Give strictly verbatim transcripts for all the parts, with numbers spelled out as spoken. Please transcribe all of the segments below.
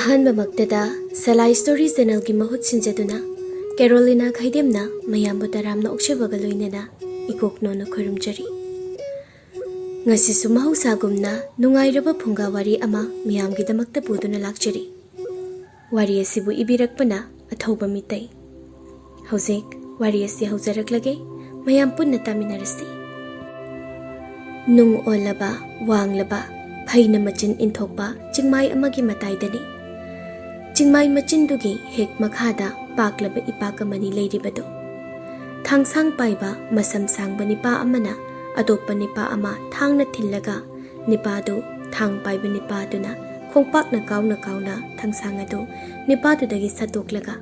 ꯑꯍꯥꯟꯕꯃꯛꯇꯗ ꯁꯂꯥꯏ story ꯆꯦꯅꯦꯜꯒꯤ ꯃꯍꯨꯠ ꯁꯤꯟꯖꯗꯨꯅ ꯀꯦꯔꯣꯂꯤꯅꯥ ꯈꯩꯗꯦꯝꯅ ꯃꯌꯥꯝꯕꯨ ꯇꯔꯥꯝꯅ ꯑꯣꯛꯆꯕꯒ ꯂꯣꯏꯅꯅ ꯏꯀꯣꯛ ꯅꯣꯟꯅ ꯈꯨꯔꯨꯝꯖꯔꯤ꯫ ꯉꯁꯤꯁꯨ ꯃꯍꯧꯁꯥꯒꯨꯝꯅ ꯅꯨꯡꯉꯥꯏꯔꯕ ꯐꯨꯡꯒꯥ ꯋꯥꯔꯤ ꯑꯃ ꯃꯤꯌꯥꯝꯒꯤꯗꯃꯛꯇ ꯄꯨꯗꯨꯅ ꯂꯥꯛꯆꯔꯤ꯫ ꯋꯥꯔꯤ ꯑꯁꯤꯕꯨ ꯏꯕꯤꯔꯛꯄꯅ ꯑꯊꯧꯕ ꯃꯤꯇꯩ꯫ ꯍꯧꯖꯤꯛ ꯋꯥꯔꯤ ꯑꯁꯤ ꯍꯧꯖꯔꯛꯂꯒꯦ, ꯃꯌꯥꯝ ꯄꯨꯟꯅ ꯇꯥꯃꯤꯟꯅꯔꯁꯤ꯫ ꯅꯨꯡ ꯑꯣꯜꯂꯕ, ꯋꯥꯡꯂꯕ, ꯐꯩꯅ ꯃꯆꯤꯟ ꯏꯟꯊꯣꯛꯄ ꯆꯤꯡꯃꯥꯏ ꯑꯃꯒꯤ ꯃꯇꯥꯏꯗꯅꯤ꯫ ꯆꯤꯡꯃꯥꯏ ꯃꯆꯤꯟꯗꯨꯒꯤ ꯍꯦꯛ ꯃꯈꯥꯗ ꯄꯥꯛꯂꯕ ꯏꯄꯥꯛ ꯑꯃꯅꯤ ꯂꯩꯔꯤꯕꯗꯨ꯫ ꯊꯥꯡꯁꯥꯡ ꯄꯥꯏꯕ ꯃꯁꯝ ꯁꯥꯡꯕ ꯅꯤꯄꯥ ꯑꯃꯅ ꯑꯇꯣꯞꯄ ꯅꯤꯄꯥ ꯑꯃ ꯊꯥꯡꯅ ꯊꯤꯜꯂꯒ, ꯅꯤꯄꯥꯗꯨ, ꯊꯥꯡ ꯄꯥꯏꯕ ꯅꯤꯄꯥꯗꯨꯅ ꯈꯣꯡꯄꯥꯛꯅ ꯀꯥꯎꯅ ꯀꯥꯎꯅ ꯊꯥꯡꯁꯥꯡ ꯑꯗꯨ ꯅꯤꯄꯥꯗꯨꯗꯒꯤ ꯁꯠꯇꯣꯛꯂꯒ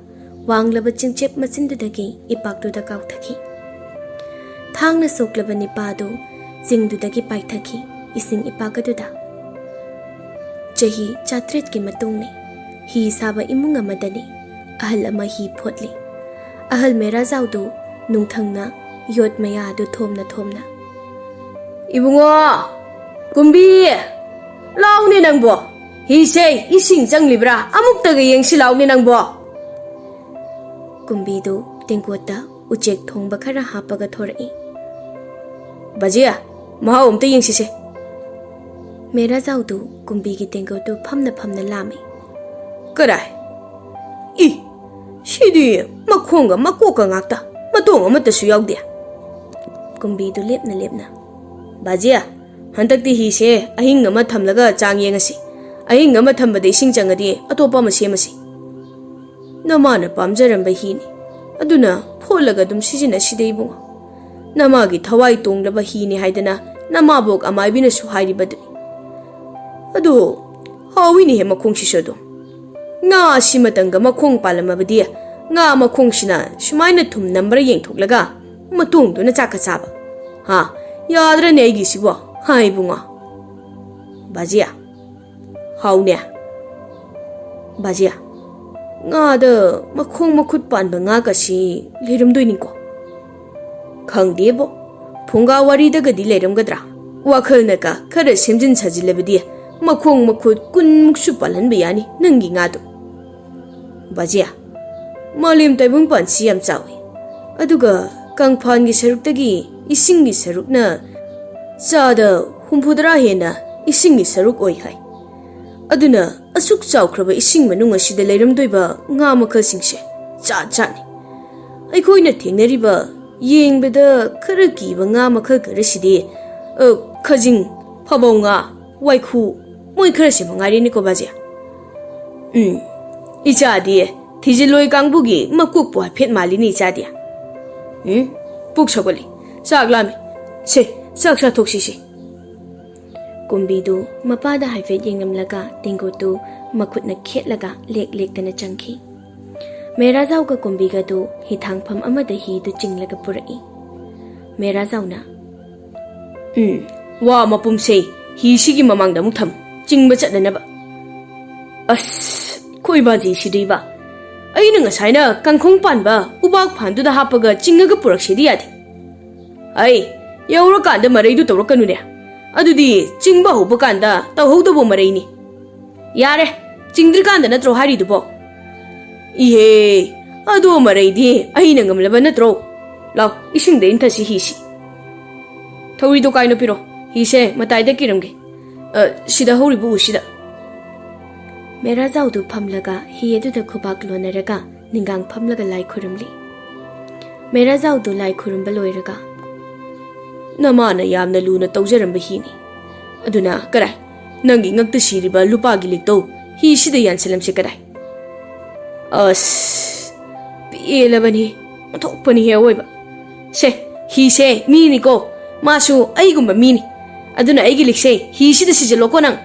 ꯋꯥꯡꯂꯕ ꯆꯤꯡꯆꯦꯞ ꯃꯆꯤꯟꯗꯨꯗꯒꯤ ꯏꯄꯥꯛꯇꯨꯗ ꯀꯥꯎꯊꯈꯤ꯫ ꯊꯥꯡꯅ ꯁꯣꯛꯂꯕ ꯅꯤꯄꯥꯗꯨ ꯆꯤꯡꯗꯨꯗꯒꯤ ꯄꯥꯏꯊꯈꯤ, ꯏꯁꯤꯡ ꯏꯄꯥꯛ ꯑꯗꯨꯗ꯫ ꯆꯍꯤ ꯆꯥꯇ꯭ꯔꯦꯠꯀꯤ ꯃꯇꯨꯡꯅꯤ꯫ ꯍꯤ ꯁꯥꯕ ꯏꯃꯨꯡ ꯑꯃꯗꯅꯤ꯫ ꯑꯍꯜ ꯑꯃ ꯍꯤ ꯐꯣꯠꯂꯤ꯫ ꯑꯍꯜ ꯃꯦꯔꯥꯖꯥꯎꯗꯨ ꯅꯨꯡꯊꯪꯅ ꯌꯣꯠ ꯃꯌꯥ ꯑꯗꯨ ꯊꯣꯝꯅ ꯊꯣꯝꯅ, "ꯏꯕꯨꯡꯉꯣ, ꯀꯨꯝꯕꯤ, ꯂꯥꯎꯅꯦ ꯅꯪꯕꯣ꯫ ꯍꯤꯁꯦ ꯏꯁꯤꯡ ꯆꯪꯂꯤꯕ꯭ꯔꯥ? ꯑꯃꯨꯛꯇꯒ ꯌꯦꯡꯁꯤ ꯂꯥꯎꯅꯦ ꯅꯪꯕꯣ꯫" ꯀꯨꯝꯕꯤꯗꯨ ꯇꯦꯡꯀꯣꯠꯇ ꯎꯆꯦꯛ ꯊꯣꯡꯕ ꯈꯔ ꯍꯥꯞꯄꯒ ꯊꯣꯔꯛꯏ꯫ "ꯕꯥꯖꯤ, ꯃꯍꯥꯎ ꯑꯝꯇ ꯌꯦꯡꯁꯤꯁꯦ꯫" ꯃꯦꯔꯥꯖꯥꯎꯗꯨ ꯀꯨꯝꯕꯤꯒꯤ ꯇꯦꯡꯀꯣꯠꯇꯨ ꯐꯝꯅ ꯐꯝꯅ ꯂꯥꯝꯃꯤ꯫ "ꯀꯔꯥꯏ? ꯏ, ꯁꯤꯗꯤ ꯃꯈꯣꯡꯒ ꯃꯀꯣꯛꯀ ꯉꯥꯛꯇ, ꯃꯇꯣꯡ ꯑꯃꯠꯇꯁꯨ ꯌꯥꯎꯗꯦ꯫" ꯀꯨꯝꯕꯤꯗꯨ ꯂꯦꯞꯅ ꯂꯦꯞꯅ, "ꯕꯥꯖꯤ, ꯍꯟꯗꯛꯇꯤ ꯍꯤꯁꯦ ꯑꯍꯤꯡ ꯑꯃ ꯊꯝꯂꯒ ꯆꯥꯡ ꯌꯦꯡꯉꯁꯤ꯫ ꯑꯍꯤꯡ ꯑꯃ ꯊꯝꯕꯗ ꯏꯁꯤꯡ ꯆꯪꯉꯗꯤ ꯑꯇꯣꯞꯄ ꯑꯃ ꯁꯦꯝꯃꯁꯤ꯫" "ꯅꯃꯥꯅ ꯄꯥꯝꯖꯔꯝꯕ ꯍꯤꯅꯤ, ꯑꯗꯨꯅ ꯐꯣꯠꯂꯒ ꯑꯗꯨꯝ ꯁꯤꯖꯤꯟꯅꯁꯤꯗ ꯏꯕꯨꯡꯉꯣ꯫ ꯅꯃꯥꯒꯤ ꯊꯋꯥꯏ ꯇꯣꯡꯂꯕ ꯍꯤꯅꯤ ꯍꯥꯏꯗꯅ ꯅꯃꯥꯕꯣꯛ ꯑꯃꯥꯏꯕꯤꯅꯁꯨ ꯍꯥꯏꯔꯤꯕꯗꯨꯅꯤ꯫ ꯑꯗꯨ ꯍꯥꯎꯏꯅꯦꯍꯦ ꯃꯈꯣꯡꯁꯤꯁꯨ ꯑꯗꯨꯝ꯫ ꯉꯥ ꯑꯁꯤꯃꯇꯪꯒ ꯃꯈꯣꯡ ꯄꯥꯜꯂꯝꯃꯕꯗꯤ ꯉꯥ ꯃꯈꯣꯡꯁꯤꯅ ꯁꯨꯃꯥꯏꯅ ꯊꯨꯝ ꯅꯝꯕ꯭ꯔꯥ ꯌꯦꯡꯊꯣꯛꯂꯒ ꯃꯇꯣꯡꯗꯨꯅ ꯆꯥꯛꯀ ꯆꯥꯕ꯫ ꯍꯥ, ꯌꯥꯗ꯭ꯔꯅꯦ ꯑꯩꯒꯤꯁꯤꯕꯣ, ꯍꯥ ꯏꯕꯨꯡꯉꯣ?" "ꯕꯥꯖꯤ, ꯍꯥꯎꯅꯦ꯫ ꯕꯥꯖꯤ, ꯉꯥꯗ ꯃꯈꯣꯡ ꯃꯈꯨꯠ ꯄꯥꯟꯕ ꯉꯥꯒꯁꯤ ꯂꯩꯔꯝꯗꯣꯏꯅꯤꯀꯣ?" "ꯈꯪꯗꯦꯕꯣ, ꯐꯨꯡꯒꯥ ꯋꯥꯔꯤꯗꯒꯗꯤ ꯂꯩꯔꯝꯒꯗ꯭ꯔꯥ? ꯋꯥꯈꯜꯅꯒ ꯈꯔ ꯁꯦꯝꯖꯤꯟ ꯁꯥꯖꯤꯜꯂꯕꯗꯤ ꯃꯈꯣꯡ ꯃꯈꯨꯠ ꯀꯨꯟꯃꯨꯛꯁꯨ ꯄꯥꯜꯍꯟꯕ ꯌꯥꯅꯤ ꯅꯪꯒꯤ ꯉꯥꯗꯣ꯫ ꯕꯥꯖꯤꯌꯥ, ꯃꯥꯂꯦꯝ ꯇꯥꯏꯕꯪꯄꯥꯟꯁꯤ ꯌꯥꯝ ꯆꯥꯎꯏ, ꯑꯗꯨꯒ ꯀꯪꯐꯥꯟꯒꯤ ꯁꯔꯨꯛꯇꯒꯤ ꯏꯁꯤꯡꯒꯤ ꯁꯔꯨꯛꯅ ꯆꯥꯗ ꯍꯨꯝꯐꯨꯇꯔꯥ ꯍꯦꯟꯅ ꯏꯁꯤꯡꯒꯤ ꯁꯔꯨꯛ ꯑꯣꯏ ꯍꯥꯏ꯫ ꯑꯗꯨꯅ ꯑꯁꯨꯛ ꯆꯥꯎꯈ꯭ꯔꯕ ꯏꯁꯤꯡ ꯃꯅꯨꯡ ꯑꯁꯤꯗ ꯂꯩꯔꯝꯗꯣꯏꯕ ꯉꯥ ꯃꯈꯜꯁꯤꯡꯁꯦ ꯖꯥꯠ ꯖꯥꯠꯅꯤ꯫ ꯑꯩꯈꯣꯏꯅ ꯊꯦꯡꯅꯔꯤꯕ, ꯌꯦꯡꯕꯗ ꯈꯔ ꯀꯤꯕ ꯉꯥ ꯃꯈꯜ ꯈꯔꯁꯤꯗꯤ, ꯑ, ꯈꯖꯤꯡ, ꯐꯥꯕꯧ ꯉꯥ, ꯋꯥꯏꯈꯨ, ꯃꯣꯏ ꯈꯔꯁꯤ ꯃꯉꯥꯏꯔꯦꯅꯦꯀꯣ, ꯕꯥꯖꯤ꯫ ꯎꯝ, ꯏꯆꯥꯗꯤ ꯊꯤꯖꯤꯜꯂꯣꯏ ꯀꯥꯡꯕꯨꯒꯤ ꯃꯀꯣꯛꯄꯨ ꯍꯥꯏꯐꯦꯠ ꯃꯥꯜꯂꯤꯅꯦ, ꯏꯆꯥꯗꯤ꯫ ꯎꯝ, ꯄꯨꯛ ꯁꯧꯒꯠꯂꯤ꯫ ꯆꯥꯛ ꯂꯥꯝꯃꯤ꯫ ꯁꯦ, ꯆꯥꯛ ꯆꯥꯊꯣꯛꯁꯤꯁꯦ꯫ ꯀꯨꯝꯕꯤꯗꯨ ꯃꯄꯥꯗ ꯍꯥꯏꯐꯦꯠ ꯌꯦꯡꯂꯝꯂꯒ ꯇꯦꯡꯀꯣꯠꯇꯨ ꯃꯈꯨꯠꯅ ꯈꯦꯠꯂꯒ ꯂꯦꯛ ꯂꯦꯛꯇꯅ ꯆꯪꯈꯤ꯫ ꯃꯦꯔꯥꯖꯥꯎꯒ ꯀꯨꯝꯕꯤꯒꯗꯨ ꯍꯤꯊꯥꯡꯐꯝ ꯑꯃꯗ ꯍꯤꯗꯨ ꯆꯤꯡꯂꯒ ꯄꯨꯔꯛꯏ꯫ ꯃꯦꯔꯥꯖꯥꯎꯅ, "ꯎꯝ, ꯋꯥ ꯃꯄꯨꯝꯁꯦ ꯍꯤꯁꯤꯒꯤ ꯃꯃꯥꯡꯗ ꯑꯃꯨꯛ ꯊꯝꯃꯨ, ꯆꯤꯡꯕ ꯆꯠꯅꯅꯕ꯫" "ꯑꯁ, ꯈꯣꯏꯕꯥꯖꯤ ꯁꯤꯗꯤꯕ! ꯑꯩꯅ ꯉꯁꯥꯏꯅ ꯀꯥꯡꯈꯣꯡ ꯄꯥꯟꯕ ꯎꯕꯥꯛ ꯐꯥꯟꯗꯨꯗ ꯍꯥꯞꯄꯒ ꯆꯤꯡꯉꯒ ꯄꯨꯔꯛꯁꯤꯗꯤ ꯌꯥꯗꯦ꯫ ꯑꯩ ꯌꯧꯔꯀꯥꯟꯗ ꯃꯔꯩꯗꯨ ꯇꯧꯔꯛꯀꯅꯨꯅꯦ꯫ ꯑꯗꯨꯗꯤ ꯆꯤꯡꯕ ꯍꯧꯕ ꯀꯥꯟꯗ ꯇꯧꯍꯧꯗꯧꯕ ꯃꯔꯩꯅꯤ꯫ ꯌꯥꯔꯦ, ꯆꯤꯡꯗ꯭ꯔꯤꯀꯥꯟꯗ ꯅꯠꯇ꯭ꯔꯣ ꯍꯥꯏꯔꯤꯗꯨꯕꯣ?" "ꯏꯍꯦ, ꯑꯗꯣ ꯃꯔꯩꯗꯤ ꯑꯩꯅ ꯉꯝꯂꯕ ꯅꯠꯇ꯭ꯔꯣ? ꯂꯥꯎ, ꯏꯁꯤꯡꯗ ꯏꯟꯊꯁꯤ ꯍꯤꯁꯤ꯫" "ꯊꯧꯔꯤꯗꯣ ꯀꯥꯏꯅꯣ ꯄꯤꯔꯣ, ꯍꯤꯁꯦ ꯃꯇꯥꯏꯗ ꯀꯤꯔꯝꯒꯦ꯫ ꯑ, ꯁꯤꯗ ꯍꯧꯔꯤꯕ ꯎꯁꯤꯗ꯫" ꯃꯦꯔꯥꯖꯥꯎꯗꯨ ꯐꯝꯂꯒ ꯍꯤ ꯑꯗꯨꯗ ꯈꯨꯕꯥꯛ ꯂꯣꯟꯅꯔꯒ ꯅꯤꯡꯒꯥꯡ ꯐꯝꯂꯒ ꯂꯥꯏ ꯈꯨꯔꯨꯝꯂꯤ꯫ ꯃꯦꯔꯥꯖꯥꯎꯗꯨ ꯂꯥꯏ ꯈꯨꯔꯨꯝꯕ ꯂꯣꯏꯔꯒ, "ꯅꯃꯥꯅ ꯌꯥꯝꯅ ꯂꯨꯅ ꯇꯧꯖꯔꯝꯕ ꯍꯤꯅꯤ꯫ ꯑꯗꯨꯅ ꯀꯔꯥꯏ, ꯅꯪꯒꯤ ꯉꯛꯇ ꯁꯤꯔꯤꯕ ꯂꯨꯄꯥꯒꯤ ꯂꯤꯛꯇꯣ ꯍꯤꯁꯤꯗ ꯌꯥꯟꯁꯤꯜꯂꯝꯁꯤ ꯀꯔꯥꯏ?" "ꯑꯁ, ꯄꯦꯜꯂꯕꯅꯤ, ꯑꯣꯟꯊꯣꯛꯄꯅꯤꯍꯦ ꯑꯋꯣꯏꯕ꯫ ꯁꯦ, ꯍꯤꯁꯦ ꯃꯤꯅꯤꯀꯣ, ꯃꯥꯁꯨ ꯑꯩꯒꯨꯝꯕ ꯃꯤꯅꯤ꯫ ꯑꯗꯨꯅ ꯑꯩꯒꯤ ꯂꯤꯛꯁꯦ ꯍꯤꯁꯤꯗ ꯁꯤꯖꯤꯜꯂꯣꯀꯣ ꯅꯪ꯫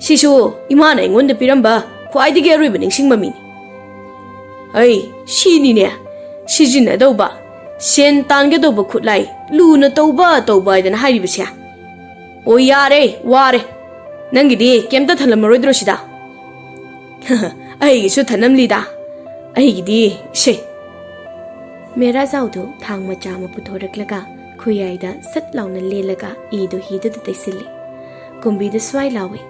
ꯁꯤꯁꯨ ꯏꯃꯥꯅ ꯑꯩꯉꯣꯟꯗ ꯄꯤꯔꯝꯕ ꯈ꯭ꯋꯥꯏꯗꯒꯤ ꯑꯔꯣꯏꯕ ꯅꯤꯡꯁꯤꯡꯕ ꯃꯤꯅꯤ꯫" "ꯑꯩ, ꯁꯤꯅꯤꯅꯦ, ꯁꯤꯖꯤꯟꯅꯗꯧꯕ, ꯁꯦꯟ ꯇꯥꯟꯒꯗꯧꯕ ꯈꯨꯠꯂꯥꯏ, ꯂꯨꯅ ꯇꯧꯕ ꯇꯧꯕ ꯍꯥꯏꯗꯅ ꯍꯥꯏꯔꯤꯕꯁꯦ꯫ ꯑꯣ, ꯌꯥꯔꯦ, ꯋꯥꯔꯦ꯫ ꯅꯪꯒꯤꯗꯤ ꯀꯩꯝꯇ ꯊꯜꯂꯝꯃꯔꯣꯏꯗ꯭ꯔꯣ ꯁꯤꯗ?" "ꯑꯩꯒꯤꯁꯨ ꯊꯅꯝꯂꯤꯗ꯫ ꯑꯩꯒꯤꯗꯤ ꯁꯦ꯫" ꯃꯦꯔꯥꯖꯥꯎꯗꯨ ꯊꯥꯡ ꯃꯆꯥ ꯑꯃ ꯄꯨꯊꯣꯔꯛꯂꯒ ꯈꯨꯌꯥꯏꯗ ꯁꯠ ꯂꯥꯎꯅ ꯂꯦꯜꯂꯒ ꯏꯗꯨ ꯍꯤꯗꯨꯗ ꯇꯩꯁꯤꯜꯂꯤ꯫ ꯀꯨꯝꯕꯤꯗꯨ ꯁ꯭ꯋꯥꯏ ꯂꯥꯎꯏ꯫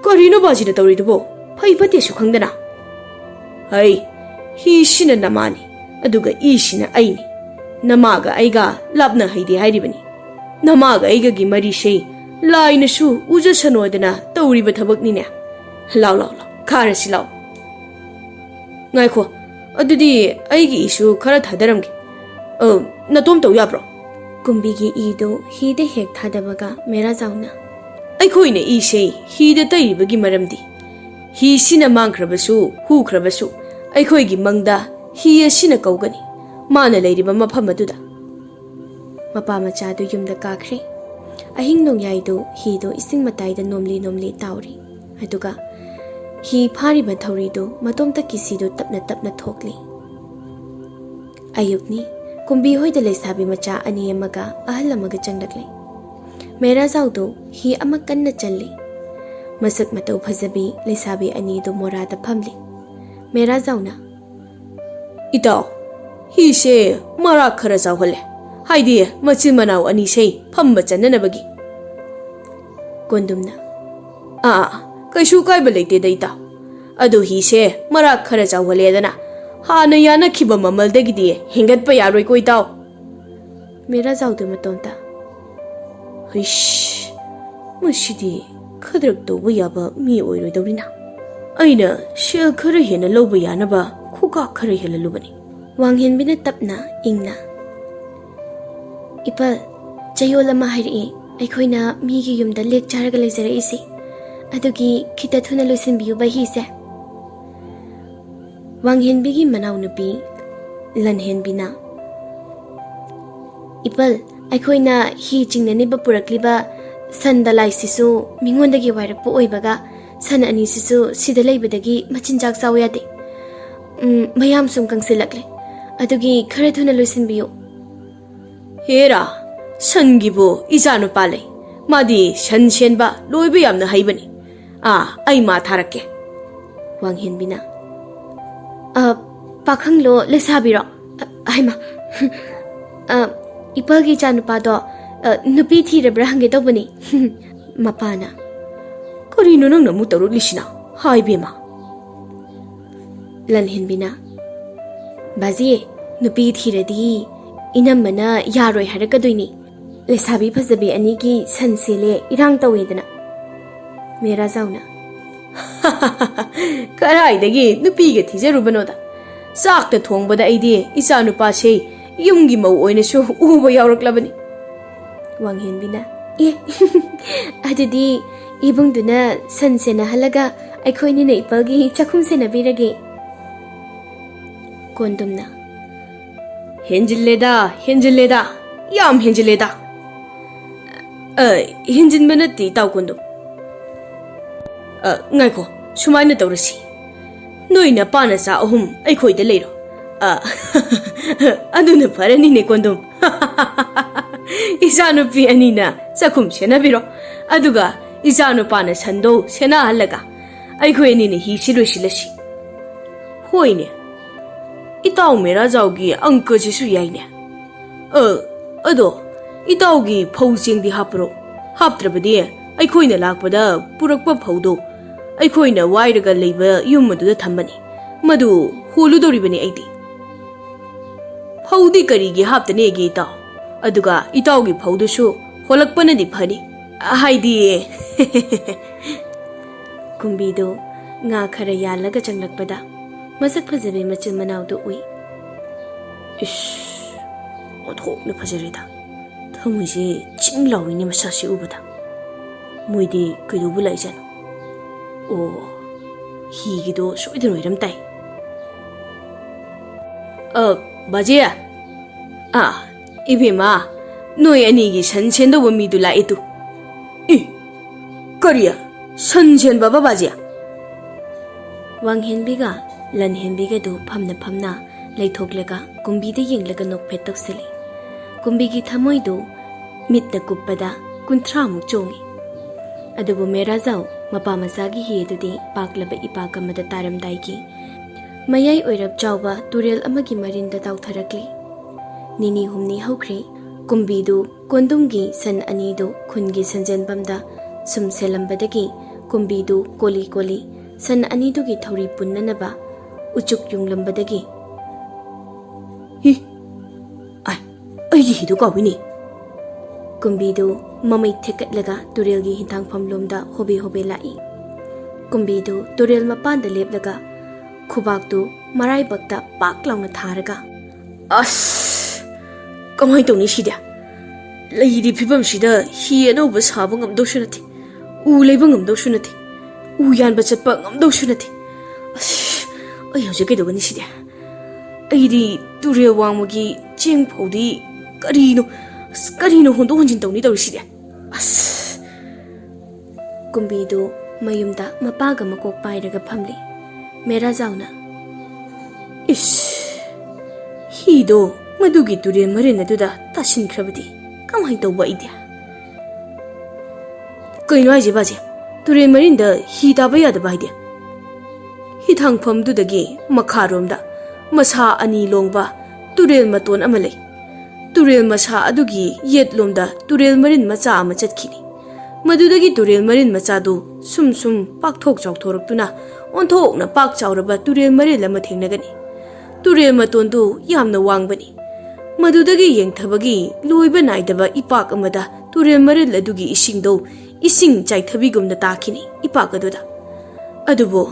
"ꯀꯔꯤꯅꯣ ꯕꯥꯖꯤꯅ ꯇꯧꯔꯤꯗꯨꯕꯣ? ꯐꯩ ꯐꯠꯇꯦꯁꯨ ꯈꯪꯗꯅ꯫ ꯍꯩ, ꯍꯤꯁꯤꯅ ꯅꯃꯥꯅꯤ, ꯑꯗꯨꯒ ꯏꯁꯤꯅ ꯑꯩꯅꯤ꯫ ꯅꯃꯥꯒ ꯑꯩꯒ ꯂꯥꯞꯅ ꯍꯩꯗꯦ ꯍꯥꯏꯔꯤꯕꯅꯤ꯫ ꯅꯃꯥꯒ ꯑꯩꯒꯒꯤ ꯃꯔꯤꯁꯦ ꯂꯥꯏꯅꯁꯨ ꯎꯖꯁꯅꯣꯗꯅ ꯇꯧꯔꯤꯕ ꯊꯕꯛꯅꯤꯅꯦ꯫ ꯂꯥꯎ, ꯂꯥꯎ, ꯂꯥꯎ, ꯈꯥꯔꯁꯤ ꯂꯥꯎ꯫ ꯉꯥꯏꯈꯣ, ꯑꯗꯨꯗꯤ ꯑꯩꯒꯤ ꯏꯁꯨ ꯈꯔ ꯊꯥꯗꯔꯝꯒꯦ꯫ ꯑ, ꯅꯇꯣꯝ ꯇꯧ ꯌꯥꯕ꯭ꯔꯣ?" ꯀꯨꯝꯕꯤꯒꯤ ꯏꯗꯨ ꯍꯤꯗ ꯍꯦꯛ ꯊꯥꯗꯕꯒ ꯃꯦꯔꯥꯖꯥꯎꯅ, "ꯑꯩꯈꯣꯏꯅ ꯏꯁꯦ ꯍꯤꯗ ꯇꯩꯔꯤꯕꯒꯤ ꯃꯔꯝꯗꯤ, ꯍꯤꯁꯤꯅ ꯃꯥꯡꯈ꯭ꯔꯕꯁꯨ, ꯍꯨꯈ꯭ꯔꯕꯁꯨ, ꯑꯩꯈꯣꯏꯒꯤ ꯃꯪꯗ ꯍꯤ ꯑꯁꯤꯅ ꯀꯧꯒꯅꯤ, ꯃꯥꯅ ꯂꯩꯔꯤꯕ ꯃꯐꯝ ꯑꯗꯨꯗ꯫" ꯃꯄꯥ ꯃꯆꯥꯗꯨ ꯌꯨꯝꯗ ꯀꯥꯈ꯭ꯔꯦ꯫ ꯑꯍꯤꯡ ꯅꯣꯡꯌꯥꯏꯗꯨ ꯍꯤꯗꯨ ꯏꯁꯤꯡ ꯃꯇꯥꯏꯗ ꯅꯣꯝꯂꯤ ꯅꯣꯝꯂꯤ ꯇꯥꯎꯔꯤ꯫ ꯑꯗꯨꯒ ꯍꯤ ꯐꯥꯔꯤꯕ ꯊꯧꯔꯤꯗꯨ ꯃꯇꯣꯝꯇ ꯀꯤꯁꯤꯗꯨ ꯇꯞꯅ ꯇꯞꯅ ꯊꯣꯛꯂꯤ꯫ ꯑꯌꯨꯛꯅꯤ꯫ ꯀꯨꯝꯕꯤ ꯍꯣꯏꯗ ꯂꯩꯁꯥꯕꯤ ꯃꯆꯥ ꯑꯅꯤ ꯑꯃꯒ ꯑꯍꯜ ꯑꯃꯒ ꯆꯪꯂꯛꯂꯤ꯫ ꯃꯦꯔꯥꯖꯥꯎꯗꯨ ꯍꯤ ꯑꯃ ꯀꯟꯅ ꯆꯜꯂꯤ꯫ ꯃꯁꯛ ꯃꯇꯧ ꯐꯖꯕꯤ ꯂꯩꯁꯥꯕꯤ ꯑꯅꯤꯗꯨ ꯃꯣꯔꯥꯗ ꯐꯝꯂꯤ꯫ ꯃꯦꯔꯥꯖꯥꯎꯅ, "ꯏꯇꯥꯎ, ꯍꯤꯁꯦ ꯃꯔꯥꯛ ꯈꯔ ꯆꯥꯎꯍꯜꯂꯦ, ꯍꯥꯏꯗꯤ ꯃꯆꯤꯟ ꯃꯅꯥꯎ ꯑꯅꯤꯁꯦ ꯐꯝꯕ ꯆꯟꯅꯅꯕꯒꯤ꯫" ꯀꯣꯟꯗꯨꯝꯅ, "ꯑꯥ, ꯀꯩꯁꯨ ꯀꯥꯏꯕ ꯂꯩꯇꯦꯗ ꯏꯇꯥꯎ꯫ ꯑꯗꯨ ꯍꯤꯁꯦ ꯃꯔꯥꯛ ꯈꯔ ꯆꯥꯎꯍꯜꯂꯦꯗꯅ, ꯍꯥꯟꯅ ꯌꯥꯅꯈꯤꯕ ꯃꯃꯜꯗꯒꯤꯗꯤ ꯍꯦꯟꯒꯠꯄ ꯌꯥꯔꯣꯏꯀꯣ ꯏꯇꯥꯎ꯫" ꯃꯦꯔꯥꯖꯥꯎꯗꯨ ꯃꯇꯣꯝꯇ, "ꯍꯨꯏꯁ, ꯃꯁꯤꯗꯤ ꯈꯗ꯭ꯔꯛ ꯇꯧꯕ ꯌꯥꯕ ꯃꯤ ꯑꯣꯏꯔꯣꯏꯗꯧꯔꯤꯅ꯫ ꯑꯩꯅ ꯁꯦꯜ ꯈꯔ ꯍꯦꯟꯅ ꯂꯧꯕ ꯌꯥꯅꯕ ꯈꯨꯀꯥꯛ ꯈꯔ ꯍꯦꯜꯍꯜꯂꯨꯕꯅꯤ꯫" ꯋꯥꯡꯍꯦꯟꯕꯤꯅ ꯇꯞꯅ ꯏꯪꯅ, "ꯏꯄꯜ, ꯆꯌꯣꯜ ꯑꯃ ꯍꯥꯏꯔꯛꯏ, ꯑꯩꯈꯣꯏꯅ ꯃꯤꯒꯤ ꯌꯨꯝꯗ ꯂꯦꯛ ꯆꯥꯔꯒ ꯂꯩꯖꯔꯛꯏꯁꯤ꯫ ꯑꯗꯨꯒꯤ ꯈꯤꯇ ꯊꯨꯅ ꯂꯣꯏꯁꯤꯟꯕꯤꯌꯨꯕ ꯍꯤꯁꯦ꯫" ꯋꯥꯡꯍꯦꯟꯕꯤꯒꯤ ꯃꯅꯥꯎꯅꯨꯄꯤ ꯂꯟꯍꯦꯟꯕꯤꯅ, "ꯏꯄꯜ, ꯑꯩꯈꯣꯏꯅ ꯍꯤ ꯆꯤꯡꯅꯅꯕ ꯄꯨꯔꯛꯂꯤꯕ ꯁꯟ ꯗꯂꯥꯏꯁꯤꯁꯨ ꯃꯤꯉꯣꯟꯗꯒꯤ ꯋꯥꯏꯔꯛꯄ ꯑꯣꯏꯕꯒ, ꯁꯟ ꯑꯅꯤꯁꯤꯁꯨ ꯁꯤꯗ ꯂꯩꯕꯗꯒꯤ ꯃꯆꯤꯟꯖꯥꯛ ꯆꯥꯎ ꯌꯥꯗꯦ꯫ ꯎꯝ, ꯃꯌꯥꯝ ꯁꯨꯝ ꯀꯪꯁꯤꯜꯂꯛꯂꯦ꯫ ꯑꯗꯨꯒꯤ ꯈꯔ ꯊꯨꯅ ꯂꯣꯏꯁꯤꯟꯕꯤꯌꯨ꯫" "ꯍꯦꯔꯥ, ꯁꯟꯒꯤꯕꯨ ꯏꯆꯥꯅꯨꯄꯥ ꯂꯩ꯫ ꯃꯥꯗꯤ ꯁꯟ ꯁꯦꯟꯕ ꯂꯣꯏꯕ ꯌꯥꯝꯅ ꯍꯩꯕꯅꯤ꯫ ꯑꯥ, ꯑꯩ ꯃꯥ ꯊꯥꯔꯛꯀꯦ꯫" ꯋꯥꯡꯍꯦꯟꯕꯤꯅ, "ꯑ, ꯄꯥꯈꯪꯂꯣ ꯂꯩꯁꯥꯕꯤꯔꯣ? ꯑ, ꯍꯩꯃꯥ꯫ ꯑ, ꯏꯄꯜꯒꯤ ꯏꯆꯥꯅꯨꯄꯥꯗꯣ "ꯑ, ꯅꯨꯄꯤ ꯊꯤꯔꯕ꯭ꯔꯥ ꯍꯪꯒꯦ ꯇꯧꯕꯅꯤ", ꯃꯄꯥꯅ꯫ "ꯀꯔꯤꯅꯣ ꯅꯪꯅ ꯑꯃꯨꯛ ꯇꯧꯔꯛꯂꯤꯁꯤꯅ? ꯍꯥꯏ ꯕꯦꯝꯃ!" ꯂꯟꯍꯦꯟꯕꯤꯅ, "ꯕꯥꯖꯤ, ꯅꯨꯄꯤ ꯊꯤꯔꯗꯤ ꯏꯅꯝꯃꯅ ꯌꯥꯔꯣꯏ ꯍꯥꯏꯔꯛꯀꯗꯣꯏꯅꯤ꯫ ꯂꯩꯁꯥꯕꯤ ꯐꯖꯕꯤ ꯑꯅꯤꯒꯤ ꯁꯟ ꯁꯦꯜꯂꯦ ꯏꯔꯥꯡ ꯇꯧꯋꯦꯗꯅ"꯫ ꯃꯦꯔꯥꯖꯥꯎꯅ, "ꯀꯗꯥꯏꯗꯒꯤ ꯅꯨꯄꯤꯒ ꯊꯤꯖꯔꯨꯕꯅꯣꯗ? ꯆꯥꯛꯇ ꯊꯣꯡꯕꯗ ꯑꯩꯗꯤ ꯏꯆꯥ ꯅꯨꯄꯥꯁꯦ ꯌꯨꯝꯒꯤ ꯃꯧ ꯑꯣꯏꯅꯁꯨ ꯎꯕ ꯌꯥꯎꯔꯛꯂꯕꯅꯤ"꯫ ꯋꯥꯡꯍꯦꯟꯕꯤꯅ, "ꯑꯦ, ꯑꯗꯨꯗꯤ ꯏꯕꯨꯡꯗꯨꯅ ꯁꯟ ꯁꯦꯟꯅꯍꯜꯂꯒ ꯑꯩꯈꯣꯏꯅꯤꯅ ꯏꯄꯜꯒꯤ ꯆꯥꯛꯈꯨꯝ ꯁꯦꯟꯅꯕꯤꯔꯒꯦ"꯫ ꯀꯣꯟꯗꯨꯝꯅ, "ꯍꯦꯟꯖꯤꯜꯂꯦꯗ, ꯍꯦꯟꯖꯤꯜꯂꯦꯗ, ꯌꯥꯝ ꯍꯦꯟꯖꯤꯜꯂꯦꯗ"꯫ "ꯑ, ꯍꯦꯟꯖꯤꯟꯕ ꯅꯠꯇꯦ, ꯏꯇꯥꯎ ꯀꯣꯟꯗꯨꯝ꯫ ꯑ, ꯉꯥꯏꯈꯣ, ꯁꯨꯃꯥꯏꯅ ꯇꯧꯔꯁꯤ꯫ ꯅꯣꯏ ꯅꯄꯥ ꯅꯆꯥ ꯑꯍꯨꯝ ꯑꯩꯈꯣꯏꯗ ꯂꯩꯔꯣ꯫ ꯑ, ꯑꯗꯨꯅ ꯐꯔꯅꯤꯅꯦ, ꯀꯣꯟꯗꯨꯝ꯫ ꯏꯆꯥꯅꯨꯄꯤ ꯑꯅꯤꯅ ꯆꯥꯛꯈꯨꯝ ꯁꯦꯟꯅꯕꯤꯔꯣ, ꯑꯗꯨꯒ ꯏꯆꯥꯅꯨꯄꯥꯅ ꯁꯟꯗꯣ ꯁꯦꯟꯅꯍꯜꯂꯒ ꯑꯩꯈꯣꯏ ꯑꯅꯤꯅ ꯍꯤꯁꯤ ꯂꯣꯏꯁꯤꯜꯂꯁꯤ꯫ ꯍꯣꯏꯅꯦ, ꯏꯇꯥꯎ ꯃꯦꯔꯥꯖꯥꯎꯒꯤ ꯑꯪꯀꯁꯤꯁꯨ ꯌꯥꯏꯅꯦ꯫ ꯑ, ꯑꯗꯣ, ꯏꯇꯥꯎꯒꯤ ꯐꯧ ꯆꯦꯡꯗꯤ ꯍꯥꯞꯄ꯭ꯔꯣ? ꯍꯥꯞꯇ꯭ꯔꯕꯗꯤ ꯑꯩꯈꯣꯏꯅ ꯂꯥꯛꯄꯗ ꯄꯨꯔꯛꯄ ꯐꯧꯗꯣ ꯑꯩꯈꯣꯏꯅ ꯋꯥꯏꯔꯒ ꯂꯩꯕ ꯌꯨꯝ ꯑꯗꯨꯗ ꯊꯝꯕꯅꯤ꯫ ꯃꯗꯨ ꯍꯣꯜꯂꯨꯗꯧꯔꯤꯕꯅꯤ ꯑꯩꯗꯤ"꯫ "ꯐꯧꯗꯤ ꯀꯔꯤꯒꯤ ꯍꯥꯞꯇꯅꯦꯒꯦ, ꯏꯇꯥꯎ? ꯑꯗꯨꯒ ꯏꯇꯥꯎꯒꯤ ꯐꯧꯗꯨꯁꯨ ꯍꯣꯜꯂꯛꯄꯅꯗꯤ ꯐꯅꯤ꯫ ꯍꯥꯏꯗꯤ"꯫ ꯀꯨꯝꯕꯤꯗꯨ ꯉꯥ ꯈꯔ ꯌꯥꯜꯂꯒ ꯆꯪꯂꯛꯄꯗ ꯃꯁꯛ ꯐꯖꯕꯤ ꯃꯆꯤꯟ ꯃꯅꯥꯎꯗꯨ ꯎꯏ꯫ "ꯏꯁ, ꯑꯣꯟꯊꯣꯛꯅ ꯐꯖꯔꯦꯗ꯫ ꯊꯃꯣꯏꯁꯦ ꯆꯤꯡ ꯂꯥꯎꯏꯅꯦ ꯃꯁꯛꯁꯤ ꯎꯕꯗ꯫ ꯃꯣꯏꯗꯤ ꯀꯩꯗꯧꯕ ꯂꯥꯛꯏꯖꯥꯠꯅꯣ? ꯑꯣ, ꯍꯤꯒꯤꯗꯣ ꯁꯣꯏꯗꯅ ꯑꯣꯏꯔꯝ ꯇꯥꯏ꯫ ꯑ, ꯕꯥꯖꯤ꯫ ꯑ, ꯏꯕꯦꯝꯃ, ꯅꯣꯏ ꯑꯅꯤꯒꯤ ꯁꯟ ꯁꯦꯟꯗꯧꯕ ꯃꯤꯗꯨ ꯂꯥꯛꯑꯦ ꯇꯨ"꯫ "ꯏ, ꯀꯔꯤ? ꯁꯟ ꯁꯦꯟꯕ ꯕꯕꯥꯖꯤ?" ꯋꯥꯡꯍꯦꯟꯕꯤꯒ ꯂꯟꯍꯦꯟꯕꯤꯒꯗꯨ ꯐꯝꯅ ꯐꯝꯅ ꯂꯩꯊꯣꯛꯂꯒ ꯀꯨꯝꯕꯤꯗ ꯌꯦꯡꯂꯒ ꯅꯣꯛꯐꯦꯠ ꯇꯧꯁꯤꯜꯂꯤ꯫ ꯀꯨꯝꯕꯤꯒꯤ ꯊꯃꯣꯏꯗꯨ ꯃꯤꯠꯅ ꯀꯨꯞꯄꯗ ꯀꯨꯟꯊ꯭ꯔꯥꯃꯨꯛ ꯆꯣꯡꯏ꯫ ꯑꯗꯨꯕꯨ ꯃꯦꯔꯥꯖꯥꯎ ꯃꯄꯥ ꯃꯆꯥꯒꯤ ꯍꯤ ꯑꯗꯨꯗꯤ ꯄꯥꯛꯂꯕ ꯏꯄꯥꯛ ꯑꯃꯗ ꯇꯥꯔꯝꯗꯥꯏꯒꯤ ꯃꯌꯥꯏ ꯑꯣꯏꯔꯞ ꯆꯥꯎꯕ ꯇꯨꯔꯦꯜ ꯑꯃꯒꯤ ꯃꯔꯤꯟꯗ ꯇꯥꯎꯊꯔꯛꯂꯤ꯫ ꯅꯤꯅꯤ ꯍꯨꯝꯅꯤ ꯍꯧꯈ꯭ꯔꯦ꯫ ꯀꯨꯝꯕꯤꯗꯨ ꯀꯣꯟꯗꯨꯝꯒꯤ ꯁꯟ ꯑꯅꯤꯗꯨ ꯈꯨꯟꯒꯤ ꯁꯟꯖꯦꯟꯕꯝꯗ ꯁꯨꯝ ꯁꯦꯜꯂꯝꯕꯗꯒꯤ ꯀꯨꯝꯕꯤꯗꯨ ꯀꯣꯂꯤ ꯀꯣꯂꯤ ꯁꯟ ꯑꯅꯤꯗꯨꯒꯤ ꯊꯧꯔꯤ ꯄꯨꯟꯅꯅꯕ ꯎꯆꯨꯛ ꯌꯨꯡꯂꯝꯕꯗꯒꯤ, "ꯍꯤ! ꯑꯥꯏ, ꯑꯩꯒꯤ ꯍꯤꯗꯨ ꯀꯥꯎꯏꯅꯦ!" ꯀꯨꯝꯕꯤꯗꯨ ꯃꯃꯩ ꯊꯦꯛꯀꯠꯂꯒ ꯇꯨꯔꯦꯜꯒꯤ ꯍꯤꯊꯥꯡꯐꯝ ꯂꯣꯝꯗ ꯍꯣꯕꯦ ꯍꯣꯕꯦ ꯂꯥꯛꯏ꯫ ꯀꯨꯝꯕꯤꯗꯨ ꯇꯨꯔꯦꯜ ꯃꯄꯥꯟꯗ ꯂꯦꯞꯂꯒ ꯈꯨꯕꯥꯛꯇꯨ ꯃꯔꯥꯏꯕꯛꯇ ꯄꯥꯛ ꯂꯥꯎꯅ ꯊꯥꯔꯒ, "ꯑꯁ! ꯀꯃꯥꯏꯅ ꯇꯧꯅꯤ ꯁꯤꯗꯤ? ꯂꯩꯔꯤ ꯐꯤꯕꯝꯁꯤꯗ ꯍꯤ ꯑꯅꯧꯕ ꯁꯥꯕ ꯉꯝꯗꯧꯁꯨ ꯅꯠꯇꯦ, ꯎ ꯂꯩꯕ ꯉꯝꯗꯧꯁꯨ ꯅꯠꯇꯦ, ꯎ ꯌꯥꯟꯕ ꯆꯠꯄ ꯉꯝꯗꯧꯁꯨ ꯅꯠꯇꯦ꯫ ꯑꯁ! ꯑꯩ ꯍꯧꯖꯤꯛ ꯀꯩꯗꯧꯒꯅꯤ ꯁꯤꯗꯤ? ꯑꯩꯗꯤ ꯇꯨꯔꯦꯜ ꯋꯥꯡꯃꯒꯤ ꯆꯦꯡ ꯐꯧꯗꯤ ꯀꯔꯤꯅꯣ, ꯑꯁ, ꯀꯔꯤꯅꯣ ꯍꯣꯟꯗꯣꯛ ꯍꯣꯟꯖꯤꯟ ꯇꯧꯅꯤ ꯇꯧꯔꯤꯁꯤꯗꯤ? ꯑꯁ!" ꯀꯨꯝꯕꯤꯗꯨ ꯃꯌꯨꯝꯗ ꯃꯄꯥꯒ ꯃꯀꯣꯛ ꯄꯥꯏꯔꯒ ꯐꯝꯂꯤ꯫ ꯃꯦꯔꯥꯖꯥꯎꯅ, "ꯏꯁ! ꯍꯤꯗꯣ ꯃꯗꯨꯒꯤ ꯇꯨꯔꯦꯜ ꯃꯔꯤꯟ ꯑꯗꯨꯗ ꯇꯥꯁꯤꯟꯈ꯭ꯔꯕꯗꯤ ꯀꯃꯥꯏꯅ ꯇꯧꯕ ꯑꯩꯗꯤ?" "ꯀꯩꯅꯣ ꯍꯥꯏꯁꯦ ꯕꯥꯖꯤ? ꯇꯨꯔꯦꯜ ꯃꯔꯤꯟꯗ ꯍꯤ ꯇꯥꯕ ꯌꯥꯗꯕ ꯍꯥꯏꯗꯤ?" "ꯍꯤꯊꯥꯡꯐꯝꯗꯨꯗꯒꯤ ꯃꯈꯥꯔꯣꯝꯗ ꯃꯁꯥ ꯑꯅꯤ ꯂꯣꯡꯕ ꯇꯨꯔꯦꯜ ꯃꯇꯣꯟ ꯑꯃ ꯂꯩ꯫ ꯇꯨꯔꯦꯜ ꯃꯁꯥ ꯑꯗꯨꯒꯤ ꯌꯦꯠꯂꯣꯝꯗ ꯇꯨꯔꯦꯜ ꯃꯔꯤꯟ ꯃꯆꯥ ꯑꯃ ꯆꯠꯈꯤꯅꯤ꯫ ꯃꯗꯨꯗꯒꯤ ꯇꯨꯔꯦꯜ ꯃꯔꯤꯟ ꯃꯆꯥꯗꯨ ꯁꯨꯝ ꯁꯨꯝ ꯄꯥꯛꯊꯣꯛ ꯆꯥꯎꯊꯣꯔꯛꯇꯨꯅ ꯑꯣꯟꯊꯣꯛꯅ ꯄꯥꯛ ꯆꯥꯎꯔꯕ ꯇꯨꯔꯦꯜ ꯃꯔꯤꯜ ꯑꯃ ꯊꯦꯡꯅꯒꯅꯤ꯫ ꯇꯨꯔꯦꯜ ꯃꯇꯣꯟꯗꯨ ꯌꯥꯝꯅ ꯋꯥꯡꯕꯅꯤ꯫ ꯃꯗꯨꯗꯒꯤ ꯌꯦꯡꯊꯕꯒꯤ ꯂꯣꯏꯕ ꯅꯥꯏꯗꯕ ꯏꯄꯥꯛ ꯑꯃꯗ ꯇꯨꯔꯦꯜ ꯃꯔꯤꯜ ꯑꯗꯨꯒꯤ ꯏꯁꯤꯡꯗꯨ ꯏꯁꯤꯡ ꯆꯥꯏꯊꯕꯤꯒꯨꯝꯅ ꯇꯥꯈꯤꯅꯤ ꯏꯄꯥꯛ ꯑꯗꯨꯗ꯫ ꯑꯗꯨꯕꯨ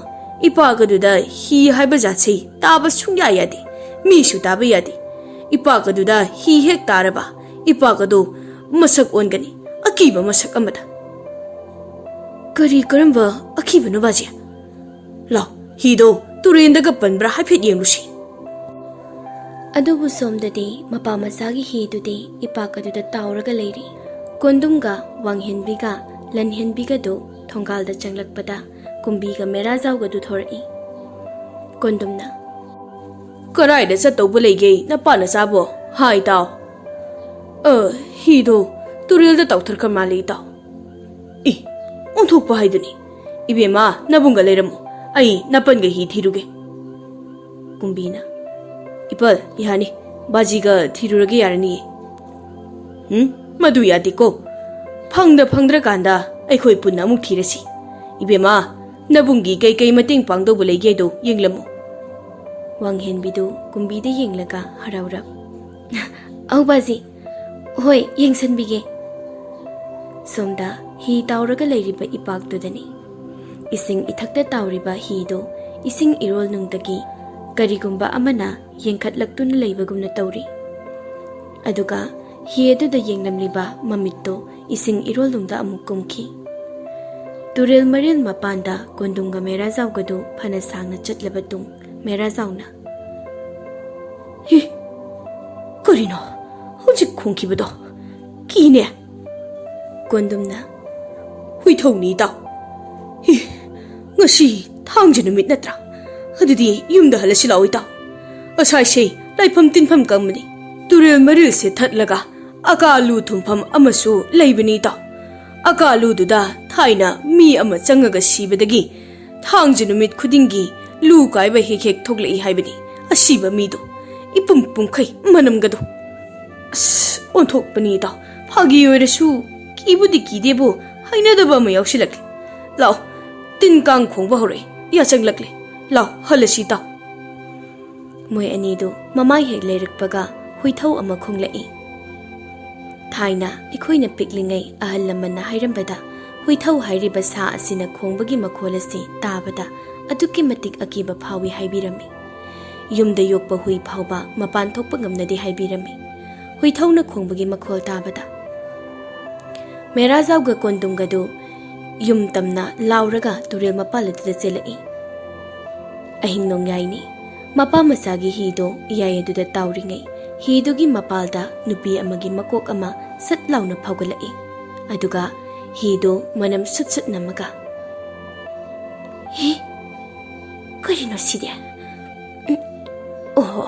ꯏꯄꯥꯛ ꯑꯗꯨꯗ ꯍꯤ ꯍꯥꯏꯕ ꯖꯥꯠꯁꯤ ꯇꯥꯕ ꯁꯨꯡꯌꯥ ꯌꯥꯗꯦ, ꯃꯤꯁꯨ ꯇꯥꯕ ꯌꯥꯗꯦ꯫ ꯏꯄꯥꯛ ꯑꯗꯨꯗ ꯍꯤ ꯍꯦꯛ ꯇꯥꯔꯕ, ꯏꯄꯥꯛ ꯑꯗꯨ ꯃꯁꯛ ꯑꯣꯟꯒꯅꯤ, ꯑꯀꯤꯕ ꯃꯁꯛ ꯑꯃꯗ꯫" "ꯀꯔꯤ ꯀꯔꯝꯕ ꯑꯀꯤꯕꯅꯣ ꯕꯥꯖꯤ? ꯂꯥꯎ, ꯍꯤꯗꯣ ꯇꯨꯔꯦꯟꯗꯒ ꯄꯟꯕ꯭ꯔꯥ ꯍꯥꯏꯐꯦꯠ ꯌꯦꯡꯂꯨꯁꯤ꯫" ꯑꯗꯨꯕꯨ ꯁꯣꯝꯗꯗꯤ ꯃꯄꯥ ꯃꯆꯥꯒꯤ ꯍꯤꯗꯨꯗꯤ ꯏꯄꯥꯛ ꯑꯗꯨꯗ ꯇꯥꯎꯔꯒ ꯂꯩꯔꯤ꯫ ꯀꯣꯟꯗꯨꯝꯒ ꯋꯥꯡꯍꯦꯟꯕꯤꯒ ꯂꯟꯍꯦꯟꯕꯤꯒꯗꯨ ꯊꯣꯡꯒꯥꯜꯗ ꯆꯪꯂꯛꯄꯗ ꯀꯨꯝꯕꯤꯒ ꯃꯦꯔꯥꯖꯥꯎꯒꯗꯨ ꯊꯣꯔꯛꯏ꯫ ꯀꯣꯟꯗꯨꯝꯅ, "ꯀꯔꯥꯏꯗ ꯆꯠꯇꯧꯕ ꯂꯩꯒꯦ ꯅꯄꯥ ꯅꯆꯥꯕꯣ? ꯍꯥꯏ ꯇꯥꯎ꯫" "ꯑ, ꯍꯤꯗꯣ ꯇꯨꯔꯦꯜꯗ ꯇꯥꯎꯊꯔꯛꯈ꯭ꯔ ꯃꯥꯜꯂꯦ ꯏꯇꯥꯎ꯫" "ꯏ, ꯑꯣꯟꯊꯣꯛꯄ ꯍꯥꯏꯗꯨꯅꯤ꯫ ꯏꯕꯦꯝꯃ, ꯅꯕꯨꯡꯒ ꯂꯩꯔꯝꯃꯨ, ꯑꯩ ꯅꯄꯟꯒ ꯍꯤ ꯊꯤꯔꯨꯒꯦ꯫" ꯀꯨꯝꯕꯤꯅ, "ꯏꯄꯜ, ꯌꯥꯅꯤ, ꯕꯥꯖꯤꯒ ꯊꯤꯔꯨꯔꯒꯦ ꯌꯥꯔꯅꯤꯌꯦ꯫" ꯎꯝ, ꯃꯗꯨ ꯌꯥꯗꯦꯀꯣ꯫ ꯐꯪꯗ ꯐꯪꯗ꯭ꯔꯀꯥꯟꯗ ꯑꯩꯈꯣꯏ ꯄꯨꯟꯅ ꯑꯃꯨꯛ ꯊꯤꯔꯁꯤ꯫ ꯏꯕꯦꯝꯃ, ꯅꯕꯨꯡꯒꯤ ꯀꯩꯀꯩ ꯃꯇꯦꯡ ꯄꯥꯡꯗꯧꯕ ꯂꯩꯒꯦꯗꯣ ꯌꯦꯡꯂꯝꯃꯨ꯫ ꯋꯥꯡꯍꯦꯟꯕꯤꯗꯨ ꯀꯨꯝꯕꯤꯗ ꯌꯦꯡꯂꯒ ꯍꯔꯥꯎꯔꯞ, "ꯑꯧ ꯕꯥꯖꯤ, ꯍꯣꯏ, ꯌꯦꯡꯁꯟꯕꯤꯒꯦ꯫" ꯁꯣꯝꯗ ꯍꯤ ꯇꯥꯎꯔꯒ ꯂꯩꯔꯤꯕ ꯏꯄꯥꯛꯇꯨꯗꯅꯤ꯫ ꯏꯁꯤꯡ ꯏꯊꯛꯇ ꯇꯥꯎꯔꯤꯕ ꯍꯤꯗꯨ ꯏꯁꯤꯡ ꯏꯔꯣꯜꯅꯨꯡꯗꯒꯤ ꯀꯔꯤꯒꯨꯝꯕ ꯑꯃꯅ ꯌꯦꯡꯈꯠꯂꯛꯇꯨꯅ ꯂꯩꯕꯒꯨꯝꯅ ꯇꯧꯔꯤ꯫ ꯑꯗꯨꯒ ꯍꯤ ꯑꯗꯨꯗ ꯌꯦꯡꯂꯝꯂꯤꯕ ꯃꯃꯤꯠꯇꯨ ꯏꯁꯤꯡ ꯏꯔꯣꯜꯅꯨꯡꯗ ꯑꯃꯨꯛ ꯀꯨꯝꯈꯤ꯫ ꯇꯨꯔꯦꯜ ꯃꯔꯤꯜ ꯃꯄꯥꯟꯗ ꯀꯣꯟꯗꯨꯝꯒ ꯃꯦꯔꯥꯖꯥꯎꯒꯗꯨ ꯐꯅ ꯁꯥꯡꯅ ꯆꯠꯂꯕ ꯇꯨꯡ, ꯃꯦꯔꯥꯖꯥꯎꯅ, "ꯍꯤ, ꯀꯔꯤꯅꯣ ꯍꯧꯖꯤꯛ ꯈꯣꯡꯈꯤꯕꯗꯣ? ꯀꯤꯅꯦ!" ꯀꯣꯟꯗꯨꯝꯅ, "ꯍꯨꯏꯊꯧꯅꯤ, ꯏꯇꯥꯎ꯫ ꯍꯤ, ꯉꯁꯤ ꯊꯥꯡꯖ ꯅꯨꯃꯤꯠ ꯅꯠꯇ꯭ꯔꯥ? ꯑꯗꯨꯗꯤ ꯌꯨꯝꯗ ꯍꯜꯂꯁꯤ ꯂꯥꯛꯑꯣ, ꯏꯇꯥꯎ꯫ ꯉꯁꯥꯏꯁꯦ ꯂꯥꯏꯐꯝ ꯇꯤꯟꯐꯝ ꯀꯪꯕꯅꯤ꯫ ꯇꯨꯔꯦꯜ ꯃꯔꯤꯜꯁꯦ ꯊꯠꯂꯒ ꯑꯀꯥ ꯂꯨ ꯊꯨꯝꯐꯝ ꯑꯃꯁꯨ ꯂꯩꯕꯅꯤ, ꯏꯇꯥꯎ꯫ ꯑꯀꯥ ꯂꯨꯗꯨꯗ ꯊꯥꯏꯅ ꯃꯤ ꯑꯃ ꯆꯪꯉꯒ ꯁꯤꯕꯗꯒꯤ ꯊꯥꯡꯖ ꯅꯨꯃꯤꯠ ꯈꯨꯗꯤꯡꯒꯤ ꯂꯨ ꯀꯥꯏꯕ ꯍꯦꯛ ꯍꯦꯛ ꯊꯣꯛꯂꯛꯏ ꯍꯥꯏꯕꯅꯤ꯫ ꯑꯁꯤꯕ ꯃꯤꯗꯣ ꯏꯄꯨꯝ ꯄꯨꯝꯈꯩ ꯃꯅꯝꯒꯗꯣ꯫ ꯑꯁ, ꯑꯣꯟꯊꯣꯛꯄꯅꯤ, ꯏꯇꯥꯎ꯫ ꯐꯥꯒꯤ ꯑꯣꯏꯔꯁꯨ ꯀꯤꯕꯨꯗꯤ ꯀꯤꯗꯦꯕꯨ, ꯍꯩꯅꯗꯕ ꯑꯃ ꯌꯥꯎꯁꯤꯜꯂꯛꯂꯦ꯫ ꯂꯥꯛꯑꯣ, ꯇꯤꯟ ꯀꯥꯡ ꯈꯣꯡꯕ ꯍꯧꯔꯛꯑꯦ, ꯌꯥꯆꯪꯂꯛꯂꯦ꯫ ꯂꯥꯛꯑꯣ, ꯍꯜꯂꯁꯤ, ꯏꯇꯥꯎ꯫" ꯃꯣꯏ ꯑꯅꯤꯗꯨ ꯃꯃꯥꯏ ꯍꯦꯛ ꯂꯩꯔꯛꯄꯒ ꯍꯨꯏꯊꯧ ꯑꯃ ꯈꯣꯡꯂꯛꯏ꯫ ꯊꯥꯏꯅ ꯑꯩꯈꯣꯏꯅ ꯄꯤꯛꯂꯤꯉꯩ ꯑꯍꯜ ꯂꯃꯟꯅ ꯍꯥꯏꯔꯝꯕꯗ, ꯍꯨꯏꯊꯧ ꯍꯥꯏꯔꯤꯕ ꯁꯥ ꯑꯁꯤꯅ ꯈꯣꯡꯕꯒꯤ ꯃꯈꯣꯜ ꯑꯁꯤ ꯇꯥꯕꯗ ꯑꯗꯨꯛꯀꯤ ꯃꯇꯤꯛ ꯑꯀꯤꯕ ꯐꯥꯎꯏ ꯍꯥꯏꯕꯤꯔꯝꯃꯤ꯫ ꯌꯨꯝꯗ ꯌꯣꯛꯄ ꯍꯨꯏ ꯐꯥꯎꯕ ꯃꯄꯥꯟ ꯊꯣꯛꯄ ꯉꯝꯅꯗꯦ ꯍꯥꯏꯕꯤꯔꯝꯃꯤ, ꯍꯨꯏꯊꯧꯅ ꯈꯣꯡꯕꯒꯤ ꯃꯈꯣꯜ ꯇꯥꯕꯗ꯫ ꯃꯦꯔꯥꯖꯥꯎꯒ ꯀꯣꯟꯗꯨꯝꯒꯗꯨ ꯌꯨꯝ ꯇꯝꯅ ꯂꯥꯎꯔꯒ ꯇꯨꯔꯦꯜ ꯃꯄꯥꯜ ꯑꯗꯨꯗ ꯆꯦꯜꯂꯛꯏ꯫ ꯑꯍꯤꯡ ꯅꯣꯡꯌꯥꯏꯅꯤ꯫ ꯃꯄꯥ ꯃꯆꯥꯒꯤ ꯍꯤꯗꯣ ꯏꯌꯥꯏ ꯑꯗꯨꯗ ꯇꯥꯎꯔꯤꯉꯩ, ꯍꯤꯗꯨꯒꯤ ꯃꯄꯥꯜꯗ ꯅꯨꯄꯤ ꯑꯃꯒꯤ ꯃꯀꯣꯛ ꯑꯃ ꯁꯠ ꯂꯥꯎꯅ ꯐꯥꯎꯒꯠꯂꯛꯏ꯫ ꯑꯗꯨꯒ ꯍꯤꯗꯣ ꯃꯅꯝ ꯁꯨꯠ ꯁꯨꯠ ꯅꯝꯃꯒ, "ꯍꯤ, ꯀꯔꯤꯅꯣ ꯁꯤꯗꯤ? ꯎꯝ, ꯑꯣꯍꯣ,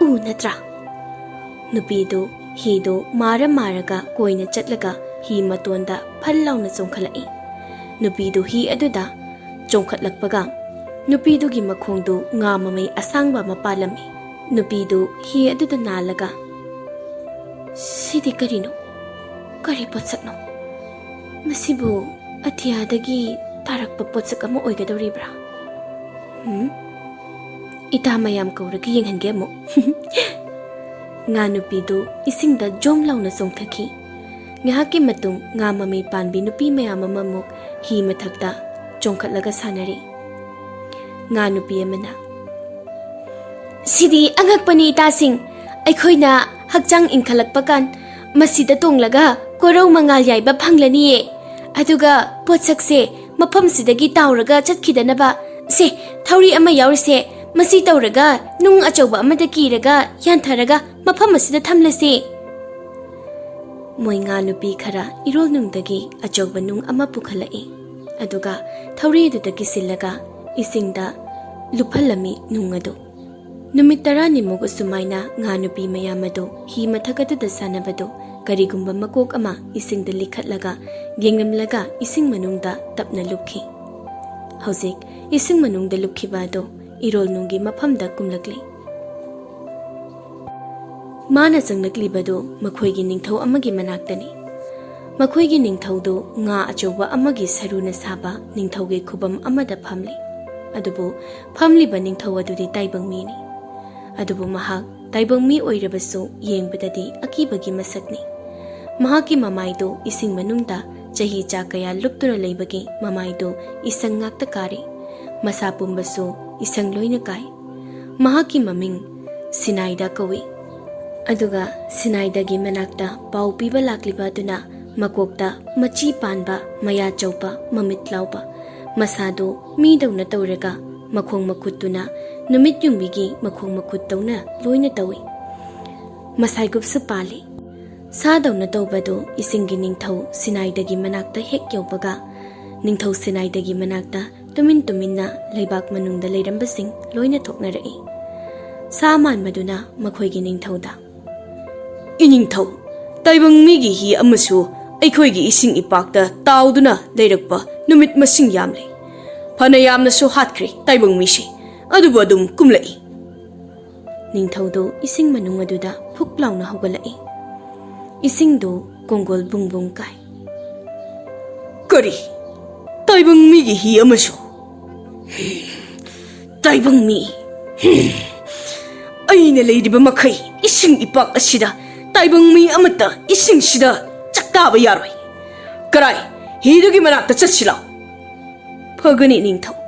ꯎ ꯅꯠꯇ꯭ꯔꯥ?" ꯅꯨꯄꯤꯗꯨ ꯍꯤꯗꯨ ꯃꯥꯔ ꯃꯥꯔꯒ ꯀꯣꯏꯅ ꯆꯠꯂꯒ ꯍꯤ ꯃꯇꯣꯟꯗ ꯐꯜ ꯂꯥꯎꯅ ꯆꯣꯡꯈꯠꯂꯛꯏ꯫ ꯅꯨꯄꯤꯗꯨ ꯍꯤ ꯑꯗꯨꯗ ꯆꯣꯡꯈꯠꯂꯛꯄꯒ ꯅꯨꯄꯤꯗꯨꯒꯤ ꯃꯈꯣꯡꯗꯨ ꯉꯥ ꯃꯃꯩ ꯑꯁꯥꯡꯕ ꯑꯃ ꯄꯥꯜꯂꯝꯃꯤ꯫ ꯅꯨꯄꯤꯗꯨ ꯍꯤ ꯑꯗꯨꯗ ꯅꯥꯜꯂꯒ, ꯁꯤꯗꯤ ꯀꯔꯤꯅꯣ? ꯀꯔꯤ ꯄꯣꯠꯁꯛꯅꯣ? ꯃꯁꯤꯕꯨ ꯑꯇꯤꯌꯥꯗꯒꯤ ꯇꯥꯔꯛꯄ ꯄꯣꯠꯁꯛ ꯑꯃ ꯑꯣꯏꯒꯗꯧꯔꯤꯕ꯭ꯔꯥ? ꯎꯝ? ꯏꯇꯥ ꯃꯌꯥꯝ ꯀꯧꯔꯒ ꯌꯦꯡꯍꯟꯒꯦ ꯑꯃꯨꯛ꯫ ꯉꯥ ꯅꯨꯄꯤꯗꯨ ꯏꯁꯤꯡꯗ ꯖꯣꯝ ꯂꯥꯎꯅ ꯆꯣꯡꯊꯈꯤ꯫ ꯉꯥꯏꯍꯥꯛꯀꯤ ꯃꯇꯨꯡ ꯉꯥ ꯃꯃꯤ ꯄꯥꯟꯕꯤ ꯅꯨꯄꯤ ꯃꯌꯥꯝ ꯑꯃꯃꯨꯛ ꯍꯤ ꯃꯊꯛꯇ ꯆꯣꯡꯈꯠꯂꯒ ꯁꯥꯟꯅꯔꯤ꯫ ꯉꯥ ꯅꯨꯄꯤ ꯑꯃꯅ, "ꯁꯤꯗꯤ ꯑꯉꯛꯄꯅꯤ ꯏꯇꯥꯁꯤꯡ꯫ ꯑꯩꯈꯣꯏꯅ ꯍꯛꯆꯥꯡ ꯏꯟꯈꯠꯂꯛꯄ ꯀꯥꯟ ꯃꯁꯤꯗ ꯇꯣꯡꯂꯒ ꯀꯣꯔꯧ ꯃꯉꯥꯜ ꯌꯥꯏꯕ ꯐꯪꯂꯅꯤꯌꯦ꯫ ꯑꯗꯨꯒ ꯄꯣꯠꯁꯛꯁꯦ ꯃꯐꯝꯁꯤꯗꯒꯤ ꯇꯥꯎꯔꯒ ꯆꯠꯈꯤꯗꯅꯕ꯫ ꯁꯦ, ꯊꯧꯔꯤ ꯑꯃ ꯌꯥꯎꯔꯤꯁꯦ, ꯃꯁꯤ ꯇꯧꯔꯒ ꯅꯨꯡ ꯑꯆꯧꯕ ꯑꯃꯗ ꯀꯤꯔꯒ ꯌꯥꯟꯊꯔꯒ ꯃꯐꯝ ꯑꯁꯤꯗ ꯊꯝꯂꯁꯦ꯫" ꯃꯣꯏ ꯉꯥ ꯅꯨꯄꯤ ꯈꯔ ꯏꯔꯣꯜꯅꯨꯡꯗꯒꯤ ꯑꯆꯧꯕ ꯅꯨꯡ ꯑꯃ ꯄꯨꯈꯠꯂꯛꯏ꯫ ꯑꯗꯨꯒ ꯊꯧꯔꯤ ꯑꯗꯨꯗ ꯀꯤꯁꯤꯜꯂꯒ ꯏꯁꯤꯡꯗ ꯂꯨꯞꯍꯜꯂꯝꯃꯤ ꯅꯨꯡ ꯑꯗꯨ꯫ ꯅꯨꯃꯤꯠ ꯇꯔꯥꯅꯤꯃꯨꯛ ꯑꯁꯨꯃꯥꯏꯅ ꯉꯥ ꯅꯨꯄꯤ ꯃꯌꯥꯝ ꯑꯗꯨ ꯍꯤ ꯃꯊꯛ ꯑꯗꯨꯗ ꯁꯥꯟꯅꯕꯗꯨ ꯀꯔꯤꯒꯨꯝꯕ ꯃꯀꯣꯛ ꯑꯃ ꯏꯁꯤꯡꯗ ꯂꯤꯈꯠꯂꯒ ꯌꯦꯡꯂꯝꯂꯒ ꯏꯁꯤꯡ ꯃꯅꯨꯡꯗ ꯇꯞꯅ ꯂꯨꯞꯈꯤ꯫ ꯍꯧꯖꯤꯛ ꯏꯁꯤꯡ ꯃꯅꯨꯡꯗ ꯂꯨꯞꯈꯤꯕ ꯑꯗꯨ ꯏꯔꯣꯜꯅꯨꯡꯒꯤ ꯃꯐꯝꯗ ꯀꯨꯝꯂꯛꯂꯤ꯫ ꯃꯥꯅ ꯆꯪꯂꯛꯂꯤꯕꯗꯨ ꯃꯈꯣꯏꯒꯤ ꯅꯤꯡꯊꯧ ꯑꯃꯒꯤ ꯃꯅꯥꯛꯇꯅꯤ꯫ ꯃꯈꯣꯏꯒꯤ ꯅꯤꯡꯊꯧꯗꯨ ꯉꯥ ꯑꯆꯧꯕ ꯑꯃꯒꯤ ꯁꯔꯨꯅ ꯁꯥꯕ ꯅꯤꯡꯊꯧꯒꯤ ꯈꯨꯕꯝ ꯑꯃꯗ ꯐꯝꯂꯤ꯫ ꯑꯗꯨꯕꯨ ꯐꯝꯂꯤꯕ ꯅꯤꯡꯊꯧ ꯑꯗꯨꯗꯤ ꯇꯥꯏꯕꯪ ꯃꯤꯅꯤ꯫ ꯑꯗꯨꯕꯨ ꯃꯍꯥꯛ ꯇꯥꯏꯕꯪ ꯃꯤ ꯑꯣꯏꯔꯕꯁꯨ ꯌꯦꯡꯕꯗꯗꯤ ꯑꯀꯤꯕꯒꯤ ꯃꯁꯛꯅꯤ꯫ ꯃꯍꯥꯛꯀꯤ ꯃꯃꯥꯏꯗꯨ ꯏꯁꯤꯡ ꯃꯅꯨꯡꯗ ꯆꯍꯤ ꯆꯥ ꯀꯌꯥ ꯂꯨꯞꯇꯨꯅ ꯂꯩꯕꯒꯤ ꯃꯃꯥꯏꯗꯨ ꯏꯁꯪ ꯉꯥꯛꯇ ꯀꯥꯔꯤ꯫ ꯃꯁꯥ ꯄꯨꯝꯕꯁꯨ ꯏꯁꯪ ꯂꯣꯏꯅ ꯀꯥꯏ꯫ ꯃꯍꯥꯛꯀꯤ ꯃꯃꯤꯡ ꯁꯤꯅꯥꯏꯗ ꯀꯧꯏ꯫ ꯑꯗꯨꯒ ꯁꯤꯅꯥꯏꯗꯒꯤ ꯃꯅꯥꯛꯇ ꯄꯥꯎ ꯄꯤꯕ ꯂꯥꯛꯂꯤꯕ ꯑꯗꯨꯅ ꯃꯀꯣꯛꯇ ꯃꯆꯤ ꯄꯥꯟꯕ, ꯃꯌꯥ ꯆꯧꯕ, ꯃꯃꯤꯠ ꯂꯥꯎꯕ, ꯃꯁꯥꯗꯨ ꯃꯤꯗꯧꯅ ꯇꯧꯔꯒ ꯃꯈꯣꯡ ꯃꯈꯨꯠꯇꯨꯅ ꯅꯨꯃꯤꯠ ꯌꯨꯡꯕꯤꯒꯤ ꯃꯈꯣꯡ ꯃꯈꯨꯠ ꯇꯧꯅ ꯂꯣꯏꯅ ꯇꯧꯏ꯫ ꯃꯁꯥꯏꯒꯨꯞꯁꯨ ꯄꯥꯜꯂꯤ꯫ ꯁꯥꯗꯧꯅ ꯇꯧꯕꯗꯨ ꯏꯁꯤꯡꯒꯤ ꯅꯤꯡꯊꯧ ꯁꯤꯅꯥꯏꯗꯒꯤ ꯃꯅꯥꯛꯇ ꯍꯦꯛ ꯌꯧꯕꯒ, ꯅꯤꯡꯊꯧ ꯁꯤꯅꯥꯏꯗꯒꯤ ꯃꯅꯥꯛꯇ ꯇꯨꯃꯤꯟ ꯇꯨꯃꯤꯟꯅ ꯂꯩꯕꯥꯛ ꯃꯅꯨꯡꯗ ꯂꯩꯔꯝꯕꯁꯤꯡ ꯂꯣꯏꯅ ꯊꯣꯛꯅꯔꯛꯏ꯫ ꯁꯥ ꯃꯥꯟꯕꯗꯨꯅ ꯃꯈꯣꯏꯒꯤ ꯅꯤꯡꯊꯧꯗ, "ꯏꯅꯤꯡꯊꯧ, ꯇꯥꯏꯕꯪ ꯃꯤꯒꯤ ꯍꯤ ꯑꯃꯁꯨ ꯑꯩꯈꯣꯏꯒꯤ ꯏꯁꯤꯡ ꯏꯄꯥꯛꯇ ꯇꯥꯎꯗꯨꯅ ꯂꯩꯔꯛꯄ ꯅꯨꯃꯤꯠ ꯃꯁꯤꯡ ꯌꯥꯝꯂꯦ꯫ ꯐꯅ ꯌꯥꯝꯅꯁꯨ ꯍꯥꯠꯈ꯭ꯔꯦ ꯇꯥꯏꯕꯪ ꯃꯤꯁꯦ, ꯑꯗꯨꯕꯨ ꯑꯗꯨꯝ ꯀꯨꯝꯂꯛꯏ꯫" ꯅꯤꯡꯊꯧꯗꯨ ꯏꯁꯤꯡ ꯃꯅꯨꯡ ꯑꯗꯨꯗ ꯐꯨꯛ ꯂꯥꯎꯅ ꯍꯧꯒꯠꯂꯛꯏ꯫ ꯏꯁꯤꯡꯗꯨ ꯀꯣꯡꯒꯣꯜ ꯕꯨꯡ ꯕꯨꯡ ꯀꯥꯏ꯫ "ꯀꯔꯤ? ꯇꯥꯏꯕꯪ ꯃꯤꯒꯤ ꯍꯤ ꯑꯃꯁꯨ? ꯇꯥꯏꯕꯪ ꯃꯤ! ꯑꯩꯅ ꯂꯩꯔꯤꯕ ꯃꯈꯩ ꯏꯁꯤꯡ ꯏꯄꯥꯛ ꯑꯁꯤꯗ ꯇꯥꯏꯕꯪ ꯃꯤ ꯑꯃꯠꯇ ꯏꯁꯤꯡꯁꯤꯗ ꯆꯥꯛꯇꯥꯕ ꯌꯥꯔꯣꯏ꯫ ꯀꯔꯥꯏ? ꯍꯤꯗꯨꯒꯤ ꯃꯅꯥꯛꯇ ꯆꯠꯁꯤ ꯂꯥꯎ꯫" "ꯐꯒꯅꯤ, ꯅꯤꯡꯊꯧ꯫"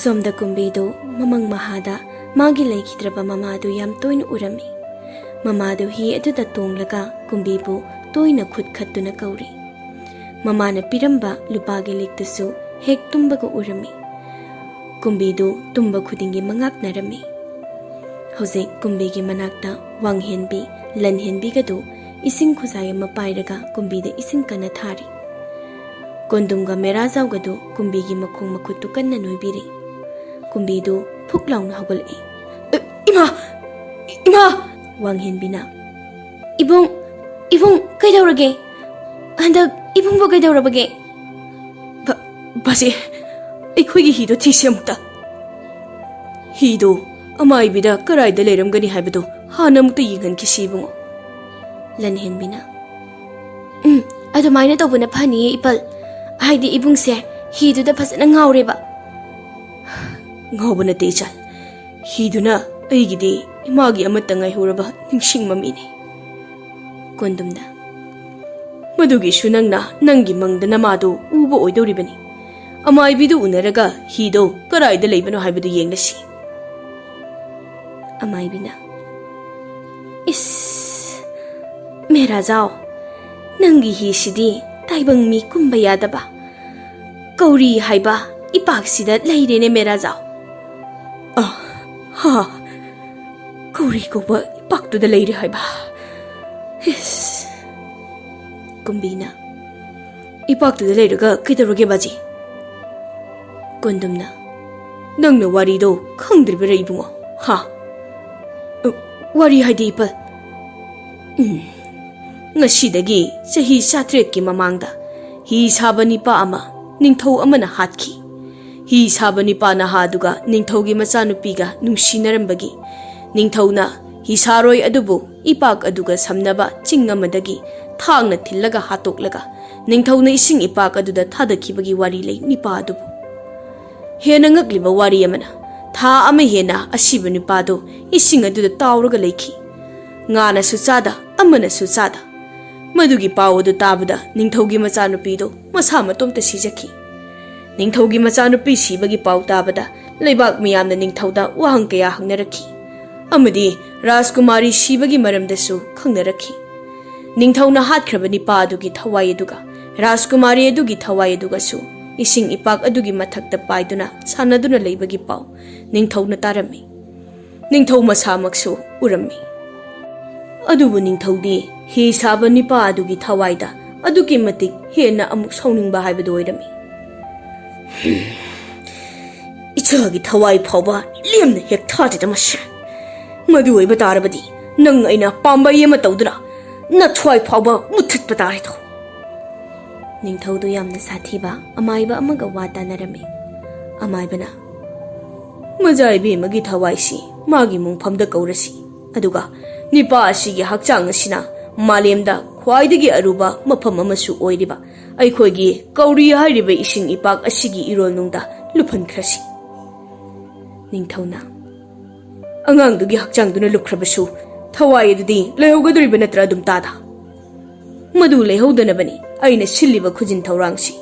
ꯁꯣꯝꯗ ꯀꯨꯝꯕꯤꯗꯨ ꯃꯃꯪ ꯃꯍꯥꯗ ꯃꯥꯒꯤ ꯂꯩꯈꯤꯗ꯭ꯔꯕ ꯃꯃꯥꯗꯨ ꯌꯥꯝ ꯇꯣꯏꯅ ꯎꯔꯝꯃꯤ꯫ ꯃꯃꯥꯗꯨ ꯍꯤ ꯑꯗꯨꯗ ꯇꯣꯡꯂꯒ ꯀꯨꯝꯕꯤꯕꯨ ꯇꯣꯏꯅ ꯈꯨꯠ ꯈꯠꯇꯨꯅ ꯀꯧꯔꯤ꯫ ꯃꯃꯥꯅ ꯄꯤꯔꯝꯕ ꯂꯨꯄꯥꯒꯤ ꯂꯤꯛꯇꯨꯁꯨ ꯍꯦꯛ ꯇꯨꯝꯕꯒ ꯎꯔꯝꯃꯤ꯫ ꯀꯨꯝꯕꯤꯗꯨ ꯇꯨꯝꯕ ꯈꯨꯗꯤꯡꯒꯤ ꯃꯉꯥꯛꯅꯔꯝꯃꯤ꯫ ꯍꯧꯖꯤꯛ ꯀꯨꯝꯕꯤꯒꯤ ꯃꯅꯥꯛꯇ ꯋꯥꯡꯍꯦꯟꯕꯤ, ꯂꯟꯍꯦꯟꯕꯤꯒꯗꯨ ꯏꯁꯤꯡ ꯈꯨꯖꯥꯏ ꯑꯃ ꯄꯥꯏꯔꯒ ꯀꯨꯝꯕꯤꯗ ꯏꯁꯤꯡ ꯀꯟꯅ ꯊꯥꯔꯤ꯫ ꯀꯣꯟꯗꯨꯝꯒ ꯃꯦꯔꯥꯖꯥꯎꯒꯗꯨ ꯀꯨꯝꯕꯤꯒꯤ ꯃꯈꯣꯡ ꯃꯈꯨꯠꯇꯨ ꯀꯟꯅ ꯅꯣꯏꯕꯤꯔꯤ꯫ ꯀꯨꯝꯕꯤꯗꯨ ꯐꯨꯛ ꯂꯥꯎꯅ ꯍꯧꯒꯠꯂꯛꯏ꯫ "ꯏ-, ꯏꯃꯥ! ꯏꯃꯥ!" ꯋꯥꯡꯍꯦꯟꯕꯤꯅ, "ꯏꯕꯨꯡ, ꯏꯕꯨꯡ, ꯀꯩꯗꯧꯔꯒꯦ? ꯍꯟꯗꯛ ꯏꯕꯨꯡꯕꯨ ꯀꯩꯗꯧꯔꯕꯒꯦ?" "ꯕ-, ꯕꯥꯖꯤ, ꯑꯩꯈꯣꯏꯒꯤ ꯍꯤꯗꯣ ꯊꯤꯁꯤ ꯑꯃꯨꯛꯇ꯫ ꯍꯤꯗꯣ ꯑꯃꯥꯏꯕꯤꯗ ꯀꯔꯥꯏꯗ ꯂꯩꯔꯝꯒꯅꯤ ꯍꯥꯏꯕꯗꯣ ꯍꯥꯟꯅ ꯑꯃꯨꯛꯇ ꯌꯦꯡꯍꯟꯈꯤꯁꯤ, ꯏꯕꯨꯡꯉꯣ꯫" ꯂꯟꯍꯦꯟꯕꯤꯅ, "ꯎꯝ, ꯑꯗꯨꯃꯥꯏꯅ ꯇꯧꯕꯅ ꯐꯅꯤꯌꯦ, ꯏꯄꯜ꯫ ꯍꯥꯏꯗꯤ ꯏꯕꯨꯡꯁꯦ ꯍꯤꯗꯨꯗ ꯐꯖꯅ ꯉꯥꯎꯔꯦꯕ꯫" "ꯉꯥꯎꯕ ꯅꯠꯇꯦ, ꯏꯆꯥ꯫ ꯍꯤꯗꯨꯅ ꯑꯩꯒꯤꯗꯤ ꯏꯃꯥꯒꯤ ꯑꯃꯠꯇ ꯉꯥꯏꯍꯧꯔꯕ ꯅꯤꯡꯁꯤꯡ ꯃꯃꯤꯅꯤ꯫" ꯀꯣꯟꯗꯨꯝꯅ, "ꯃꯗꯨꯒꯤꯁꯨ ꯅꯪꯅ ꯅꯪꯒꯤ ꯃꯪꯗ ꯅꯃꯥꯗꯣ ꯎꯕ ꯑꯣꯏꯗꯧꯔꯤꯕꯅꯤ꯫ ꯑꯃꯥꯏꯕꯤꯗꯨ ꯎꯅꯔꯒ ꯍꯤꯗꯣ ꯀꯔꯥꯏꯗ ꯂꯩꯕꯅꯣ ꯍꯥꯏꯕꯗꯨ ꯌꯦꯡꯂꯁꯤ꯫" ꯑꯃꯥꯏꯕꯤꯅ, "ꯏꯁ, ꯃꯦꯔꯥꯖꯥꯎ, ꯅꯪꯒꯤ ꯍꯤꯁꯤꯗꯤ ꯇꯥꯏꯕꯪ ꯃꯤ ꯀꯨꯝꯕ ꯌꯥꯗꯕ ꯀꯧꯔꯤ ꯍꯥꯏꯕ ꯏꯄꯥꯛꯁꯤꯗ ꯂꯩꯔꯦꯅꯦ, ꯃꯦꯔꯥꯖꯥꯎ꯫" "ꯑ, ꯍꯥ, ꯀꯧꯔꯤ ꯀꯧꯕ ꯏꯄꯥꯛꯇꯨꯗ ꯂꯩꯔꯦ ꯍꯥꯏꯕ? ꯏꯁ꯫" ꯀꯨꯝꯕꯤꯅ, "ꯏꯄꯥꯛꯇꯨꯗ ꯂꯩꯔꯒ ꯀꯩꯗꯧꯔꯒꯦ, ꯕꯥꯖꯤ?" ꯀꯣꯟꯗꯨꯝꯅ, "ꯅꯪꯅ ꯋꯥꯔꯤꯗꯣ ꯈꯪꯗ꯭ꯔꯤꯕꯔꯥ, ꯏꯕꯨꯡꯉꯣ? ꯍꯥ? ꯑ, ꯋꯥꯔꯤ ꯍꯥꯏꯗꯤ, ꯏꯄꯜ?" "ꯎꯝ, ꯉꯁꯤꯗꯒꯤ ꯆꯍꯤ ꯆꯥꯇ꯭ꯔꯦꯠꯀꯤ ꯃꯃꯥꯡꯗ ꯍꯤ ꯁꯥꯕ ꯅꯤꯄꯥ ꯑꯃ ꯅꯤꯡꯊꯧ ꯑꯃꯅ ꯍꯥꯠꯈꯤ꯫ ꯍꯤ ꯁꯥꯕ ꯅꯤꯄꯥ ꯅꯍꯥ ꯑꯗꯨꯒ ꯅꯤꯡꯊꯧꯒꯤ ꯃꯆꯥꯅꯨꯄꯤꯒ ꯅꯨꯡꯁꯤꯅꯔꯝꯕꯒꯤ ꯅꯤꯡꯊꯧꯅ ꯍꯤꯁꯥꯔꯣꯏ ꯑꯗꯨꯕꯨ ꯏꯄꯥꯛ ꯑꯗꯨꯒ ꯁꯝꯅꯕ ꯆꯤꯡ ꯑꯃꯗꯒꯤ ꯊꯥꯡꯅ ꯊꯤꯜꯂꯒ ꯍꯥꯠꯇꯣꯛꯂꯒ ꯅꯤꯡꯊꯧꯅ ꯏꯁꯤꯡ ꯏꯄꯥꯛ ꯑꯗꯨꯗ ꯊꯥꯗꯈꯤꯕꯒꯤ ꯋꯥꯔꯤ ꯂꯩ ꯅꯤꯄꯥ ꯑꯗꯨꯕꯨ꯫ ꯍꯦꯟꯅ ꯉꯛꯂꯤꯕ ꯋꯥꯔꯤ ꯑꯃꯅ, ꯊꯥ ꯑꯃ ꯍꯦꯟꯅ ꯑꯁꯤꯕ ꯅꯨꯄꯥꯗꯨ ꯏꯁꯤꯡ ꯑꯗꯨꯗ ꯇꯥꯎꯔꯒ ꯂꯩꯈꯤ꯫ ꯉꯥꯅꯁꯨ ꯆꯥꯗ, ꯑꯃꯅꯁꯨ ꯆꯥꯗ꯫ ꯃꯗꯨꯒꯤ ꯄꯥꯎ ꯑꯗꯨ ꯇꯥꯕꯗ ꯅꯤꯡꯊꯧꯒꯤ ꯃꯆꯥꯅꯨꯄꯤꯗꯨ ꯃꯁꯥ ꯃꯇꯣꯝꯇ ꯁꯤꯖꯈꯤ꯫ ꯅꯤꯡꯊꯧꯒꯤ ꯃꯆꯥꯅꯨꯄꯤ ꯁꯤꯕꯒꯤ ꯄꯥꯎ ꯇꯥꯕꯗ ꯂꯩꯕꯥꯛ ꯃꯤꯌꯥꯝꯅ ꯅꯤꯡꯊꯧꯗ ꯋꯥꯍꯪ ꯀꯌꯥ ꯍꯪꯅꯔꯛꯈꯤ꯫ ꯑꯃꯗꯤ ꯔꯥꯖꯀꯨꯃꯥꯔꯤ ꯁꯤꯕꯒꯤ ꯃꯔꯝꯗꯁꯨ ꯈꯪꯅꯔꯛꯈꯤ꯫ ꯅꯤꯡꯊꯧꯅ ꯍꯥꯠꯈ꯭ꯔꯕ ꯅꯤꯄꯥ ꯑꯗꯨꯒꯤ ꯊꯋꯥꯏ ꯑꯗꯨꯒ ꯔꯥꯖꯀꯨꯃꯥꯔꯤ ꯑꯗꯨꯒꯤ ꯊꯋꯥꯏ ꯑꯗꯨꯒꯁꯨ ꯏꯁꯤꯡ ꯏꯄꯥꯛ ꯑꯗꯨꯒꯤ ꯃꯊꯛꯇ ꯄꯥꯏꯗꯨꯅ ꯁꯥꯟꯅꯗꯨꯅ ꯂꯩꯕꯒꯤ ꯄꯥꯎ ꯅꯤꯡꯊꯧꯅ ꯇꯥꯔꯝꯃꯤ꯫ ꯅꯤꯡꯊꯧ ꯃꯁꯥꯃꯛꯁꯨ ꯎꯔꯝꯃꯤ꯫ ꯑꯗꯨꯕꯨ ꯅꯤꯡꯊꯧꯗꯤ ꯍꯤ ꯁꯥꯕ ꯅꯤꯄꯥ ꯑꯗꯨꯒꯤ ꯊꯋꯥꯏꯗ ꯑꯗꯨꯛꯀꯤ ꯃꯇꯤꯛ ꯍꯦꯟꯅ ꯑꯃꯨꯛ ꯁꯥꯎꯅꯤꯡꯕ ꯍꯥꯏꯕꯗꯨ ꯑꯣꯏꯔꯝꯃꯤ꯫ "ꯏꯆꯥꯒꯤ ꯊꯋꯥꯏ ꯐꯥꯎꯕ ꯂꯦꯝꯅ ꯍꯦꯛ ꯊꯥꯗꯦꯗ ꯃꯁꯦ꯫ ꯃꯗꯨ ꯑꯣꯏꯕ ꯇꯥꯔꯕꯗꯤ ꯅꯪ ꯑꯩꯅ ꯄꯥꯝꯕꯩ ꯑꯃ ꯇꯧꯗꯨꯅ ꯅꯊ꯭ꯋꯥꯏ ꯐꯥꯎꯕ ꯃꯨꯠꯊꯠꯄ ꯇꯥꯔꯦꯗꯣ꯫" ꯅꯤꯡꯊꯧꯗꯨ ꯌꯥꯝꯅ ꯁꯥꯊꯤꯕ ꯑꯃꯥꯏꯕ ꯑꯃꯒ ꯋꯥ ꯇꯥꯅꯔꯝꯃꯤ꯫ ꯑꯃꯥꯏꯕꯅ, "ꯃꯖꯥ ꯏꯕꯦꯝꯃꯒꯤ ꯊꯋꯥꯏꯁꯤ ꯃꯥꯒꯤ ꯃꯣꯡꯐꯝꯗ ꯀꯧꯔꯁꯤ, ꯑꯗꯨꯒ ꯅꯤꯄꯥ ꯑꯁꯤꯒꯤ ꯍꯛꯆꯥꯡ ꯑꯁꯤꯅ ꯃꯥꯂꯦꯝꯗ ꯈ꯭ꯋꯥꯏꯗꯒꯤ ꯑꯔꯨꯕ ꯃꯐꯝ ꯑꯃꯁꯨ ꯑꯣꯏꯔꯤꯕ ꯑꯩꯈꯣꯏꯒꯤ ꯀꯧꯔꯤ ꯍꯥꯏꯔꯤꯕ ꯏꯁꯤꯡ ꯏꯄꯥꯛ ꯑꯁꯤꯒꯤ ꯏꯔꯣꯜꯅꯨꯡꯗ ꯂꯨꯞꯍꯟꯈ꯭ꯔꯁꯤ꯫" ꯅꯤꯡꯊꯧꯅ, "ꯑꯉꯥꯡꯗꯨꯒꯤ ꯍꯛꯆꯥꯡꯗꯨꯅ ꯂꯨꯞꯈ꯭ꯔꯕꯁꯨ ꯊꯋꯥꯏ ꯑꯗꯨꯗꯤ ꯂꯩꯍꯧꯒꯗꯧꯔꯤꯕ ꯅꯠꯇ꯭ꯔꯥ ꯑꯗꯨꯝ ꯇꯥꯗ? ꯃꯗꯨ ꯂꯩꯍꯧꯗꯅꯕꯅꯤ ꯑꯩꯅ ꯁꯤꯜꯂꯤꯕ ꯈꯨꯖꯤꯟ ꯊꯧꯔꯥꯡꯁꯤ꯫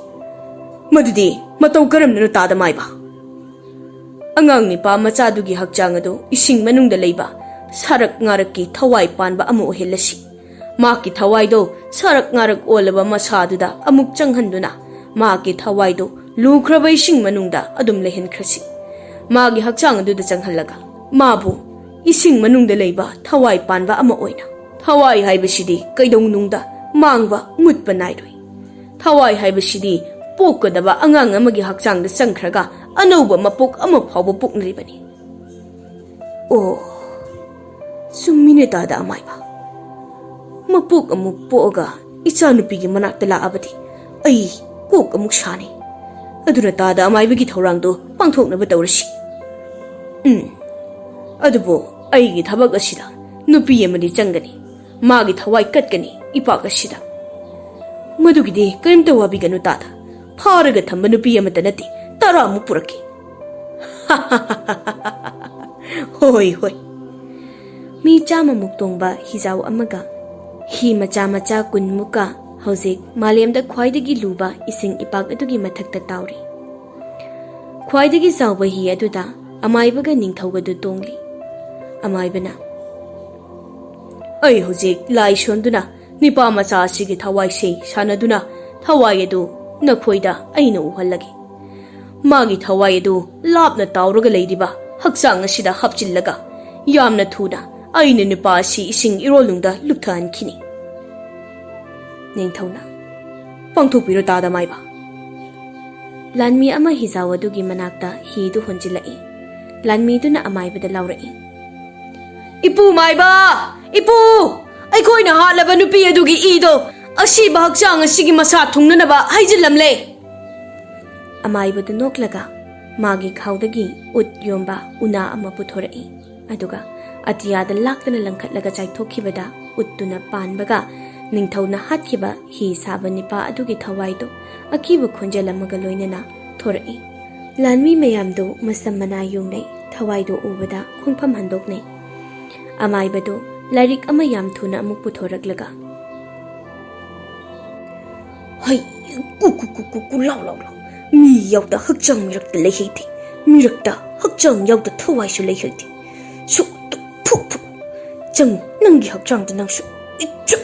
ꯃꯗꯨꯗꯤ ꯃꯇꯧ ꯀꯔꯝꯅꯅꯣ ꯇꯥꯗ ꯃꯥꯏꯕ? ꯑꯉꯥꯡ ꯅꯤꯄꯥ ꯃꯆꯥꯗꯨꯒꯤ ꯍꯛꯆꯥꯡ ꯑꯗꯨ ꯏꯁꯤꯡ ꯃꯅꯨꯡꯗ ꯂꯩꯕ ꯁꯥꯔꯛ ꯉꯥꯔꯛꯀꯤ ꯊꯋꯥꯏ ꯄꯥꯟꯕ ꯑꯃ ꯑꯣꯏꯍꯜꯂꯁꯤ꯫ ꯃꯍꯥꯛꯀꯤ ꯊꯋꯥꯏꯗꯣ ꯁꯥꯔꯛ ꯉꯥꯔꯛ ꯑꯣꯜꯂꯕ ꯃꯁꯥꯗꯨꯗ ꯑꯃꯨꯛ ꯆꯪꯍꯟꯗꯨꯅ ꯃꯍꯥꯛꯀꯤ ꯊꯋꯥꯏꯗꯣ ꯂꯨꯈ꯭ꯔꯕ ꯏꯁꯤꯡ ꯃꯅꯨꯡꯗ ꯑꯗꯨꯝ ꯂꯩꯍꯟꯈ꯭ꯔꯁꯤ꯫ ꯃꯥꯒꯤ ꯍꯛꯆꯥꯡ ꯑꯗꯨꯗ ꯆꯪꯍꯜꯂꯒ ꯃꯥꯕꯨ ꯏꯁꯤꯡ ꯃꯅꯨꯡꯗ ꯂꯩꯕ ꯊꯋꯥꯏ ꯄꯥꯟꯕ ꯑꯃ ꯑꯣꯏꯅ꯫ ꯊꯋꯥꯏ ꯍꯥꯏꯕꯁꯤꯗꯤ ꯀꯩꯗꯧꯅꯨꯡꯗ ꯃꯥꯡꯕ, ꯃꯨꯠꯄ ꯅꯥꯏꯔꯣꯏ꯫ ꯊꯋꯥꯏ ꯍꯥꯏꯕꯁꯤꯗꯤ ꯄꯣꯛꯀꯗꯕ ꯑꯉꯥꯡ ꯑꯃꯒꯤ ꯍꯛꯆꯥꯡꯗ ꯆꯪꯈ꯭ꯔꯒ ꯑꯅꯧꯕ ꯃꯄꯣꯛ ꯑꯃ ꯐꯥꯎꯕ ꯄꯣꯛꯅꯔꯤꯕꯅꯤ꯫" "ꯑꯣ, ꯆꯨꯝꯃꯤꯅꯦ ꯇꯥꯗ ꯑꯃꯥꯏꯕ꯫ ꯃꯄꯣꯛ ꯑꯃꯨꯛ ꯄꯣꯛꯑꯒ ꯏꯆꯥꯅꯨꯄꯤꯒꯤ ꯃꯅꯥꯛꯇ ꯂꯥꯛꯑꯕꯗꯤ ꯑꯩ ꯀꯣꯛ ꯑꯃꯨꯛ ꯁꯥꯅꯤ꯫ ꯑꯗꯨꯅ ꯇꯥꯗ ꯑꯃꯥꯏꯕꯒꯤ ꯊꯧꯔꯥꯡꯗꯣ ꯄꯥꯡꯊꯣꯛꯅꯕ ꯇꯧꯔꯁꯤ꯫ ꯎꯝ, ꯑꯗꯨꯕꯨ ꯑꯩꯒꯤ ꯊꯕꯛ ꯑꯁꯤꯗ ꯅꯨꯄꯤ ꯑꯃꯗꯤ ꯆꯪꯒꯅꯤ, ꯃꯥꯒꯤ ꯊꯋꯥꯏ ꯀꯠꯀꯅꯤ ꯏꯄꯥꯛ ꯑꯁꯤꯗ꯫ ꯃꯗꯨꯒꯤꯗꯤ ꯀꯔꯤꯝꯇ ꯋꯥꯕꯤꯒꯅꯨ ꯇꯥꯗ, ꯐꯥꯔꯒ ꯊꯝꯕ ꯅꯨꯄꯤ ꯑꯃꯠꯇ ꯅꯠꯇꯦ, ꯇꯔꯥꯃꯨꯛ ꯄꯨꯔꯛꯀꯦ꯫ ꯍꯣꯏ ꯍꯣꯏ꯫ ꯃꯤ ꯆꯥꯝꯃꯃꯨꯛ ꯇꯣꯡꯕ ꯍꯤꯖꯥꯎ ꯑꯃꯒ ꯍꯤ ꯃꯆꯥ ꯃꯆꯥ ꯀꯨꯟꯃꯨꯛꯀ ꯍꯧꯖꯤꯛ ꯃꯥꯂꯦꯝꯗ ꯈ꯭ꯋꯥꯏꯗꯒꯤ ꯂꯨꯕ ꯏꯁꯤꯡ ꯏꯄꯥꯛ ꯑꯗꯨꯒꯤ ꯃꯊꯛꯇ ꯇꯥꯎꯔꯤ꯫ ꯈ꯭ꯋꯥꯏꯗꯒꯤ ꯆꯥꯎꯕ ꯍꯤ ꯑꯗꯨꯗ ꯑꯃꯥꯏꯕꯒ ꯅꯤꯡꯊꯧꯒꯗꯨ ꯇꯣꯡꯂꯤ꯫ ꯑꯃꯥꯏꯕꯅ, "ꯑꯩ ꯍꯧꯖꯤꯛ ꯂꯥꯏ ꯁꯣꯟꯗꯨꯅ ꯅꯤꯄꯥ ꯃꯆꯥ ꯑꯁꯤꯒꯤ ꯊꯋꯥꯏꯁꯤ ꯁꯥꯟꯅꯗꯨꯅ ꯊꯋꯥꯏ ꯑꯗꯨ ꯅꯈꯣꯏꯗ ꯑꯩꯅ ꯎꯍꯜꯂꯒꯦ꯫ ꯃꯥꯒꯤ ꯊꯋꯥꯏ ꯑꯗꯨ ꯂꯥꯞꯅ ꯇꯥꯎꯔꯒ ꯂꯩꯔꯤꯕ ꯍꯛꯆꯥꯡ ꯑꯁꯤꯗ ꯍꯥꯞꯆꯤꯜꯂꯒ ꯌꯥꯝꯅ ꯊꯨꯅ ꯑꯩꯅ ꯅꯨꯄꯥ ꯑꯁꯤ ꯏꯁꯤꯡ ꯏꯔꯣꯜꯅꯨꯡꯗ ꯂꯨꯞꯊꯍꯟꯈꯤꯅꯤ꯫" ꯅꯤꯡꯊꯧꯅ, "ꯄꯥꯡꯊꯣꯛꯄꯤꯔꯣ ꯇꯥꯗ ꯃꯥꯏꯕ꯫" ꯂꯥꯟꯃꯤ ꯑꯃ ꯍꯤꯖꯥꯎ ꯑꯗꯨꯒꯤ ꯃꯅꯥꯛꯇ ꯍꯤꯗꯨ ꯍꯣꯟꯖꯤꯜꯂꯛꯏ꯫ ꯂꯥꯟꯃꯤꯗꯨꯅ ꯑꯃꯥꯏꯕꯗ ꯂꯥꯎꯔꯛꯏ, "ꯏꯄꯨ ꯃꯥꯏꯕ! ꯏꯄꯨ! ꯑꯩꯈꯣꯏꯅ ꯍꯥꯠꯂꯕ ꯅꯨꯄꯤ ꯑꯗꯨꯒꯤ ꯏꯗꯣ ꯑꯁꯤꯕ ꯍꯛꯆꯥꯡ ꯑꯁꯤꯒꯤ ꯃꯁꯥ ꯊꯨꯡꯅꯅꯕ ꯍꯩꯖꯤꯜꯂꯝꯂꯦ꯫" ꯑꯃꯥꯏꯕꯗꯨ ꯅꯣꯛꯂꯒ ꯃꯥꯒꯤ ꯈꯥꯎꯗꯒꯤ ꯎꯠ ꯌꯣꯝꯕ ꯎꯅꯥ ꯑꯃ ꯄꯨꯊꯣꯔꯛꯏ꯫ ꯑꯗꯨꯒ ꯑꯇꯤꯌꯥꯗ ꯂꯥꯛꯇꯅ ꯂꯪꯈꯠꯂꯒ ꯆꯥꯏꯊꯣꯛꯈꯤꯕꯗ ꯎꯠꯇꯨꯅ ꯄꯥꯟꯕꯒ ꯅꯤꯡꯊꯧꯅ ꯍꯥꯠꯈꯤꯕ ꯍꯤ ꯁꯥꯕ ꯅꯤꯄꯥ ꯑꯗꯨꯒꯤ ꯊꯋꯥꯏꯗꯨ ꯑꯀꯤꯕ ꯈꯣꯟꯖꯦꯜ ꯑꯃꯒ ꯂꯣꯏꯅꯅ ꯊꯣꯔꯛꯏ꯫ ꯂꯥꯟꯃꯤ ꯃꯌꯥꯝꯗꯨ ꯃꯁꯝ ꯃꯅꯥ ꯌꯨꯡꯅꯩ, ꯊꯋꯥꯏꯗꯨ ꯎꯕꯗ ꯈꯣꯡꯐꯝ ꯍꯟꯗꯣꯛꯅꯩ꯫ ꯑꯃꯥꯏꯕꯗꯨ ꯂꯥꯏꯔꯤꯛ ꯑꯃ ꯌꯥꯝ ꯊꯨꯅ ꯑꯃꯨꯛ ꯄꯨꯊꯣꯔꯛꯂꯒ, "ꯍꯩ, ꯀꯨ, ꯀꯨ, ꯀꯨ, ꯀꯨ, ꯀꯨ, ꯂꯥꯎ, ꯂꯥꯎ, ꯂꯥꯎ꯫ ꯃꯤ ꯌꯥꯎꯗ ꯍꯛꯆꯥꯡ ꯃꯤꯔꯛꯇ ꯂꯩ ꯍꯩꯇꯦ꯫ ꯃꯤꯔꯛꯇ ꯍꯛꯆꯥꯡ ꯌꯥꯎꯗ ꯊꯋꯥꯏꯁꯨ ꯂꯩ ꯍꯩꯇꯦ꯫ ꯁꯨꯛ, ꯇꯨꯛ, ꯐꯨꯛ, ꯐꯨꯛ꯫ ꯆꯪꯉꯨ, ꯅꯪꯒꯤ ꯍꯛꯆꯥꯡꯗ ꯅꯪꯁꯨ꯫ ꯏꯆꯨ!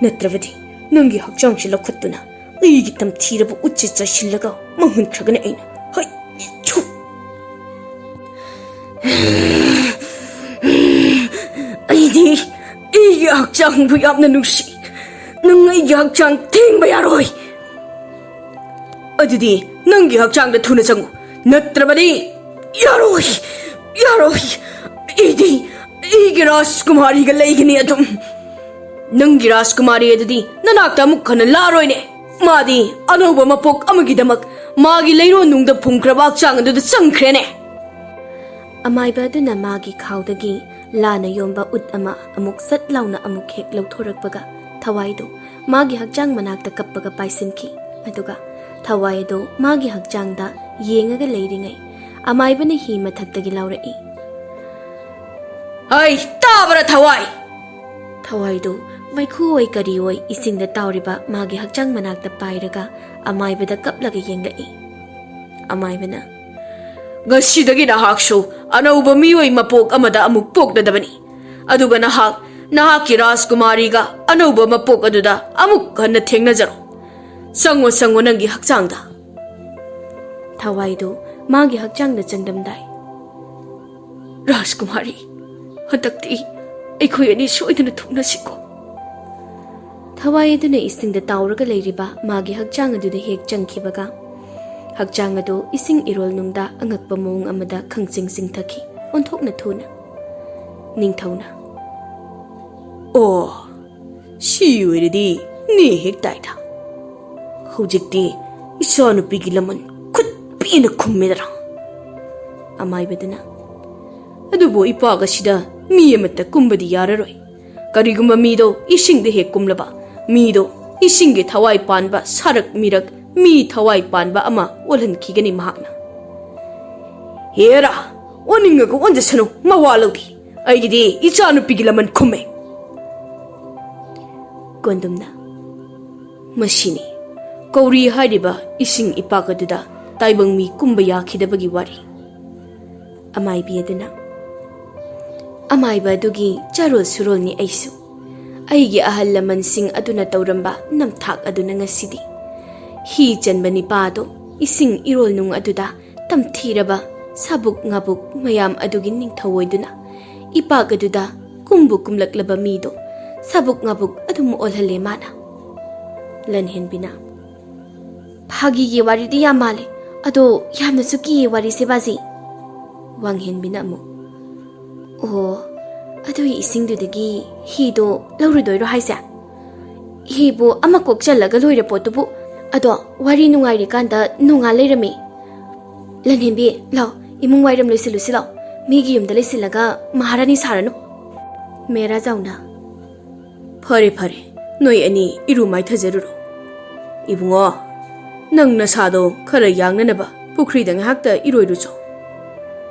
ꯅꯠꯇ꯭ꯔꯕꯗꯤ ꯅꯪꯒꯤ ꯍꯛꯆꯥꯡꯁꯤ ꯂꯧꯈꯠꯇꯨꯅ ꯑꯩꯒꯤ ꯇꯝꯊꯤꯔꯕ ꯎꯠꯁꯤ ꯆꯥꯏꯁꯤꯜꯂꯒ ꯃꯥꯡꯍꯟꯈ꯭ꯔꯒꯅꯤ ꯑꯩꯅ꯫ ꯍꯩ, ꯏꯆꯨ!" "ꯑꯩꯗꯤ ꯑꯩꯒꯤ ꯍꯛꯆꯥꯡꯕꯨ ꯌꯥꯝꯅ ꯅꯨꯡꯁꯤ꯫ ꯅꯪ ꯑꯩꯒꯤ ꯍꯛꯆꯥꯡ ꯊꯦꯡꯕ ꯌꯥꯔꯣꯏ꯫ ꯑꯗꯨꯗꯤ ꯅꯪꯒꯤ ꯍꯛꯆꯥꯡꯗ ꯊꯨꯅ ꯆꯪꯉꯨ, ꯅꯠꯇ꯭ꯔꯕꯗꯤ ꯌꯥꯔꯣꯏ, ꯌꯥꯔꯣꯏ꯫ ꯑꯩꯗꯤ ꯑꯩꯒꯤ ꯔꯥꯖꯀꯨꯃꯥꯔꯤꯒ ꯂꯩꯒꯅꯤ ꯑꯗꯨꯝ꯫ ꯅꯪꯒꯤ ꯔꯥꯖꯀꯨꯃꯥꯔꯤ ꯑꯗꯨꯗꯤ ꯅꯅꯥꯛꯇ ꯑꯃꯨꯛ ꯍꯟꯅ ꯂꯥꯛꯑꯔꯣꯏꯅꯦ꯫ ꯃꯥꯗꯤ ꯑꯅꯧꯕ ꯃꯄꯣꯛ ꯑꯃꯒꯤꯗꯃꯛ ꯃꯥꯒꯤ ꯂꯩꯔꯣꯟꯅꯨꯡꯗ ꯐꯨꯝꯈ꯭ꯔꯕ ꯍꯛꯆꯥꯡ ꯑꯗꯨꯗ ꯆꯪꯈ꯭ꯔꯦꯅꯦ꯫" ꯑꯃꯥꯏꯕ ꯑꯗꯨꯅ ꯃꯥꯒꯤ ꯈꯥꯎꯗꯒꯤ ꯂꯥꯅ ꯌꯣꯝꯕ ꯎꯠ ꯑꯃ ꯑꯃꯨꯛ ꯁꯠ ꯂꯥꯎꯅ ꯑꯃꯨꯛ ꯍꯦꯛ ꯂꯧꯊꯣꯔꯛꯄꯒ, ꯊꯋꯥꯏꯗꯨ ꯃꯥꯒꯤ ꯍꯛꯆꯥꯡ ꯃꯅꯥꯛꯇ ꯀꯞꯄꯒ ꯄꯥꯏꯁꯤꯟꯈꯤ꯫ ꯑꯗꯨꯒ ꯊꯋꯥꯏ ꯑꯗꯨ ꯃꯥꯒꯤ ꯍꯛꯆꯥꯡꯗ ꯌꯦꯡꯉꯒ ꯂꯩꯔꯤꯉꯩ, ꯑꯃꯥꯏꯕꯅ ꯍꯤ ꯃꯊꯛꯇꯒꯤ ꯂꯥꯎꯔꯛꯏ, "ꯍꯩ, ꯇꯥꯕ꯭ꯔꯥ, ꯊꯋꯥꯏ?" ꯊꯋꯥꯏꯗꯨ ꯃꯩꯈꯨ ꯑꯣꯏ ꯀꯔꯤ ꯑꯣꯏ ꯏꯁꯤꯡꯗ ꯇꯥꯎꯔꯤꯕ ꯃꯥꯒꯤ ꯍꯛꯆꯥꯡ ꯃꯅꯥꯛꯇ ꯄꯥꯏꯔꯒ ꯑꯃꯥꯏꯕꯗ ꯀꯞꯂꯒ ꯌꯦꯡꯂꯛꯏ꯫ ꯑꯃꯥꯏꯕꯅ, "ꯉꯁꯤꯗꯒꯤ ꯅꯍꯥꯛꯁꯨ ꯑꯅꯧꯕ ꯃꯤꯑꯣꯏ ꯃꯄꯣꯛ ꯑꯃꯗ ꯑꯃꯨꯛ ꯄꯣꯛꯂꯗꯕꯅꯤ꯫ ꯑꯗꯨꯒ ꯅꯍꯥꯛ, ꯅꯍꯥꯛꯀꯤ ꯔꯥꯖꯀꯨꯃꯥꯔꯤꯒ ꯑꯅꯧꯕ ꯃꯄꯣꯛ ꯑꯗꯨꯗ ꯑꯃꯨꯛ ꯍꯟꯅ ꯊꯦꯡꯅꯖꯔꯣ꯫ ꯆꯪꯉꯣ, ꯆꯪꯉꯣ ꯅꯪꯒꯤ ꯍꯛꯆꯥꯡꯗ꯫" ꯊꯋꯥꯏꯗꯨ ꯃꯥꯒꯤ ꯍꯛꯆꯥꯡꯗ ꯆꯪꯂꯝꯗꯥꯏ, "ꯔꯥꯖꯀꯨꯃꯥꯔꯤ, ꯍꯟꯗꯛꯇꯤ ꯑꯩꯈꯣꯏ ꯑꯅꯤ ꯁꯣꯏꯗꯅ ꯊꯨꯡꯅꯁꯤꯀꯣ꯫" ꯊꯋꯥꯏ ꯑꯗꯨꯅ ꯏꯁꯤꯡꯗ ꯇꯥꯎꯔꯒ ꯂꯩꯔꯤꯕ ꯃꯥꯒꯤ ꯍꯛꯆꯥꯡ ꯑꯗꯨꯗ ꯍꯦꯛ ꯆꯪꯈꯤꯕꯒ, ꯍꯛꯆꯥꯡ ꯑꯗꯨ ꯏꯁꯤꯡ ꯏꯔꯣꯜ ꯅꯨꯡꯗ ꯑꯉꯛꯄ ꯃꯑꯣꯡ ꯑꯃꯗ ꯈꯪꯆꯤꯡ ꯆꯤꯡꯊꯈꯤ, ꯑꯣꯟꯊꯣꯛꯅ ꯊꯨꯅ꯫ ꯅꯤꯡꯊꯧꯅ, "ꯑꯣ, ꯁꯤ ꯑꯣꯏꯔꯗꯤ ꯅꯦ ꯍꯦꯛ ꯇꯥꯏꯗ꯫ ꯍꯧꯖꯤꯛꯇꯤ ꯏꯆꯥꯅꯨꯄꯤꯒꯤ ꯂꯃꯟ ꯈꯨꯠ ꯄꯦꯟꯅ ꯈꯨꯝꯃꯦꯗꯅ꯫" ꯑꯃꯥꯏꯕꯗꯨꯅ, "ꯑꯗꯨꯕꯨ ꯏꯄꯥꯛ ꯑꯁꯤꯗ ꯃꯤ ꯑꯃꯠꯇ ꯀꯨꯝꯕꯗꯤ ꯌꯥꯔꯔꯣꯏ꯫ ꯀꯔꯤꯒꯨꯝꯕ ꯃꯤꯗꯣ ꯏꯁꯤꯡꯗ ꯍꯦꯛ ꯀꯨꯝꯂꯕ, ꯃꯤꯗꯣ ꯏꯁꯤꯡꯒꯤ ꯊꯋꯥꯏ ꯄꯥꯟꯕ ꯁꯥꯔꯛ ꯃꯤꯔꯛ ꯃꯤ ꯊꯋꯥꯏ ꯄꯥꯟꯕ ꯑꯃ ꯑꯣꯜꯍꯟꯈꯤꯒꯅꯤ ꯃꯍꯥꯛꯅ꯫" "ꯍꯦꯔꯥ, ꯑꯣꯟꯅꯤꯡꯉꯒ ꯑꯣꯟꯖꯁꯅꯨ, ꯃꯋꯥ ꯂꯧꯗꯦ꯫ ꯑꯩꯒꯤꯗꯤ ꯏꯆꯥꯅꯨꯄꯤꯒꯤ ꯂꯃꯟ ꯈꯨꯝꯃꯦ꯫" ꯀꯣꯟꯗꯨꯝꯅ, "ꯃꯁꯤꯅꯤ ꯀꯧꯔꯤ ꯍꯥꯏꯔꯤꯕ ꯏꯁꯤꯡ ꯏꯄꯥꯛ ꯑꯗꯨꯗ ꯇꯥꯏꯕꯪ ꯃꯤ ꯀꯨꯝꯕ ꯌꯥꯈꯤꯗꯕꯒꯤ ꯋꯥꯔꯤ꯫" ꯑꯃꯥꯏꯕꯤ ꯑꯗꯨꯅ, "ꯑꯃꯥꯏꯕ ꯑꯗꯨꯒꯤ ꯆꯥꯔꯣꯜ ꯁꯨꯔꯣꯜꯅꯤ ꯑꯩꯁꯨ꯫ ꯑꯩꯒꯤ ꯑꯍꯜ ꯂꯃꯟꯁꯤꯡ ꯑꯗꯨꯅ ꯇꯧꯔꯝꯕ ꯅꯝꯊꯥꯛ ꯑꯗꯨꯅ ꯉꯁꯤꯗꯤ ꯍꯤ ꯆꯟꯕ ꯅꯤꯄꯥ ꯑꯗꯣ ꯏꯁꯤꯡ ꯏꯔꯣꯜ ꯅꯨꯡ ꯑꯗꯨꯗ ꯇꯝꯊꯤꯔꯕ ꯁꯥꯕꯨꯛ ꯉꯥꯕꯨꯛ ꯃꯌꯥꯝ ꯑꯗꯨꯒꯤ ꯅꯤꯡꯊꯧ ꯑꯣꯏꯗꯨꯅ ꯏꯄꯥꯛ ꯑꯗꯨꯗ ꯀꯨꯝꯕꯨ ꯀꯨꯝꯂꯛꯂꯕ ꯃꯤꯗꯣ ꯁꯥꯕꯨꯛ ꯉꯥꯕꯨꯛ ꯑꯗꯨꯝ ꯑꯣꯜꯍꯜꯂꯦ ꯃꯥꯅ꯫" ꯂꯟꯍꯦꯟꯕꯤꯅ, "ꯐꯥꯒꯤꯒꯤ ꯋꯥꯔꯤꯗꯤ ꯌꯥꯝ ꯃꯥꯜꯂꯦ, ꯑꯗꯣ ꯌꯥꯝꯅꯁꯨ ꯀꯤꯌꯦ ꯋꯥꯔꯤꯁꯦ ꯕꯥꯖꯤ꯫" ꯋꯥꯡꯍꯦꯟꯕꯤꯅ ꯑꯃꯨꯛ, "ꯑꯣ, ꯑꯗꯨꯒꯤ ꯏꯁꯤꯡꯗꯨꯗꯒꯤ ꯍꯤꯗꯣ ꯂꯧꯔꯨꯗꯣꯏꯔꯣ ꯍꯥꯏꯁꯦ? ꯍꯤꯕꯨ ꯑꯃ ꯀꯣꯛ ꯆꯜꯂꯒ ꯂꯣꯏꯔꯦ ꯄꯣꯠꯇꯨꯕꯨ꯫ ꯑꯗꯣ ꯋꯥꯔꯤ ꯅꯨꯡꯉꯥꯏꯔꯤꯀꯥꯟꯗ ꯅꯣꯡꯉꯥ ꯂꯩꯔꯝꯃꯤ꯫ ꯂꯟꯍꯦꯟꯕꯤ, ꯂꯥꯎ, ꯏꯃꯨꯡ ꯋꯥꯏꯔꯝ ꯂꯣꯏꯁꯤꯜꯂꯨꯁꯤ ꯂꯥꯎ꯫ ꯃꯤꯒꯤ ꯌꯨꯝꯗ ꯂꯩꯁꯤꯜꯂꯒ ꯃꯍꯥꯔꯥꯅꯤ ꯁꯥꯔꯅꯨ꯫ ꯃꯦꯔꯥ ꯖꯥꯎꯅ, "ꯐꯔꯦ, ꯐꯔꯦ, ꯅꯣꯏ ꯑꯅꯤ ꯏꯔꯨ ꯃꯥꯏꯊꯖꯔꯨꯔꯣ꯫ ꯏꯕꯨꯡꯉꯣ, ꯅꯪ ꯅꯁꯥꯗꯣ ꯈꯔ ꯌꯥꯡꯅꯅꯕ ꯄꯨꯈ꯭ꯔꯤꯗ ꯉꯥꯏꯍꯥꯛꯇ ꯏꯔꯣꯏꯔꯨꯆꯣ꯫"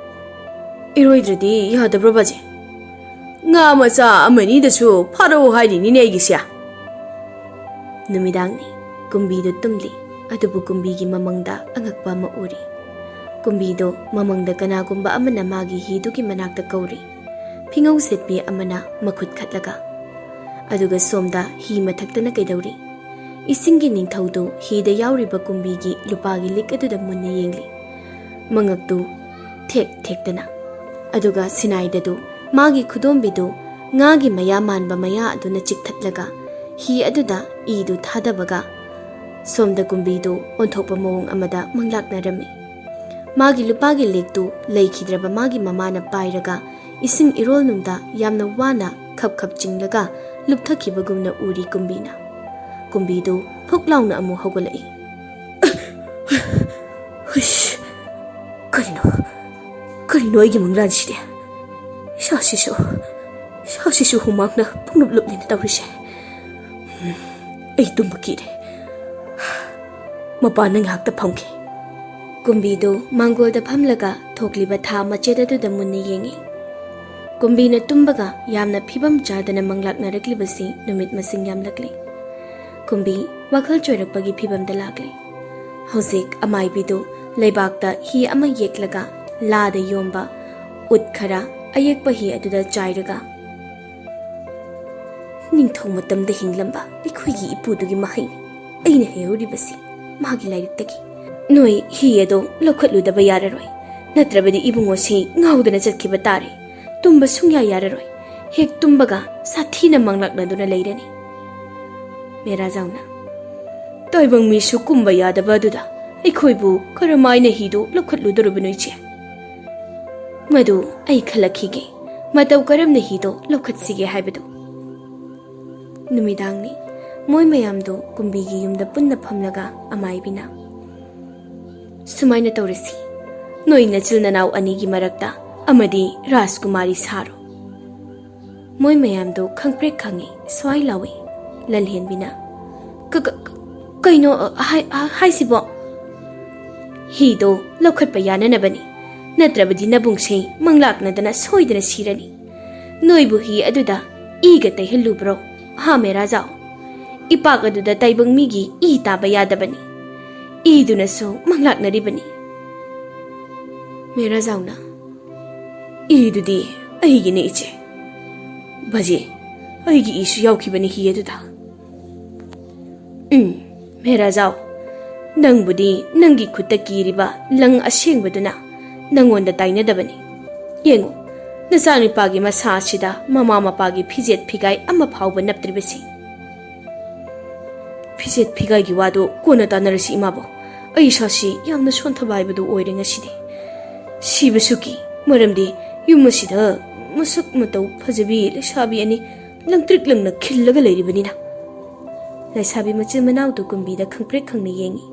"ꯏꯔꯣꯏꯗ꯭ꯔꯗꯤ ꯌꯥꯗꯕ꯭ꯔꯣ, ꯕꯥꯖꯦ? ꯉꯥ ꯃꯆꯥ ꯑꯃꯅꯤꯗꯁꯨ ꯐꯥꯔꯛꯑꯣ ꯍꯥꯏꯔꯤꯅꯤꯅꯦ ꯑꯩꯒꯤꯁꯦ꯫" ꯅꯨꯃꯤꯗꯥꯡꯅꯤ꯫ ꯀꯨꯝꯕꯤꯗꯨ ꯇꯨꯝꯂꯤ꯫ ꯑꯗꯨꯕꯨ ꯀꯨꯝꯕꯤꯒꯤ ꯃꯃꯪꯗ ꯑꯉꯛꯄ ꯑꯃ ꯎꯔꯤ꯫ ꯀꯨꯝꯕꯤꯗꯨ ꯃꯃꯪꯗ ꯀꯅꯥꯒꯨꯝꯕ ꯑꯃꯅ ꯃꯥꯒꯤ ꯍꯤꯗꯨꯒꯤ ꯃꯅꯥꯛꯇ ꯀꯧꯔꯤ꯫ ꯐꯤꯉꯧ ꯁꯦꯠꯄꯤ ꯑꯃꯅ ꯃꯈꯨꯠ ꯈꯠꯂꯒ꯫ ꯑꯗꯨꯒ ꯁꯣꯝꯗ ꯍꯤ ꯃꯊꯛꯇꯅ ꯀꯩꯗꯧꯔꯤ? ꯏꯁꯤꯡꯒꯤ ꯅꯤꯡꯊꯧꯗꯨ ꯍꯤꯗ ꯌꯥꯎꯔꯤꯕ ꯀꯨꯝꯕꯤꯒꯤ ꯂꯨꯄꯥꯒꯤ ꯂꯤꯛ ꯑꯗꯨꯗ ꯃꯨꯟꯅ ꯌꯦꯡꯂꯤ꯫ ꯃꯉꯛꯇꯨ ꯊꯦꯛ ꯊꯦꯛꯇꯅ꯫ ꯑꯗꯨꯒ ꯁꯤꯅꯥꯏꯗꯗꯨ ꯃꯥꯒꯤ ꯈꯨꯗꯣꯝꯕꯤꯗꯨ ꯉꯥꯒꯤ ꯃꯌꯥ ꯃꯥꯟꯕ ꯃꯌꯥ ꯑꯗꯨꯅ ꯆꯤꯛꯊꯠꯂꯒ ꯍꯤ ꯑꯗꯨꯗ ꯏꯗꯨ ꯊꯥꯗꯕꯒ ꯁꯣꯝꯗ ꯀꯨꯝꯕꯤꯗꯨ ꯑꯣꯟꯊꯣꯛꯄ ꯃꯑꯣꯡ ꯑꯃꯗ ꯃꯪꯂꯥꯛꯅꯔꯝꯃꯤ꯫ ꯃꯥꯒꯤ ꯂꯨꯄꯥꯒꯤ ꯂꯤꯛꯇꯨ ꯂꯩꯈꯤꯗ꯭ꯔꯕ ꯃꯥꯒꯤ ꯃꯃꯥꯅ ꯄꯥꯏꯔꯒ ꯏꯁꯤꯡ ꯏꯔꯣꯜꯅꯨꯡꯗ ꯌꯥꯝꯅ ꯋꯥꯅ ꯈꯞ ꯈꯞ ꯆꯤꯡꯂꯒ ꯂꯨꯞꯊꯈꯤꯕꯒꯨꯝꯅ ꯎꯔꯤ ꯀꯨꯝꯕꯤꯅ꯫ ꯀꯨꯝꯕꯤꯗꯨ ꯐꯨꯛ ꯂꯥꯎꯅ ꯑꯃꯨꯛ ꯍꯧꯒꯠꯂꯛꯏ꯫ "ꯍꯨꯏꯁ! ꯀꯔꯤꯅꯣ? ꯀꯔꯤꯅꯣ ꯑꯩꯒꯤ ꯃꯪꯂꯥꯟꯁꯤꯗꯤ? ꯏꯁꯥꯁꯤꯁꯨ, ꯏꯁꯥꯁꯤꯁꯨ ꯍꯨꯃꯥꯡꯅ ꯄꯨꯡꯂꯨꯞ ꯂꯨꯞꯂꯤꯅ ꯇꯧꯔꯤꯁꯦ꯫ ꯎꯝ, ꯑꯩ ꯇꯨꯝꯕ ꯀꯤꯔꯦ꯫ ꯃꯄꯥꯟꯗ ꯉꯥꯏꯍꯥꯛꯇ ꯐꯝꯒꯦ꯫" ꯀꯨꯝꯕꯤꯗꯨ ꯃꯥꯡꯒꯣꯜꯗ ꯐꯝꯂꯒ ꯊꯣꯛꯂꯤꯕ ꯊꯥ ꯃꯆꯦꯠ ꯑꯗꯨꯗ ꯃꯨꯟꯅ ꯌꯦꯡꯏ꯫ ꯀꯨꯝꯕꯤꯅ ꯇꯨꯝꯕꯒ ꯌꯥꯝꯅ ꯐꯤꯕꯝ ꯆꯥꯗꯅ ꯃꯪꯂꯥꯛꯅꯔꯛꯂꯤꯕꯁꯤ ꯅꯨꯃꯤꯠ ꯃꯁꯤꯡ ꯌꯥꯝꯂꯛꯂꯤ꯫ ꯀꯨꯝꯕꯤ ꯋꯥꯈꯜ ꯆꯣꯏꯔꯛꯄꯒꯤ ꯐꯤꯕꯝꯗ ꯂꯥꯛꯂꯤ꯫ ꯍꯧꯖꯤꯛ ꯑꯃꯥꯏꯕꯤꯗꯨ ꯂꯩꯕꯥꯛꯇ ꯍꯤ ꯑꯃ ꯌꯦꯛꯂꯒ ꯂꯥꯗ ꯌꯣꯝꯕ ꯎꯠ ꯈꯔ ꯑꯌꯦꯛꯄ ꯍꯤ ꯑꯗꯨꯗ ꯆꯥꯏꯔꯒ, "ꯅꯤꯡꯊꯧ ꯃꯇꯝꯗ ꯍꯤꯡꯂꯝꯕ ꯑꯩꯈꯣꯏꯒꯤ ꯏꯄꯨꯗꯨꯒꯤ ꯃꯍꯩꯅꯤ ꯑꯩꯅ ꯍꯩꯍꯧꯔꯤꯕꯁꯤ ꯃꯥꯒꯤ ꯂꯥꯏꯔꯤꯛꯇꯒꯤ꯫ ꯅꯣꯏ ꯍꯤ ꯑꯗꯣ ꯂꯧꯈꯠꯂꯨꯗꯕ ꯌꯥꯔꯔꯣꯏ, ꯅꯠꯇ꯭ꯔꯕꯗꯤ ꯏꯕꯨꯡꯉꯣꯁꯤ ꯉꯥꯎꯗꯅ ꯆꯠꯈꯤꯕ ꯇꯥꯔꯦ꯫ ꯇꯨꯝꯕ ꯁꯨꯡꯌꯥ ꯌꯥꯔꯔꯣꯏ꯫ ꯍꯦꯛ ꯇꯨꯝꯕꯒ ꯁꯥꯊꯤꯅ ꯃꯪꯂꯥꯛꯅꯗꯨꯅ ꯂꯩꯔꯅꯤ꯫" ꯃꯦꯔꯥꯖꯥꯎꯅ, "ꯇꯥꯏꯕꯪ ꯃꯤꯁꯨ ꯀꯨꯝꯕ ꯌꯥꯗꯕ ꯑꯗꯨꯗ ꯑꯩꯈꯣꯏꯕꯨ ꯀꯔꯝꯍꯥꯏꯅ ꯍꯤꯗꯨ ꯂꯧꯈꯠꯂꯨꯗꯣꯔꯤꯕꯅꯣ, ꯏꯆꯦ? ꯃꯗꯨ ꯑꯩ ꯈꯜꯂꯛꯈꯤꯒꯦ, ꯃꯇꯧ ꯀꯔꯝꯅ ꯍꯤꯗꯣ ꯂꯧꯈꯠꯁꯤꯒꯦ ꯍꯥꯏꯕꯗꯨ꯫" ꯅꯨꯃꯤꯗꯥꯡꯅꯤ꯫ ꯃꯣꯏ ꯃꯌꯥꯝꯗꯨ ꯀꯨꯝꯕꯤꯒꯤ ꯌꯨꯝꯗ ꯄꯨꯟꯅ ꯐꯝꯂꯒ ꯑꯃꯥꯏꯕꯤꯅ, "ꯁꯨꯃꯥꯏꯅ ꯇꯧꯔꯁꯤ, ꯅꯣꯏ ꯅꯆꯤꯜ ꯅꯅꯥꯎ ꯑꯅꯤꯒꯤ ꯃꯔꯛꯇ ꯑꯃꯗꯤ ꯔꯥꯖꯀꯨꯃꯥꯔꯤ ꯁꯥꯔꯣ꯫ ꯃꯣꯏ ꯃꯌꯥꯝꯗꯣ ꯈꯪꯄ꯭ꯔꯦꯛ ꯈꯪꯉꯤ, ꯁ꯭ꯋꯥꯏ ꯂꯥꯎꯏ꯫ ꯂꯟꯍꯦꯟꯕꯤꯅ, "ꯀ-, ꯀ-, ꯀꯩꯅꯣ, ꯑ, ꯍꯥꯏ-, ꯑ, ꯍꯥꯏꯁꯤꯕꯣ?" "ꯍꯤꯗꯣ ꯂꯧꯈꯠꯄ ꯌꯥꯅꯅꯕꯅꯤ, ꯅꯠꯇ꯭ꯔꯕꯗꯤ ꯅꯕꯨꯡꯁꯦ ꯃꯪꯂꯥꯛꯅꯗꯅ ꯁꯣꯏꯗꯅ ꯁꯤꯔꯅꯤ꯫ ꯅꯣꯏꯕꯨ ꯍꯤ ꯑꯗꯨꯗ ꯏꯒ ꯇꯩꯍꯜꯂꯨꯕ꯭ꯔꯣ? ꯍꯥ, ꯃꯦꯔꯥꯖꯥꯎ? ꯏꯄꯥꯛ ꯑꯗꯨꯗ ꯇꯥꯏꯕꯪ ꯃꯤꯒꯤ ꯏ ꯇꯥꯕ ꯌꯥꯗꯕꯅꯤ꯫ ꯏꯗꯨꯅꯁꯨ ꯃꯪꯂꯥꯛꯅꯔꯤꯕꯅꯤ꯫" ꯃꯦꯔꯥꯖꯥꯎꯅ, "ꯏꯗꯨꯗꯤ ꯑꯩꯒꯤꯅꯦ, ꯏꯆꯦ꯫ ꯕꯥꯖꯤ, ꯑꯩꯒꯤ ꯏꯁꯨ ꯌꯥꯎꯈꯤꯕꯅꯤ ꯍꯤ ꯑꯗꯨꯗ꯫" "ꯎꯝ, ꯃꯦꯔꯥꯖꯥꯎ, ꯅꯪꯕꯨꯗꯤ ꯅꯪꯒꯤ ꯈꯨꯠꯇ ꯀꯤꯔꯤꯕ ꯂꯪ ꯑꯁꯦꯡꯕꯗꯨꯅ ꯅꯪꯉꯣꯟꯗ ꯇꯥꯏꯅꯗꯕꯅꯤ꯫ ꯌꯦꯡꯉꯨ, ꯅꯆꯥꯅꯨꯄꯥꯒꯤ ꯃꯁꯥ ꯑꯁꯤꯗ ꯃꯃꯥ ꯃꯄꯥꯒꯤ ꯐꯤꯖꯦꯠ ꯐꯤꯒꯥꯏ ꯑꯃ ꯐꯥꯎꯕ ꯅꯞꯇ꯭ꯔꯤꯕꯁꯤ꯫" "ꯐꯤꯖꯦꯠ ꯐꯤꯒꯥꯏꯒꯤ ꯋꯥꯗꯣ ꯀꯣꯟꯅ ꯇꯥꯟꯅꯔꯁꯤ, ꯏꯃꯥꯕꯣꯛ꯫ ꯑꯩ ꯏꯁꯥꯁꯤ ꯌꯥꯝꯅ ꯁꯣꯟꯊꯕ ꯍꯥꯏꯕꯗꯨ ꯑꯣꯏꯔꯦ ꯉꯁꯤꯗꯤ꯫ ꯁꯤꯕꯁꯨ ꯀꯤ, ꯃꯔꯝꯗꯤ ꯌꯨꯝ ꯑꯁꯤꯗ ꯃꯁꯛ ꯃꯇꯧ ꯐꯖꯕꯤ ꯂꯩꯁꯥꯕꯤ ꯑꯅꯤ ꯂꯪꯇ꯭ꯔꯤꯛ ꯂꯪꯅ ꯈꯤꯜꯂꯒ ꯂꯩꯔꯤꯕꯅꯤꯅ꯫" ꯂꯩꯁꯥꯕꯤ ꯃꯆꯤꯟ ꯃꯅꯥꯎꯗꯨ ꯀꯨꯝꯕꯤꯗ ꯈꯪꯄ꯭ꯔꯦꯛ ꯈꯪꯅ ꯌꯦꯡꯏ꯫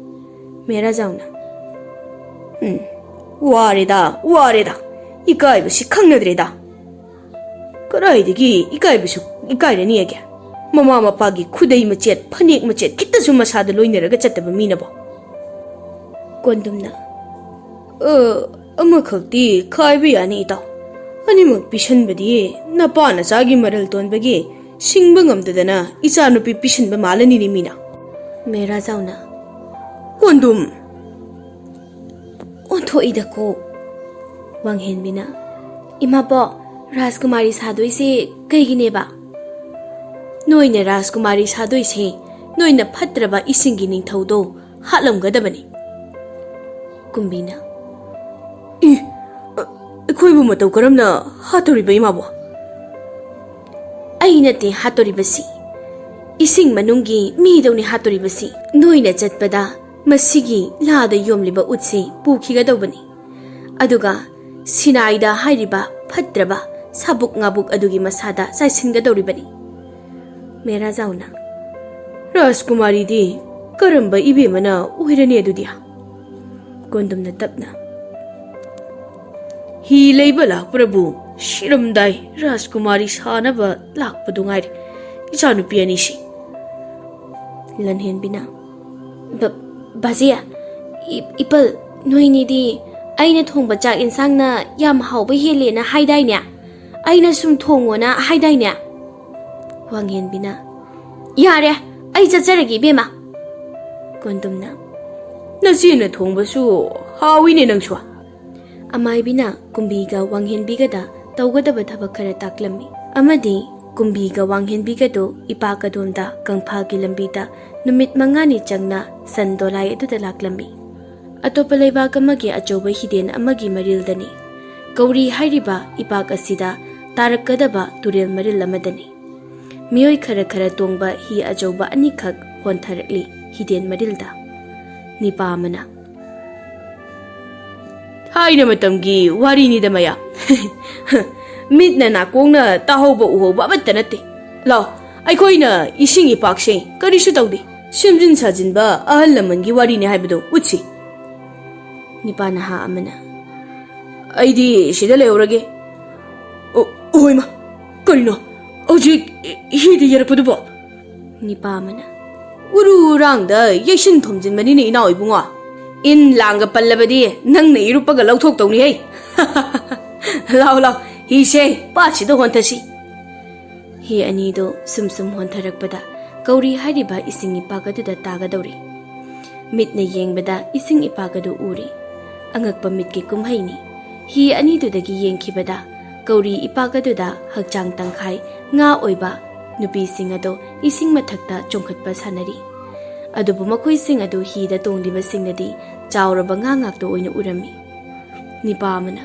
ꯃꯦꯔꯥꯖꯥꯎꯅ, "ꯎꯝ, ꯋꯥꯔꯦꯗ, ꯋꯥꯔꯦꯗ꯫ ꯏꯀꯥꯏꯕꯁꯤ ꯈꯪꯅꯗ꯭ꯔꯦꯗ꯫ ꯀꯗꯥꯏꯗꯒꯤ ꯏꯀꯥꯏꯕꯁꯨ ꯏꯀꯥꯏꯔꯅꯤꯒꯦ? ꯃꯃꯥ ꯃꯄꯥꯒꯤ ꯈꯨꯗꯩ ꯃꯆꯦꯠ, ꯐꯅꯦꯛ ꯃꯆꯦꯠ ꯈꯤꯇꯁꯨ ꯃꯁꯥꯗ ꯂꯣꯏꯅꯔꯒ ꯆꯠꯇꯕ ꯃꯤꯅꯕꯣ?" ꯀꯣꯟꯗꯨꯝꯅ, "ꯑ, ꯑꯃꯈꯛꯇꯤ ꯈꯥꯏꯕ ꯌꯥꯅꯤ, ꯏꯇꯥꯎ꯫ ꯑꯅꯤꯃꯛ ꯄꯤꯁꯟꯕꯗꯤ ꯅꯄꯥ ꯅꯆꯥꯒꯤ ꯃꯔꯜ ꯇꯣꯟꯕꯒꯤ ꯁꯤꯡꯕ ꯉꯝꯗꯗꯅ ꯏꯆꯥꯅꯨꯄꯤ ꯄꯤꯁꯟꯕ ꯃꯥꯜꯂꯅꯤꯅꯦ ꯃꯤꯅ꯫" ꯃꯦꯔꯥꯖꯥꯎꯅ, "ꯀꯣꯟꯗꯨꯝ!" ꯑꯣꯟꯊꯣꯛꯏꯗꯀꯣ꯫ ꯋꯥꯡꯍꯦꯟꯕꯤꯅ, "ꯏꯃꯥꯕꯣꯛ, ꯔꯥꯖꯀꯨꯃꯥꯔꯤ ꯁꯥꯗꯣꯏꯁꯦ ꯀꯩꯒꯤꯅꯦꯕ? ꯅꯣꯏꯅ ꯔꯥꯖꯀꯨꯃꯥꯔꯤ ꯁꯥꯗꯣꯏꯁꯦ ꯅꯣꯏꯅ ꯐꯠꯇ꯭ꯔꯕ ꯏꯁꯤꯡꯒꯤ ꯅꯤꯡꯊꯧꯗꯣ ꯍꯥꯠꯂꯝꯒꯗꯕꯅꯤ꯫" ꯀꯨꯝꯕꯤꯅ, "ꯏ, ꯑ, ꯑꯩꯈꯣꯏꯕꯨ ꯃꯇꯧ ꯀꯔꯝꯅ ꯍꯥꯠꯇꯣꯔꯤꯕ, ꯏꯃꯥꯕꯣꯛ?" "ꯑꯩ ꯅꯠꯇꯦ ꯍꯥꯠꯇꯣꯔꯤꯕꯁꯤ, ꯏꯁꯤꯡ ꯃꯅꯨꯡꯒꯤ ꯃꯤꯗꯧꯅꯤ ꯍꯥꯠꯇꯣꯔꯤꯕꯁꯤ꯫ ꯅꯣꯏꯅ ꯆꯠꯄꯗ ꯃꯁꯤꯒꯤ ꯂꯥꯗ ꯌꯣꯝꯂꯤꯕ ꯎꯠꯁꯤ ꯄꯨꯈꯤꯒꯗꯧꯕꯅꯤ꯫ ꯑꯗꯨꯒ ꯁꯤꯅꯥꯏꯗ ꯍꯥꯏꯔꯤꯕ ꯐꯠꯇ꯭ꯔꯕ ꯁꯥꯕꯨꯛ ꯉꯥꯕꯨꯛ ꯑꯗꯨꯒꯤ ꯃꯁꯥꯗ ꯆꯥꯏꯁꯤꯟꯒꯗꯧꯔꯤꯕꯅꯤ꯫" ꯃꯦꯔꯥꯖꯥꯎꯅ, "ꯔꯥꯖꯀꯨꯃꯥꯔꯤꯗꯤ ꯀꯔꯝꯕ ꯏꯕꯦꯝꯃꯅ ꯑꯣꯏꯔꯅꯤ ꯑꯗꯨꯗꯤ?" ꯀꯣꯟꯗꯨꯝꯅ ꯇꯞꯅ, ꯍꯤ ꯂꯩꯕ ꯂꯥꯛꯄ꯭ꯔꯕꯨ ꯁꯤꯔꯝꯗꯥꯏ ꯔꯥꯖꯀꯨꯃꯥꯔꯤ ꯁꯥꯅꯕ ꯂꯥꯛꯄꯗꯨ ꯉꯥꯏꯔꯦ ꯏꯆꯥꯅꯨꯄꯤ ꯑꯅꯤꯁꯤ꯫ ꯂꯟꯍꯦꯟꯕꯤꯅ, "ꯕ-, ꯕꯥꯖꯤ, ꯏ-, ꯏꯄꯜ, ꯅꯣꯏꯅꯤꯗꯤ ꯑꯩꯅ ꯊꯣꯡꯕ ꯆꯥꯛ ꯏꯟꯁꯥꯡꯅ ꯌꯥꯝ ꯍꯥꯎꯕ ꯍꯦꯜꯂꯦꯅ ꯍꯥꯏꯗꯥꯏꯅꯦ? ꯑꯩꯅ ꯁꯨꯝ ꯊꯣꯡꯉꯣꯅ ꯍꯥꯏꯗꯥꯏꯅꯦ?" ꯋꯥꯡꯍꯦꯟꯕꯤꯅ, "ꯌꯥꯔꯦ, ꯑꯩ ꯆꯠꯆꯔꯒꯦ ꯏꯕꯦꯝꯃ꯫" ꯀꯣꯟꯗꯨꯝꯅ, "ꯅꯆꯦꯅ ꯊꯣꯡꯕꯁꯨ ꯍꯥꯎꯏꯅꯦ ꯅꯪꯁꯨ꯫" ꯑꯃꯥꯏꯕꯤꯅ ꯀꯨꯝꯕꯤꯒ ꯋꯥꯡꯍꯦꯟꯕꯤꯒꯗ ꯇꯧꯒꯗꯕ ꯊꯕꯛ ꯈꯔ ꯇꯥꯛꯂꯝꯃꯤ ꯑꯃꯗꯤ ꯀꯨꯝꯕꯤꯒ ꯋꯥꯡꯍꯦꯟꯕꯤꯒꯗꯨ ꯏꯄꯥꯛ ꯑꯗꯣꯝꯗ ꯀꯪꯐꯥꯜꯒꯤ ꯂꯝꯕꯤꯗ ꯅꯨꯃꯤꯠ ꯃꯉꯥꯅꯤ ꯆꯪꯅ ꯁꯟ ꯗꯣꯂꯥꯏ ꯑꯗꯨꯗ ꯂꯥꯛꯂꯝꯃꯤ꯫ ꯑꯇꯣꯞꯄ ꯂꯩꯕꯥꯛ ꯑꯃꯒꯤ ꯑꯆꯧꯕ ꯍꯤꯗꯦꯟ ꯑꯃꯒꯤ ꯃꯔꯤꯜꯗꯅꯤ꯫ ꯀꯧꯔꯤ ꯍꯥꯏꯔꯤꯕ ꯏꯄꯥꯛ ꯑꯁꯤꯗ ꯇꯥꯔꯛꯀꯗꯕ ꯇꯨꯔꯦꯜ ꯃꯔꯤꯜ ꯑꯃꯗꯅꯤ꯫ ꯃꯤꯑꯣꯏ ꯈꯔ ꯈꯔ ꯇꯣꯡꯕ ꯍꯤ ꯑꯆꯧꯕ ꯑꯅꯤꯈꯛ ꯍꯣꯟꯊꯔꯛꯂꯤ ꯍꯤꯗꯦꯟ ꯃꯔꯤꯜꯗ꯫ ꯅꯤꯄꯥ ꯑꯃꯅ, "ꯊꯥꯏꯅ ꯃꯇꯝꯒꯤ ꯋꯥꯔꯤꯅꯤꯗ ꯃꯌꯥꯝ꯫ ꯃꯤꯠꯅ ꯅꯥꯀꯣꯡꯅ ꯇꯥꯍꯧꯕ ꯎꯍꯧꯕ ꯑꯃꯠꯇ ꯅꯠꯇꯦ꯫ ꯂꯥꯎ, ꯑꯩꯈꯣꯏꯅ ꯏꯁꯤꯡ ꯏꯄꯥꯛꯁꯦ ꯀꯔꯤꯁꯨ ꯇꯧꯗꯦ꯫ ꯁꯦꯝꯖꯤꯟ ꯁꯥꯖꯤꯟꯕ ꯑꯍꯜ ꯂꯃꯟꯒꯤ ꯋꯥꯔꯤꯅꯤ ꯍꯥꯏꯕꯗꯣ ꯎꯠꯁꯤ꯫" ꯅꯤꯄꯥ ꯅꯍꯥ ꯑꯃꯅ, "ꯑꯩꯗꯤ ꯁꯤꯗ ꯂꯩꯍꯧꯔꯒꯦ꯫ ꯑꯣ, ꯑꯣꯏꯃ, ꯀꯔꯤꯅꯣ? ꯍꯧꯖꯤꯛ ꯍꯤꯗ ꯌꯦꯔꯛꯄꯗꯨꯕꯣ?" ꯅꯤꯄꯥ ꯑꯃꯅ, "ꯎꯔꯨ ꯎꯔꯥꯡꯗ ꯌꯩꯁꯤꯟ ꯊꯣꯝꯖꯤꯟꯕꯅꯤꯅꯦ ꯏꯅꯥꯎ ꯏꯕꯨꯡꯉꯣ꯫ ꯏꯟ ꯂꯥꯡꯒ ꯄꯜꯂꯕꯗꯤ ꯅꯪꯅ ꯏꯔꯨꯞꯄꯒ ꯂꯧꯊꯣꯛꯇꯧꯅꯤꯍꯦ꯫ ꯂꯥꯎ, ꯂꯥꯎ, ꯍꯤꯁꯦ ꯄꯥꯠꯁꯤꯗ ꯍꯣꯟꯊꯁꯤ꯫" ꯍꯤ ꯑꯅꯤꯗꯨ ꯁꯨꯝ ꯁꯨꯝ ꯍꯣꯟꯊꯔꯛꯄꯗ ꯀꯧꯔꯤ ꯍꯥꯏꯔꯤꯕ ꯏꯁꯤꯡ ꯏꯄꯥꯛ ꯑꯗꯨꯗ ꯇꯥꯒꯗꯧꯔꯤ꯫ ꯃꯤꯠꯅ ꯌꯦꯡꯕꯗ ꯏꯁꯤꯡ ꯏꯄꯥꯛ ꯑꯗꯨ ꯎꯔꯤ꯫ ꯑꯉꯛꯄ ꯃꯤꯠꯀꯤ ꯀꯨꯝꯍꯩꯅꯤ꯫ ꯍꯤ ꯑꯅꯤꯗꯨꯗꯒꯤ ꯌꯦꯡꯈꯤꯕꯗ ꯀꯧꯔꯤ ꯏꯄꯥꯛ ꯑꯗꯨꯗ ꯍꯛꯆꯥꯡ ꯇꯪꯈꯥꯏ ꯉꯥ ꯑꯣꯏꯕ ꯅꯨꯄꯤꯁꯤꯡ ꯑꯗꯨ ꯏꯁꯤꯡ ꯃꯊꯛꯇ ꯆꯣꯡꯈꯠꯄ ꯁꯥꯟꯅꯔꯤ꯫ ꯑꯗꯨꯕꯨ ꯃꯈꯣꯏꯁꯤꯡ ꯑꯗꯨ ꯍꯤꯗ ꯇꯣꯡꯂꯤꯕꯁꯤꯡꯅꯗꯤ ꯆꯥꯎꯔꯕ ꯉꯥ ꯉꯥꯛꯇ ꯑꯣꯏꯅ ꯎꯔꯝꯃꯤ꯫ ꯅꯤꯄꯥ ꯑꯃꯅ,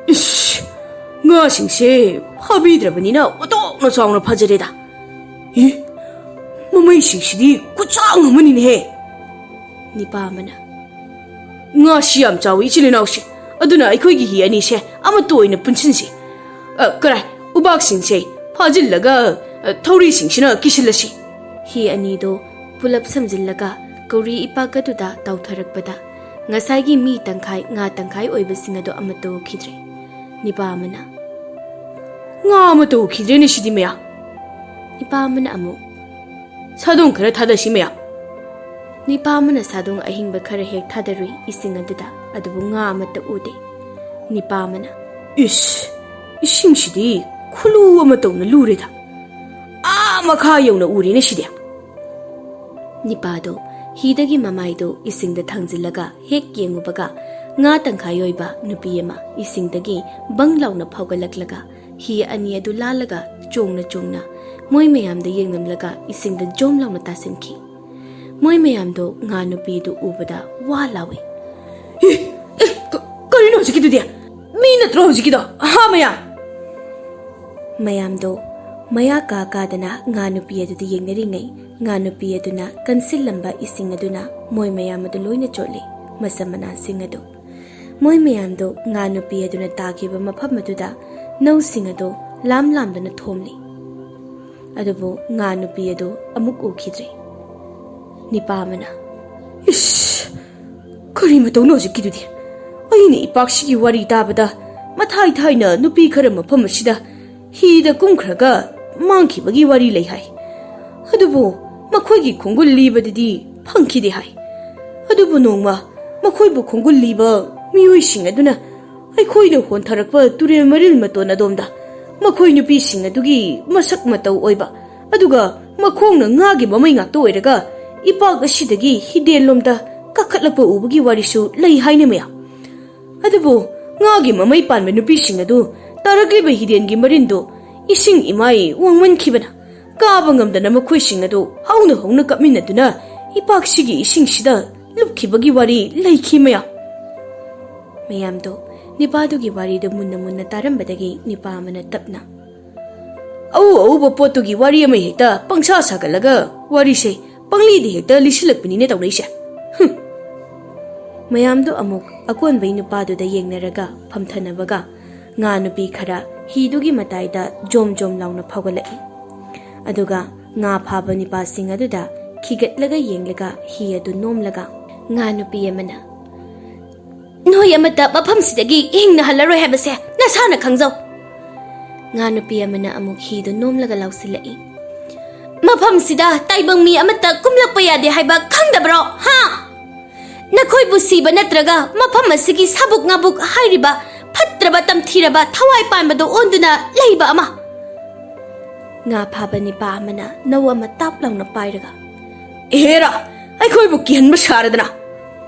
"ꯏꯁ! ꯉꯥꯁꯤꯡꯁꯦ ꯐꯥꯕꯤꯗ꯭ꯔꯕꯅꯤꯅ ꯑꯣꯟꯊꯣꯛꯅ ꯆꯥꯎꯅ ꯐꯖꯔꯦꯗ꯫ ꯏ! ꯃꯃꯩꯁꯤꯡꯁꯤꯗꯤ ꯈꯨꯆꯥꯎ ꯑꯃꯅꯤꯅꯦꯍꯦ!" ꯅꯤꯄꯥ ꯑꯃꯅ, "ꯉꯥꯁꯤ ꯌꯥꯝ ꯆꯥꯎꯏ ꯏꯆꯤꯜ ꯏꯅꯥꯎꯁꯤꯡ꯫ ꯑꯗꯨꯅ ꯑꯩꯈꯣꯏꯒꯤ ꯍꯤ ꯑꯅꯤꯁꯦ ꯑꯃꯠꯇ ꯑꯣꯏꯅ ꯄꯨꯟꯁꯤꯟꯁꯤ꯫ ꯑ, ꯀꯔꯥꯏ, ꯎꯕꯥꯛꯁꯤꯡꯁꯦ ꯐꯥꯖꯤꯜꯂꯒ, ꯑ, ꯊꯧꯔꯤꯁꯤꯡꯁꯤꯅ ꯀꯤꯁꯤꯜꯂꯁꯤ꯫" ꯍꯤ ꯑꯅꯤꯗꯣ ꯄꯨꯂꯞ ꯁꯝꯖꯤꯜꯂꯒ ꯀꯧꯔꯤ ꯏꯄꯥꯛ ꯑꯗꯨꯗ ꯇꯥꯎꯊꯔꯛꯄꯗ ꯉꯁꯥꯏꯒꯤ ꯃꯤ ꯇꯪꯈꯥꯏ, ꯉꯥ ꯇꯪꯈꯥꯏ ꯑꯣꯏꯕꯁꯤꯡ ꯑꯗꯣ ꯑꯃꯠꯇ ꯎꯈꯤꯗ꯭ꯔꯦ꯫ ꯅꯤꯄꯥ ꯑꯃꯅ, "ꯉꯥ ꯑꯃꯠꯇ ꯎꯈꯤꯗ꯭ꯔꯦꯅꯦ ꯁꯤꯗꯤ ꯃꯌꯥ!" ꯅꯤꯄꯥ ꯑꯃꯅ ꯑꯃꯨꯛ, "ꯁꯥꯗꯣꯡ ꯈꯔ ꯊꯥꯗꯁꯤ ꯃꯌꯥ!" ꯅꯤꯄꯥ ꯑꯃꯅ ꯁꯥꯗꯣꯡ ꯑꯍꯤꯡꯕ ꯈꯔ ꯍꯦꯛ ꯊꯥꯗꯔꯨꯏ ꯏꯁꯤꯡ ꯑꯗꯨꯗ, ꯑꯗꯨꯕꯨ ꯉꯥ ꯑꯃꯠꯇ ꯎꯗꯦ꯫ ꯅꯤꯄꯥ ꯑꯃꯅ, "ꯏꯁ! ꯏꯁꯤꯡꯁꯤꯗꯤ ꯈꯨꯂꯨ ꯑꯃ ꯇꯧꯅ ꯂꯨꯔꯦꯗ꯫ ꯑꯥ ꯃꯈꯥ ꯌꯧꯅ ꯎꯔꯦꯅꯦ ꯁꯤꯗꯤ!" ꯅꯤꯄꯥꯗꯣ ꯍꯤꯗꯒꯤ ꯃꯃꯥꯏꯗꯣ ꯏꯁꯤꯡꯗ ꯊꯥꯡꯖꯤꯜꯂꯒ ꯍꯦꯛ ꯌꯦꯡꯉꯨꯕꯒ, ꯉꯥ ꯇꯪꯈꯥꯏ ꯑꯣꯏꯕ ꯅꯨꯄꯤ ꯑꯃ ꯏꯁꯤꯡꯗꯒꯤ ꯕꯪ ꯂꯥꯎꯅ ꯐꯥꯎꯒꯠꯂꯛꯂꯒ, ꯍꯤ ꯑꯅꯤ ꯑꯗꯨ ꯂꯥꯜꯂꯒ ꯆꯣꯡꯅ ꯆꯣꯡꯅ ꯃꯣꯏ ꯃꯌꯥꯝꯗ ꯌꯦꯡꯂꯝꯂꯒ ꯏꯁꯤꯡꯗ ꯖꯣꯝ ꯂꯥꯎꯅ ꯇꯥꯁꯤꯟꯈꯤ꯫ ꯃꯣꯏ ꯃꯌꯥꯝꯗꯣ ꯉꯥ ꯅꯨꯄꯤꯗꯨ ꯎꯕꯗ ꯋꯥ ꯂꯥꯎꯏ꯫ "ꯑꯦ, ꯑꯦ, ꯀ-, ꯀꯔꯤꯅꯣ ꯍꯧꯖꯤꯛꯀꯤꯗꯨꯗꯤ? ꯃꯤ ꯅꯠꯇ꯭ꯔꯣ ꯍꯧꯖꯤꯛꯀꯤꯗꯣ? ꯍꯥ, ꯃꯌꯥꯝ?" ꯃꯌꯥꯝꯗꯣ ꯃꯌꯥ ꯀꯥ ꯀꯥꯗꯅ ꯉꯥ ꯅꯨꯄꯤ ꯑꯗꯨꯗ ꯌꯦꯡꯅꯔꯤꯉꯩ, ꯉꯥ ꯅꯨꯄꯤ ꯑꯗꯨꯅ ꯀꯟꯁꯤꯜꯂꯝꯕ ꯏꯁꯤꯡ ꯑꯗꯨꯅ ꯃꯣꯏ ꯃꯌꯥꯝ ꯑꯗꯨ ꯂꯣꯏꯅ ꯆꯣꯠꯂꯦ, ꯃꯁꯝ ꯃꯅꯥꯁꯤꯡ ꯑꯗꯨ꯫ ꯃꯣꯏ ꯃꯌꯥꯝꯗꯣ ꯉꯥ ꯅꯨꯄꯤ ꯑꯗꯨꯅ ꯇꯥꯈꯤꯕ ꯃꯐꯝ ꯑꯗꯨꯗ ꯅꯧꯁꯤꯡ ꯑꯗꯣ ꯂꯥꯝ ꯂꯥꯝꯗꯨꯅ ꯊꯣꯝꯂꯤ꯫ ꯑꯗꯨꯕꯨ ꯉꯥ ꯅꯨꯄꯤ ꯑꯗꯨ ꯑꯃꯨꯛ ꯎꯈꯤꯗ꯭ꯔꯦ꯫ ꯅꯤꯄꯥ ꯑꯃꯅ, "ꯏꯁ! ꯀꯔꯤ ꯃꯇꯧꯅꯣ ꯍꯧꯖꯤꯛꯀꯤꯗꯨꯗꯤ? ꯑꯩꯅ ꯏꯄꯥꯛꯁꯤꯒꯤ ꯋꯥꯔꯤ ꯇꯥꯕꯗ, ꯃꯊꯥꯏ ꯊꯥꯏꯅ ꯅꯨꯄꯤ ꯈꯔ ꯃꯐꯝ ꯑꯁꯤꯗ ꯍꯤꯗ ꯀꯨꯝꯈ꯭ꯔꯒ ꯃꯥꯡꯈꯤꯕꯒꯤ ꯋꯥꯔꯤ ꯂꯩ ꯍꯥꯏ꯫ ꯑꯗꯨꯕꯨ ꯃꯈꯣꯏꯒꯤ ꯈꯣꯡꯒꯨꯜ ꯂꯤꯕꯗꯗꯤ ꯐꯪꯈꯤꯗꯦ ꯍꯥꯏ꯫ ꯑꯗꯨꯕꯨ ꯅꯣꯡꯃ ꯃꯈꯣꯏꯕꯨ ꯈꯣꯡꯒꯨꯜ ꯂꯤꯕ ꯃꯤꯑꯣꯏꯁꯤꯡ ꯑꯗꯨꯅ ꯑꯩꯈꯣꯏꯅ ꯍꯣꯟꯊꯔꯛꯄ ꯇꯨꯔꯦꯜ ꯃꯔꯤꯜ ꯃꯇꯣꯟ ꯑꯗꯣꯝꯗ ꯃꯈꯣꯏ ꯅꯨꯄꯤꯁꯤꯡ ꯑꯗꯨꯒꯤ ꯃꯁꯛ ꯃꯇꯧ ꯑꯣꯏꯕ, ꯑꯗꯨꯒ ꯃꯈꯣꯡꯅ ꯉꯥꯒꯤ ꯃꯃꯩ ꯉꯥꯛꯇ ꯑꯣꯏꯔꯒ ꯏꯄꯥꯛ ꯑꯁꯤꯗꯒꯤ ꯍꯤꯗꯦꯟꯂꯣꯝꯗ ꯀꯥꯈꯠꯂꯛꯄ ꯎꯕꯒꯤ ꯋꯥꯔꯤꯁꯨ ꯂꯩ ꯍꯥꯏꯅ ꯃꯌꯥꯝ꯫ ꯑꯗꯨꯕꯨ ꯉꯥꯒꯤ ꯃꯃꯩ ꯄꯥꯟꯕ ꯅꯨꯄꯤꯁꯤꯡ ꯑꯗꯨ ꯇꯥꯔꯛꯂꯤꯕ ꯍꯤꯗꯦꯟꯒꯤ ꯃꯔꯤꯟꯗꯨ ꯏꯁꯤꯡ ꯏꯃꯥꯏ ꯋꯥꯡꯃꯟꯈꯤꯕꯅ ꯀꯥꯕ ꯉꯝꯗꯅ ꯃꯈꯣꯏꯁꯤꯡ ꯑꯗꯨ ꯍꯧꯅ ꯍꯧꯅ ꯀꯞꯃꯤꯟꯅꯗꯨꯅ ꯏꯄꯥꯛꯁꯤꯒꯤ ꯏꯁꯤꯡꯁꯤꯗ ꯂꯨꯞꯈꯤꯕꯒꯤ ꯋꯥꯔꯤ ꯂꯩꯈꯤ ꯃꯌꯥꯝ꯫" ꯃꯌꯥꯝꯗꯣ ꯅꯤꯄꯥꯗꯨꯒꯤ ꯋꯥꯔꯤꯗꯨ ꯃꯨꯟꯅ ꯃꯨꯟꯅ ꯇꯥꯔꯝꯕꯗꯒꯤ ꯅꯤꯄꯥ ꯑꯃꯅ ꯇꯞꯅ, "ꯑꯎ ꯑꯎꯕ ꯄꯣꯠꯇꯨꯒꯤ ꯋꯥꯔꯤ ꯑꯃ ꯍꯦꯛꯇ ꯄꯪꯁꯥ ꯁꯥꯒꯠꯂꯒ ꯋꯥꯔꯤꯁꯦ ꯄꯪꯂꯤꯗ ꯍꯦꯛꯇ ꯂꯤꯁꯤꯜꯂꯛꯄꯅꯤꯅꯦ ꯇꯧꯅꯩꯁꯦ꯫ ꯍꯨꯝ!" ꯃꯌꯥꯝꯗꯣ ꯑꯃꯨꯛ ꯑꯀꯣꯟꯕꯩ ꯅꯨꯄꯥꯗꯨꯗ ꯌꯦꯡꯅꯔꯒ ꯐꯝꯊꯅꯕꯒ ꯉꯥ ꯅꯨꯄꯤ ꯈꯔ ꯍꯤꯗꯨꯒꯤ ꯃꯇꯥꯏꯗ ꯖꯣꯝ ꯖꯣꯝ ꯂꯥꯎꯅ ꯐꯥꯎꯒꯠꯂꯛꯏ꯫ ꯑꯗꯨꯒ ꯉꯥ ꯐꯥꯕ ꯅꯤꯄꯥꯁꯤꯡ ꯑꯗꯨꯗ ꯈꯤꯒꯠꯂꯒ ꯌꯦꯡꯂꯒ ꯍꯤ ꯑꯗꯨ ꯅꯣꯝꯂꯒ ꯉꯥ ꯅꯨꯄꯤ ꯑꯃꯅ, ꯅꯣꯏ ꯑꯃꯠꯇ ꯃꯐꯝꯁꯤꯗꯒꯤ ꯍꯤꯡꯅ ꯍꯜꯂꯔꯣꯏ ꯍꯥꯏꯕꯁꯦ ꯅꯁꯥꯅ ꯈꯪꯖꯧ꯫ ꯉꯥ ꯅꯨꯄꯤ ꯑꯃꯅ ꯑꯃꯨꯛ ꯍꯤꯗꯨ ꯅꯣꯝꯂꯒ ꯂꯥꯎꯁꯤꯜꯂꯛꯏ꯫ ꯃꯐꯝꯁꯤꯗ ꯇꯥꯏꯕꯪ ꯃꯤ ꯑꯃꯠꯇ ꯀꯨꯝꯂꯛꯄ ꯌꯥꯗꯦ ꯍꯥꯏꯕ ꯈꯪꯗꯕ꯭ꯔꯣ? ꯍꯥ? ꯅꯈꯣꯏꯕꯨ ꯁꯤꯕ ꯅꯠꯇ꯭ꯔꯒ ꯃꯐꯝ ꯑꯁꯤꯒꯤ ꯁꯥꯕꯨꯛ ꯉꯥꯕꯨꯛ ꯍꯥꯏꯔꯤꯕ ꯐꯠꯇ꯭ꯔꯕ ꯇꯝꯊꯤꯔꯕ ꯊꯋꯥꯏ ꯄꯥꯟꯕꯗꯨ ꯑꯣꯟꯗꯨꯅ ꯂꯩꯕ ꯑꯃ? ꯉꯥ ꯐꯥꯕ ꯅꯤꯄꯥ ꯑꯃꯅ ꯅꯧ ꯑꯃ ꯇꯥꯞ ꯂꯥꯎꯅ ꯄꯥꯏꯔꯒ, "ꯏꯍꯦꯔꯥ, ꯑꯩꯈꯣꯏꯕꯨ ꯀꯤꯍꯟꯕ ꯁꯥꯔꯗꯅ!"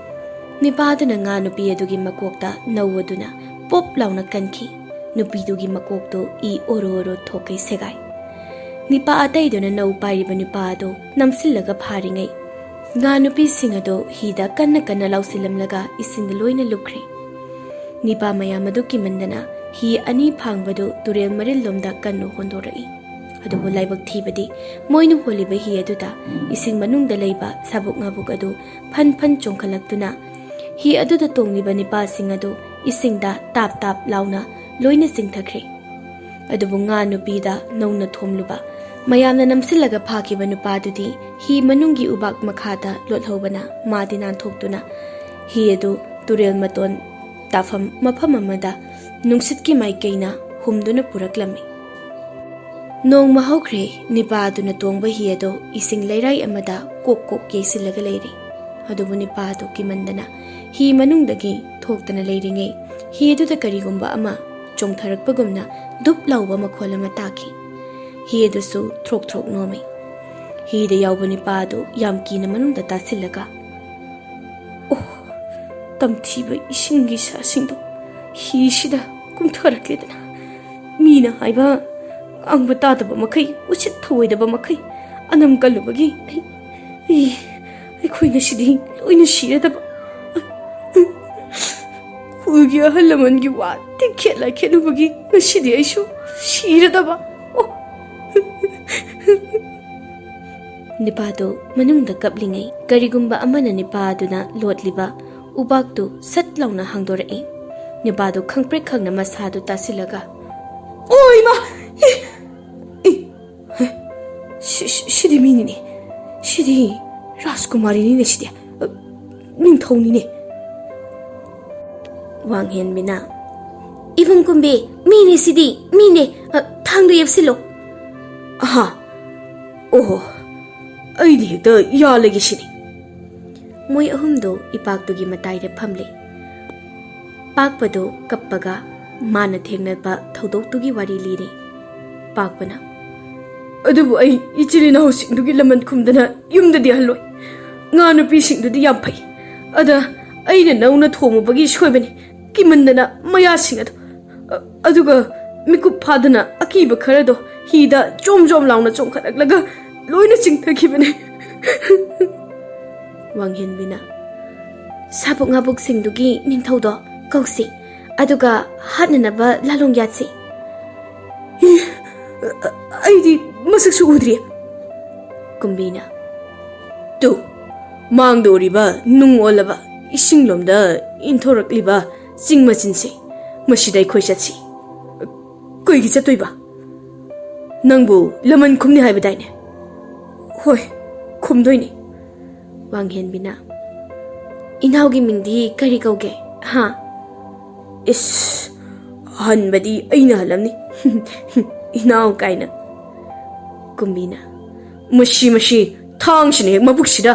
ꯅꯤꯄꯥꯗꯨꯅ ꯉꯥ ꯅꯨꯄꯤ ꯑꯗꯨꯒꯤ ꯃꯀꯣꯛꯇ ꯅꯧ ꯑꯗꯨꯅ ꯄꯣꯞ ꯂꯥꯎꯅ ꯀꯟꯈꯤ꯫ ꯅꯨꯄꯤꯗꯨꯒꯤ ꯃꯀꯣꯛꯇꯨ ꯏ ꯑꯣꯔꯣ ꯑꯣꯔꯣ ꯊꯣꯛꯀꯩ ꯁꯦꯒꯥꯏ꯫ ꯅꯤꯄꯥ ꯑꯇꯩꯗꯨꯅ ꯅꯧ ꯄꯥꯏꯔꯤꯕ ꯅꯨꯄꯥ ꯑꯗꯨ ꯅꯝꯁꯤꯜꯂꯒ ꯐꯥꯔꯤꯉꯩ, ꯉꯥ ꯅꯨꯄꯤꯁꯤꯡ ꯑꯗꯨ ꯍꯤꯗ ꯀꯟꯅ ꯀꯟꯅ ꯂꯥꯎꯁꯤꯜꯂꯝꯂꯒ ꯏꯁꯤꯡꯗ ꯂꯣꯏꯅ ꯂꯨꯞꯈ꯭ꯔꯦ꯫ ꯅꯤꯄꯥ ꯃꯌꯥꯝ ꯑꯗꯨ ꯀꯤꯃꯟꯗꯅ ꯍꯤ ꯑꯅꯤ ꯐꯥꯡꯕꯗꯨ ꯇꯨꯔꯦꯜ ꯃꯔꯤꯜ ꯂꯣꯝꯗ ꯀꯟꯅ ꯍꯣꯟꯗꯣꯔꯛꯏ꯫ ꯑꯗꯨꯕꯨ ꯂꯥꯏꯕꯛ ꯊꯤꯕꯗꯤ, ꯃꯣꯏꯅ ꯍꯣꯜꯂꯤꯕ ꯍꯤ ꯑꯗꯨꯗ ꯏꯁꯤꯡ ꯃꯅꯨꯡꯗ ꯂꯩꯕ ꯁꯥꯕꯨꯛ ꯉꯥꯕꯨꯛ ꯑꯗꯨ ꯐꯟ ꯐꯟ ꯆꯣꯡꯈꯠꯂꯛꯇꯨꯅ, ꯍꯤ ꯑꯗꯨꯗ ꯇꯣꯡꯂꯤꯕ ꯅꯤꯄꯥꯁꯤꯡ ꯑꯗꯨ ꯏꯁꯤꯡꯗ ꯇꯥꯞ ꯇꯥꯞ ꯂꯥꯎꯅ ꯂꯣꯏꯅ ꯆꯤꯡꯊꯈ꯭ꯔꯦ꯫ ꯑꯗꯨꯕꯨ ꯉꯥ ꯅꯨꯄꯤꯗ ꯅꯧꯅ ꯊꯣꯝꯂꯨꯕ, ꯃꯌꯥꯝꯅ ꯅꯝꯁꯤꯜꯂꯒ ꯐꯥꯈꯤꯕ ꯅꯨꯄꯥꯗꯨꯗꯤ ꯍꯤ ꯃꯅꯨꯡꯒꯤ ꯎꯕꯥꯛ ꯃꯈꯥꯗ ꯂꯣꯠꯍꯧꯕꯅ ꯃꯥꯗꯤ ꯅꯥꯟꯊꯣꯛꯇꯨꯅ ꯍꯤ ꯑꯗꯨ ꯇꯨꯔꯦꯜ ꯃꯇꯣꯟ ꯇꯥꯐꯝ ꯃꯐꯝ ꯑꯃꯗ ꯅꯨꯡꯁꯤꯠꯀꯤ ꯃꯥꯏꯀꯩꯅ ꯍꯨꯝꯗꯨꯅ ꯄꯨꯔꯛꯂꯝꯃꯤ꯫ ꯅꯣꯡꯃ ꯍꯧꯈ꯭ꯔꯦ, ꯅꯤꯄꯥ ꯑꯗꯨꯅ ꯇꯣꯡꯕ ꯍꯤ ꯑꯗꯨ ꯏꯁꯤꯡ ꯂꯩꯔꯥꯏ ꯑꯃꯗ ꯀꯣꯛ ꯀꯣꯛ ꯌꯩꯁꯤꯜꯂꯒ ꯂꯩꯔꯤ꯫ ꯑꯗꯨꯕꯨ ꯅꯤꯄꯥ ꯑꯗꯨ ꯀꯤꯃꯟꯗꯅ ꯍꯤ ꯃꯅꯨꯡꯗꯒꯤ ꯊꯣꯛꯇꯅ ꯂꯩꯔꯤꯉꯩ, ꯍꯤ ꯑꯗꯨꯗ ꯀꯔꯤꯒꯨꯝꯕ ꯑꯃ ꯆꯣꯡꯊꯔꯛꯄꯒꯨꯝꯅ ꯙꯨꯞ ꯂꯥꯎꯕ ꯃꯈꯣꯜ ꯑꯃ ꯇꯥꯈꯤ꯫ ꯍꯤ ꯑꯗꯨꯁꯨ ꯊ꯭ꯔꯣꯛ ꯊ꯭ꯔꯣꯛ ꯅꯣꯝꯃꯤ꯫ ꯍꯤꯗ ꯌꯥꯎꯕ ꯅꯤꯄꯥ ꯑꯗꯨ ꯌꯥꯝ ꯀꯤꯅ ꯃꯅꯨꯡꯗ ꯇꯥꯁꯤꯜꯂꯒ, "ꯑꯣ, ꯇꯝꯊꯤꯕ ꯏꯁꯤꯡꯒꯤ ꯁꯥꯁꯤꯡꯗꯣ ꯍꯤꯁꯤꯗ ꯀꯨꯝꯊꯔꯛꯂꯦꯗꯅ꯫ ꯃꯤꯅ ꯍꯥꯏꯕ ꯉꯥꯡꯕ ꯇꯥꯗꯕ ꯃꯈꯩ, ꯎꯁꯤꯠ ꯊꯑꯣꯏꯗꯕ ꯃꯈꯩ ꯑꯅꯝ ꯀꯜꯂꯨꯕꯒꯤ ꯑꯩ, ꯑꯩ, ꯑꯩꯈꯣꯏ ꯉꯁꯤꯗꯤ ꯂꯣꯏꯅ ꯁꯤꯔꯗꯕ꯫ ꯈꯨꯜꯒꯤ ꯑꯍꯜ ꯂꯃꯟꯒꯤ ꯋꯥ ꯇꯤꯛꯈꯦꯠ ꯂꯥꯏꯈꯦꯠꯂꯨꯕꯒꯤ ꯉꯁꯤꯗꯤ ꯑꯩꯁꯨ ꯁꯤꯔꯗꯕ꯫ ꯑꯣ!" ꯅꯤꯄꯥꯗꯨ ꯃꯅꯨꯡꯗ ꯀꯞꯂꯤꯉꯩ, ꯀꯔꯤꯒꯨꯝꯕ ꯑꯃꯅ ꯅꯤꯄꯥꯗꯨꯅ ꯂꯣꯠꯂꯤꯕ ꯎꯕꯥꯛꯇꯨ ꯁꯠ ꯂꯥꯎꯅ ꯍꯥꯡꯗꯣꯔꯛꯏ꯫ ꯅꯤꯄꯥꯗꯨ ꯈꯪꯄ꯭ꯔꯦꯛ ꯈꯪꯅ ꯃꯁꯥꯗꯨ ꯇꯥꯁꯤꯜꯂꯒ, "ꯑꯣ ꯏꯃꯥ! ꯑꯦ! ꯑꯦ! ꯍꯦ! ꯁꯤ-, ꯁꯤ-, ꯁꯤꯗꯤ ꯃꯤꯅꯤꯅꯦ꯫ ꯁꯤꯗꯤ ꯔꯥꯖꯀꯨꯃꯥꯔꯤꯅꯤꯅꯦ ꯁꯤꯗꯤ꯫ ꯑ, ꯅꯤꯡꯊꯧꯅꯤꯅꯦ꯫" ꯋꯥꯡꯍꯦꯟꯕꯤꯅ, "ꯏꯕꯨꯡ ꯀꯨꯝꯕꯤ, ꯃꯤꯅꯦ ꯁꯤꯗꯤ, ꯃꯤꯅꯦ꯫ ꯑ, ꯊꯥꯡꯗꯣ ꯌꯦꯞꯁꯤꯜꯂꯣ꯫" "ꯑꯍꯥ, ꯑꯣꯍꯣ, ꯑꯩꯗꯤ ꯍꯦꯛꯇ ꯌꯥꯜꯂꯒꯦ ꯁꯤꯅꯤ꯫" ꯃꯣꯏ ꯑꯍꯨꯝꯗꯣ ꯏꯄꯥꯛꯇꯨꯒꯤ ꯃꯇꯥꯏꯗ ꯐꯝꯂꯦ꯫ ꯄꯥꯛꯄꯗꯨ ꯀꯞꯄꯒ ꯃꯥꯅ ꯊꯦꯡꯅꯕ ꯊꯧꯗꯣꯛꯇꯨꯒꯤ ꯋꯥꯔꯤ ꯂꯤꯔꯦ꯫ ꯄꯥꯛꯄꯅ, "ꯑꯗꯨꯕꯨ ꯑꯩ ꯏꯆꯤꯜ ꯏꯅꯥꯎꯁꯤꯡꯗꯨꯒꯤ ꯂꯃꯟ ꯈꯨꯝꯗꯅ ꯌꯨꯝꯗꯗꯤ ꯍꯜꯂꯣꯏ꯫ ꯉꯥ ꯅꯨꯄꯤꯁꯤꯡꯗꯨꯗꯤ ꯌꯥꯝ ꯐꯩ꯫ ꯑꯗ ꯑꯩꯅ ꯅꯧꯅ ꯊꯣꯡꯉꯨꯕꯒꯤ ꯁꯣꯏꯕꯅꯤ꯫ ꯀꯤꯃꯟꯗꯅ ꯃꯌꯥꯁꯤꯡ ꯑꯗꯨ, ꯑ-, ꯑꯗꯨꯒ ꯃꯤꯀꯨꯞ ꯐꯥꯗꯅ ꯑꯀꯤꯕ ꯈꯔꯗꯣ ꯍꯤꯗ ꯖꯣꯝ ꯖꯣꯝ ꯂꯥꯎꯅ ꯆꯣꯡꯈꯠꯂꯛꯂꯒ ꯂꯣꯏꯅ ꯆꯤꯡꯊꯈꯤꯕꯅꯤ꯫" ꯋꯥꯡꯍꯦꯟꯕꯤꯅ, "ꯁꯥꯕꯨꯛ ꯉꯥꯕꯨꯛꯁꯤꯡꯗꯨꯒꯤ ꯅꯤꯡꯊꯧꯗꯣ ꯀꯧꯁꯤ, ꯑꯗꯨꯒ ꯍꯥꯠꯅꯅꯕ ꯂꯥꯂꯣꯡ ꯌꯥꯠꯁꯤ꯫" "ꯏ, ꯑꯩꯗꯤ ꯃꯁꯛꯁꯨ ꯎꯗ꯭ꯔꯤ꯫" ꯀꯨꯝꯕꯤꯅ, "ꯇꯨ, ꯃꯥꯡꯗ ꯎꯔꯤꯕ ꯅꯨꯡ ꯑꯣꯜꯂꯕ, ꯏꯁꯤꯡꯂꯣꯝꯗ ꯏꯟꯊꯣꯔꯛꯂꯤꯕ ꯆꯤꯡ ꯃꯆꯤꯟꯁꯦ, ꯃꯁꯤꯗ ꯑꯩꯈꯣꯏ ꯆꯠꯁꯤ꯫" "ꯀꯩꯒꯤ ꯆꯠꯇꯣꯏꯕ? ꯅꯪꯕꯨ ꯂꯃꯟ ꯈꯨꯝꯅꯤ ꯍꯥꯏꯕꯗꯥꯏꯅꯦ?" "ꯍꯣꯏ, ꯈꯨꯝꯗꯣꯏꯅꯤ꯫" ꯋꯥꯡꯍꯦꯟꯕꯤꯅ, "ꯏꯅꯥꯎꯒꯤ ꯃꯤꯡꯗꯤ ꯀꯔꯤ ꯀꯧꯒꯦ, ꯍꯥ?" "ꯏꯁ, ꯍꯟꯕꯗꯤ ꯑꯩꯅ ꯍꯜꯂꯝꯅꯤ꯫ ꯏꯅꯥꯎ ꯀꯥꯏꯅ꯫" ꯀꯨꯝꯕꯤꯅ, "ꯃꯁꯤ, ꯃꯁꯤ, ꯊꯥꯡꯁꯤꯅ ꯍꯦꯛ ꯃꯕꯨꯛꯁꯤꯗ꯫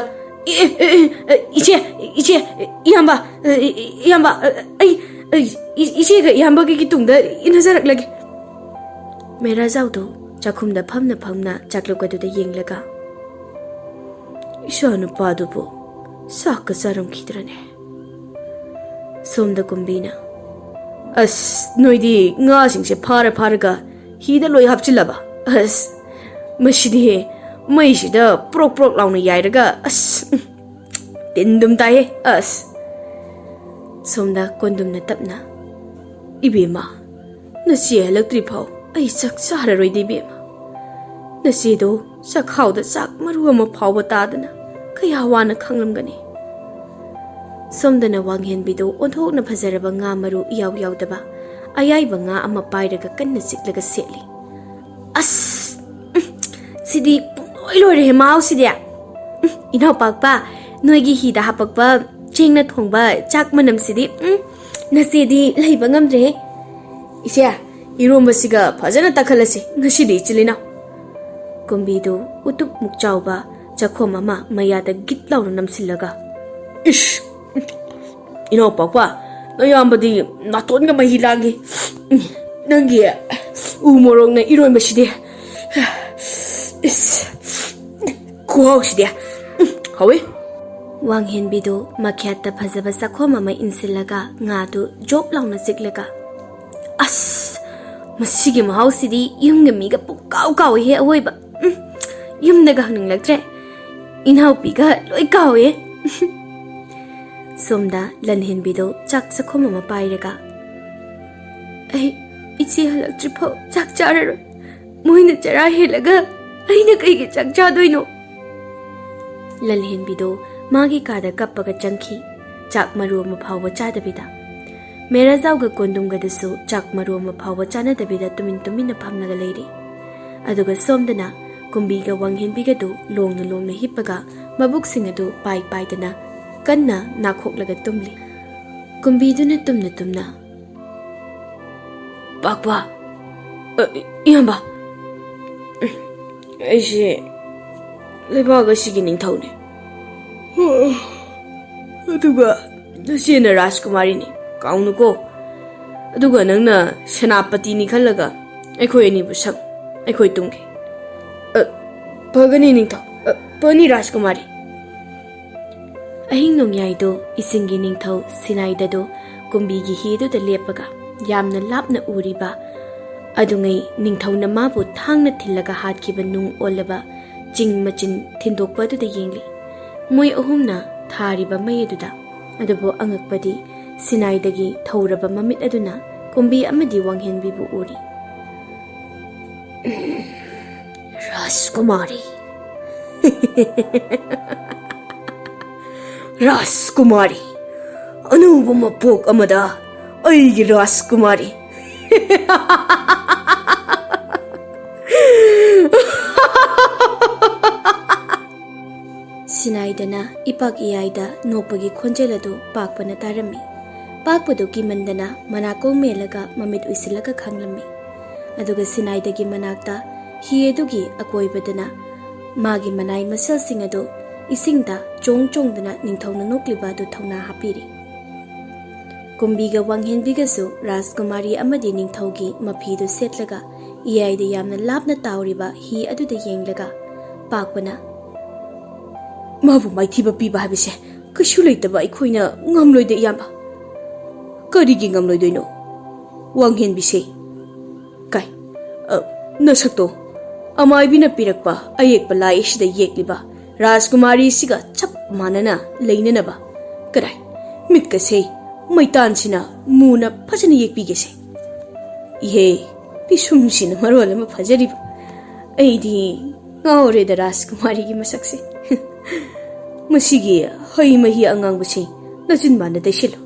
ꯑꯦ, ꯑꯦ, ꯑꯦ, ꯑꯦ, ꯏꯆꯦ, ꯏꯆꯦ, ꯏꯌꯥꯝꯕ, ꯑꯦ, ꯏꯌꯥꯝꯕ, ꯑꯩ, ꯑꯩ, ꯏ-, ꯏꯆꯦꯒ ꯏꯌꯥꯝꯕꯒꯤ ꯇꯨꯡꯗ ꯏꯟꯅꯖꯔꯛꯂꯒꯦ꯫" ꯃꯦꯔꯥꯖꯥꯎꯗꯣ ꯆꯥꯛꯈꯨꯝꯗ ꯐꯝꯅ ꯐꯝꯅ ꯆꯥꯛꯂꯨꯛ ꯑꯗꯨꯗ ꯌꯦꯡꯂꯒ, "ꯏꯆꯥ ꯅꯨꯄꯥꯗꯨꯕꯨ ꯆꯥꯛꯀ ꯆꯥꯔꯝꯈꯤꯗ꯭ꯔꯅꯦ?" ꯁꯣꯝꯗ ꯀꯨꯝꯕꯤꯅ, "ꯑꯁ, ꯅꯣꯏꯗꯤ ꯉꯥꯁꯤꯡꯁꯦ ꯐꯥꯔ ꯐꯥꯔꯒ ꯍꯤꯗ ꯂꯣꯏ ꯍꯥꯞꯆꯤꯜꯂꯕ? ꯑꯁ, ꯃꯁꯤꯗꯤ ꯃꯩꯁꯤꯗ ꯄ꯭ꯔꯣꯛ ꯄ꯭ꯔꯣꯛ ꯂꯥꯎꯅ ꯌꯥꯏꯔꯒ, ꯑꯁ, ꯎꯝ, ꯇꯤꯟ ꯑꯗꯨꯝ ꯇꯥꯏꯍꯦ, ꯑꯁ꯫" ꯁꯣꯝꯗ ꯀꯣꯟꯗꯨꯝꯅ ꯇꯞꯅ, "ꯏꯕꯦꯝꯃ, ꯅꯆꯦ ꯍꯜꯂꯛꯇ꯭ꯔꯤ ꯐꯥꯎ ꯑꯩ ꯆꯥꯛ ꯆꯥꯔꯔꯣꯏꯗ, ꯏꯕꯦꯝꯃ꯫ ꯅꯆꯦꯗꯣ ꯆꯥꯛꯈꯥꯎꯗ ꯆꯥꯛ ꯃꯔꯨ ꯑꯃ ꯐꯥꯎꯕ ꯇꯥꯗꯅ ꯀꯌꯥ ꯋꯥꯅ ꯈꯥꯡꯂꯝꯒꯅꯤ꯫" ꯁꯣꯝꯗꯅ ꯋꯥꯡꯍꯦꯟꯕꯤꯗꯨ ꯑꯣꯟꯊꯣꯛꯅ ꯐꯖꯔꯕ ꯉꯥ ꯃꯔꯨ ꯏꯌꯥꯎ ꯌꯥꯎꯗꯕ ꯑꯌꯥꯏꯕ ꯉꯥ ꯑꯃ ꯄꯥꯏꯔꯒ ꯀꯟꯅ ꯆꯤꯛꯂꯒ ꯁꯦꯠꯂꯤ꯫ "ꯑꯁ, ꯎꯝ, ꯁꯤꯗꯤ ꯄꯨꯡꯂꯣꯏ ꯂꯣꯏꯔꯦꯍꯦ ꯃꯍꯥꯎꯁꯤꯗꯤ꯫ ꯎꯝ, ꯏꯅꯥꯎꯄꯥꯛꯄ, ꯅꯣꯏꯒꯤ ꯍꯤꯗ ꯍꯥꯄꯛꯄ ꯆꯦꯡꯅ ꯊꯣꯡꯕ ꯆꯥꯛ ꯃꯅꯝꯁꯤꯗꯤ, ꯎꯝ, ꯅꯆꯦꯗꯤ ꯂꯩꯕ ꯉꯝꯗ꯭ꯔꯦꯍꯦ꯫ ꯏꯆꯦ, ꯏꯔꯣꯝꯕꯁꯤꯒ ꯐꯖꯅ ꯇꯛꯈꯠꯂꯁꯤ ꯉꯁꯤꯗꯤ, ꯏꯆꯤꯜ ꯏꯅꯥꯎ꯫ ꯀꯨꯝꯕꯤꯗꯨ ꯎꯇꯨꯞꯃꯨꯛ ꯆꯥꯎꯕ ꯆꯥꯛꯈꯣꯝ ꯑꯃ ꯃꯌꯥꯗ ꯒꯤꯠ ꯂꯥꯎꯅ ꯅꯝꯁꯤꯜꯂꯒ, "ꯏꯁ! ꯏꯅꯥꯎ ꯄꯥꯛꯄ, ꯅꯌꯥꯝꯕꯗꯤ ꯅꯥꯇꯣꯟꯒ ꯃꯍꯤ ꯂꯥꯡꯉꯤ꯫ ꯅꯪꯒꯤ ꯎ ꯃꯣꯔꯣꯛꯅ ꯏꯔꯣꯟꯕꯁꯤꯗꯤ꯫ ꯏꯁ! ꯈꯨꯍꯥꯎꯁꯤꯗꯤ꯫ ꯎꯝ, ꯍꯥꯎꯋꯤ!" ꯋꯥꯡꯍꯦꯟꯕꯤꯗꯨ ꯃꯈ꯭ꯌꯥꯠꯇ ꯐꯖꯕ ꯆꯥꯛꯈꯣꯝ ꯑꯃ ꯏꯟꯁꯤꯜꯂꯒ ꯉꯥꯗꯨ ꯖꯣꯞ ꯂꯥꯎꯅ ꯆꯤꯛꯂꯒ, "ꯑꯁ! ꯃꯁꯤꯒꯤ ꯃꯍꯥꯎꯁꯤꯗꯤ ꯌꯨꯝꯒ ꯃꯤꯒ ꯄꯨꯡꯀꯥꯎ ꯀꯥꯎꯏꯍꯦ ꯑꯋꯣꯏꯕ꯫ ꯎꯝ, ꯌꯨꯝꯗꯒ ꯍꯟꯅꯤꯡꯂꯛꯇ꯭ꯔꯦ꯫ ꯏꯅꯥꯎꯄꯤꯒ ꯂꯣꯏ ꯀꯥꯎꯏ!" ꯁꯣꯝꯗ ꯂꯟꯍꯦꯟꯕꯤꯗꯣ ꯆꯥꯛ ꯆꯥꯛꯈꯨꯝ ꯑꯃ ꯄꯥꯏꯔꯒ, "ꯑꯩ ꯏꯆꯦ ꯍꯜꯂꯛꯇ꯭ꯔꯤꯐꯥꯎ ꯆꯥꯛ ꯆꯥꯔꯔꯣꯏ꯫ ꯃꯣꯏꯅ ꯆꯔꯥ ꯍꯦꯜꯂꯒ ꯑꯩꯅ ꯀꯩꯒꯤ ꯆꯥꯛ ꯆꯥꯗꯣꯏꯅꯣ?" ꯂꯟꯍꯦꯟꯕꯤꯗꯣ ꯃꯥꯒꯤ ꯀꯥꯗ ꯀꯞꯄꯒ ꯆꯪꯈꯤ, ꯆꯥꯛ ꯃꯔꯨ ꯑꯃ ꯐꯥꯎꯕ ꯆꯥꯗꯕꯤꯗ꯫ ꯃꯦꯔꯥꯖꯥꯎꯒ ꯀꯣꯟꯗꯨꯝꯒꯗꯨꯁꯨ ꯆꯥꯛ ꯃꯔꯨ ꯑꯃ ꯐꯥꯎꯕ ꯆꯥꯅꯗꯕꯤꯗ ꯇꯨꯃꯤꯟ ꯇꯨꯃꯤꯟꯅ ꯐꯝꯂꯒ ꯂꯩꯔꯤ꯫ ꯑꯗꯨꯒ ꯁꯣꯝꯗꯅ ꯀꯨꯝꯕꯤꯒ ꯋꯥꯡꯍꯦꯟꯕꯤꯒꯗꯨ ꯂꯣꯡꯅ ꯂꯣꯡꯅ ꯍꯤꯞꯄꯒ ꯃꯕꯨꯛꯁꯤꯡ ꯑꯗꯨ ꯄꯥꯏ ꯄꯥꯏꯗꯅ ꯀꯟꯅ ꯅꯥꯈꯣꯛꯂꯒ ꯇꯨꯝꯂꯤ꯫ ꯀꯨꯝꯕꯤꯗꯨꯅ ꯇꯨꯝꯅ ꯇꯨꯝꯅ, "ꯄꯥꯛꯄ, ꯑ, ꯏꯌꯥꯝꯕ, ꯑꯩꯁꯦ ꯂꯩꯕꯥꯛ ꯑꯁꯤꯒꯤ ꯅꯤꯡꯊꯧꯅꯦ꯫ ꯑꯗꯨꯒ ꯅꯆꯦꯅ ꯔꯥꯖꯀꯨꯃꯥꯔꯤꯅꯤ, ꯀꯥꯎꯅꯨꯀꯣ꯫ ꯑꯗꯨꯒ ꯅꯪꯅ ꯁꯦꯅꯥꯄꯇꯤꯅꯤ ꯈꯜꯂꯒ ꯑꯩꯈꯣꯏ ꯑꯅꯤꯕꯨ ꯁꯛ ꯑꯩꯈꯣꯏ ꯇꯨꯝꯒꯦ꯫" "ꯑ, ꯐꯒꯅꯤ ꯅꯤꯡꯊꯧ, ꯑ, ꯐꯅꯤ ꯔꯥꯖꯀꯨꯃꯥꯔꯤ꯫" ꯑꯍꯤꯡ ꯅꯣꯡꯌꯥꯏꯗꯣ ꯏꯁꯤꯡꯒꯤ ꯅꯤꯡꯊꯧ ꯁꯤꯅꯥꯏꯗꯗꯣ ꯀꯨꯝꯕꯤꯒꯤ ꯍꯤꯗꯨꯗ ꯂꯦꯞꯄꯒ ꯌꯥꯝꯅ ꯂꯥꯞꯅ ꯎꯔꯤꯕ ꯑꯗꯨꯉꯩ ꯅꯤꯡꯊꯧꯅ ꯃꯥꯕꯨ ꯊꯥꯡꯅ ꯊꯤꯜꯂꯒ ꯍꯥꯠꯈꯤꯕ ꯅꯨꯡ ꯑꯣꯜꯂꯕ ꯆꯤꯡ ꯃꯆꯤꯟ ꯊꯤꯟꯗꯣꯛꯄ ꯑꯗꯨꯗ ꯌꯦꯡꯂꯤ꯫ ꯃꯣꯏ ꯑꯍꯨꯝꯅ ꯊꯥꯔꯤꯕ ꯃꯩ ꯑꯗꯨꯗ꯫ ꯑꯗꯨꯕꯨ ꯑꯉꯛꯄꯗꯤ ꯁꯤꯅꯥꯏꯗꯒꯤ ꯊꯧꯔꯕ ꯃꯃꯤꯠ ꯑꯗꯨꯅ ꯀꯨꯝꯕꯤ ꯑꯃꯗꯤ ꯋꯥꯡꯍꯦꯟꯕꯤꯕꯨ ꯎꯔꯤ꯫ "ꯔꯥꯖꯀꯨꯃꯥꯔꯤ, ꯔꯥꯖꯀꯨꯃꯥꯔꯤ, ꯑꯅꯧꯕ ꯃꯄꯣꯛ ꯑꯃꯗ ꯑꯩꯒꯤ ꯔꯥꯖꯀꯨꯃꯥꯔꯤ꯫" ꯁꯤꯅꯥꯏꯗꯅ ꯏꯄꯥꯛ ꯏꯌꯥꯏꯗ ꯅꯣꯛꯄꯒꯤ ꯈꯣꯟꯖꯦꯜ ꯑꯗꯨ ꯄꯥꯛꯄꯅ ꯇꯥꯔꯝꯃꯤ꯫ ꯄꯥꯛꯄꯗꯨ ꯀꯤꯃꯟꯗꯅ ꯃꯅꯥꯀꯣꯡ ꯃꯦꯜꯂꯒ ꯃꯃꯤꯠ ꯎꯏꯁꯤꯜꯂꯒ ꯈꯥꯡꯂꯝꯃꯤ꯫ ꯑꯗꯨꯒ ꯁꯤꯅꯥꯏꯗꯒꯤ ꯃꯅꯥꯛꯇ ꯍꯤ ꯑꯗꯨꯒꯤ ꯑꯀꯣꯏꯕꯗꯅ ꯃꯥꯒꯤ ꯃꯅꯥꯏ ꯃꯁꯦꯜꯁꯤꯡ ꯑꯗꯨ ꯏꯁꯤꯡꯗ ꯆꯣꯡ ꯆꯣꯡꯗꯨꯅ ꯅꯤꯡꯊꯧꯅ ꯅꯣꯛꯂꯤꯕ ꯑꯗꯨ ꯊꯧꯅꯥ ꯍꯥꯞꯄꯤꯔꯤ꯫ ꯀꯨꯝꯕꯤꯒ ꯋꯥꯡꯍꯦꯟꯕꯤꯒꯁꯨ ꯔꯥꯖꯀꯨꯃꯥꯔꯤ ꯑꯃꯗꯤ ꯅꯤꯡꯊꯧꯒꯤ ꯃꯐꯤꯗꯨ ꯁꯦꯠꯂꯒ ꯏꯌꯥꯏꯗ ꯌꯥꯝꯅ ꯂꯥꯞꯅ ꯇꯥꯎꯔꯤꯕ ꯍꯤ ꯑꯗꯨꯗ ꯌꯦꯡꯂꯒ ꯄꯥꯛꯄꯅ, "ꯃꯥꯕꯨ ꯃꯥꯏꯊꯤꯕ ꯄꯤꯕ ꯍꯥꯏꯕꯁꯦ ꯀꯩꯁꯨ ꯂꯩꯇꯕ ꯑꯩꯈꯣꯏꯅ ꯉꯝꯂꯣꯏꯗ, ꯏꯌꯥꯝꯕ꯫" "ꯀꯔꯤꯒꯤ ꯉꯝꯂꯣꯏꯗꯣꯏꯅꯣ?" "ꯋꯥꯡꯍꯦꯟꯕꯤꯁꯦ, ꯀꯥꯏ, ꯑ, ꯅꯁꯛꯇꯣ ꯑꯃꯥꯏꯕꯤꯅ ꯄꯤꯔꯛꯄ ꯑꯌꯦꯛꯄ ꯂꯥꯏ ꯑꯁꯤꯗ ꯌꯦꯛꯂꯤꯕ ꯔꯥꯖꯀꯨꯃꯥꯔꯤꯁꯤꯒ ꯆꯞ ꯃꯥꯟꯅꯅ ꯂꯩꯅꯅꯕ ꯀꯗꯥꯏ, ꯃꯤꯠꯀꯁꯦ ꯃꯩꯇꯥꯟꯁꯤꯅ ꯃꯨꯅ ꯐꯖꯅ ꯌꯦꯛꯄꯤꯒꯦꯁꯦ꯫ ꯏꯍꯦ, ꯄꯤꯁꯨꯝꯁꯤꯅ ꯃꯔꯣꯜ ꯑꯃ ꯐꯖꯔꯤꯕ꯫ ꯑꯩꯗꯤ ꯉꯥꯎꯔꯦꯗ ꯔꯥꯖꯀꯨꯃꯥꯔꯤꯒꯤ ꯃꯁꯛꯁꯦ꯫ ꯃꯁꯤꯒꯤ ꯍꯩ ꯃꯍꯤ ꯑꯉꯥꯡꯕꯁꯤ ꯅꯆꯤꯟꯕꯥꯟꯗ ꯇꯩꯁꯤꯜꯂꯨ꯫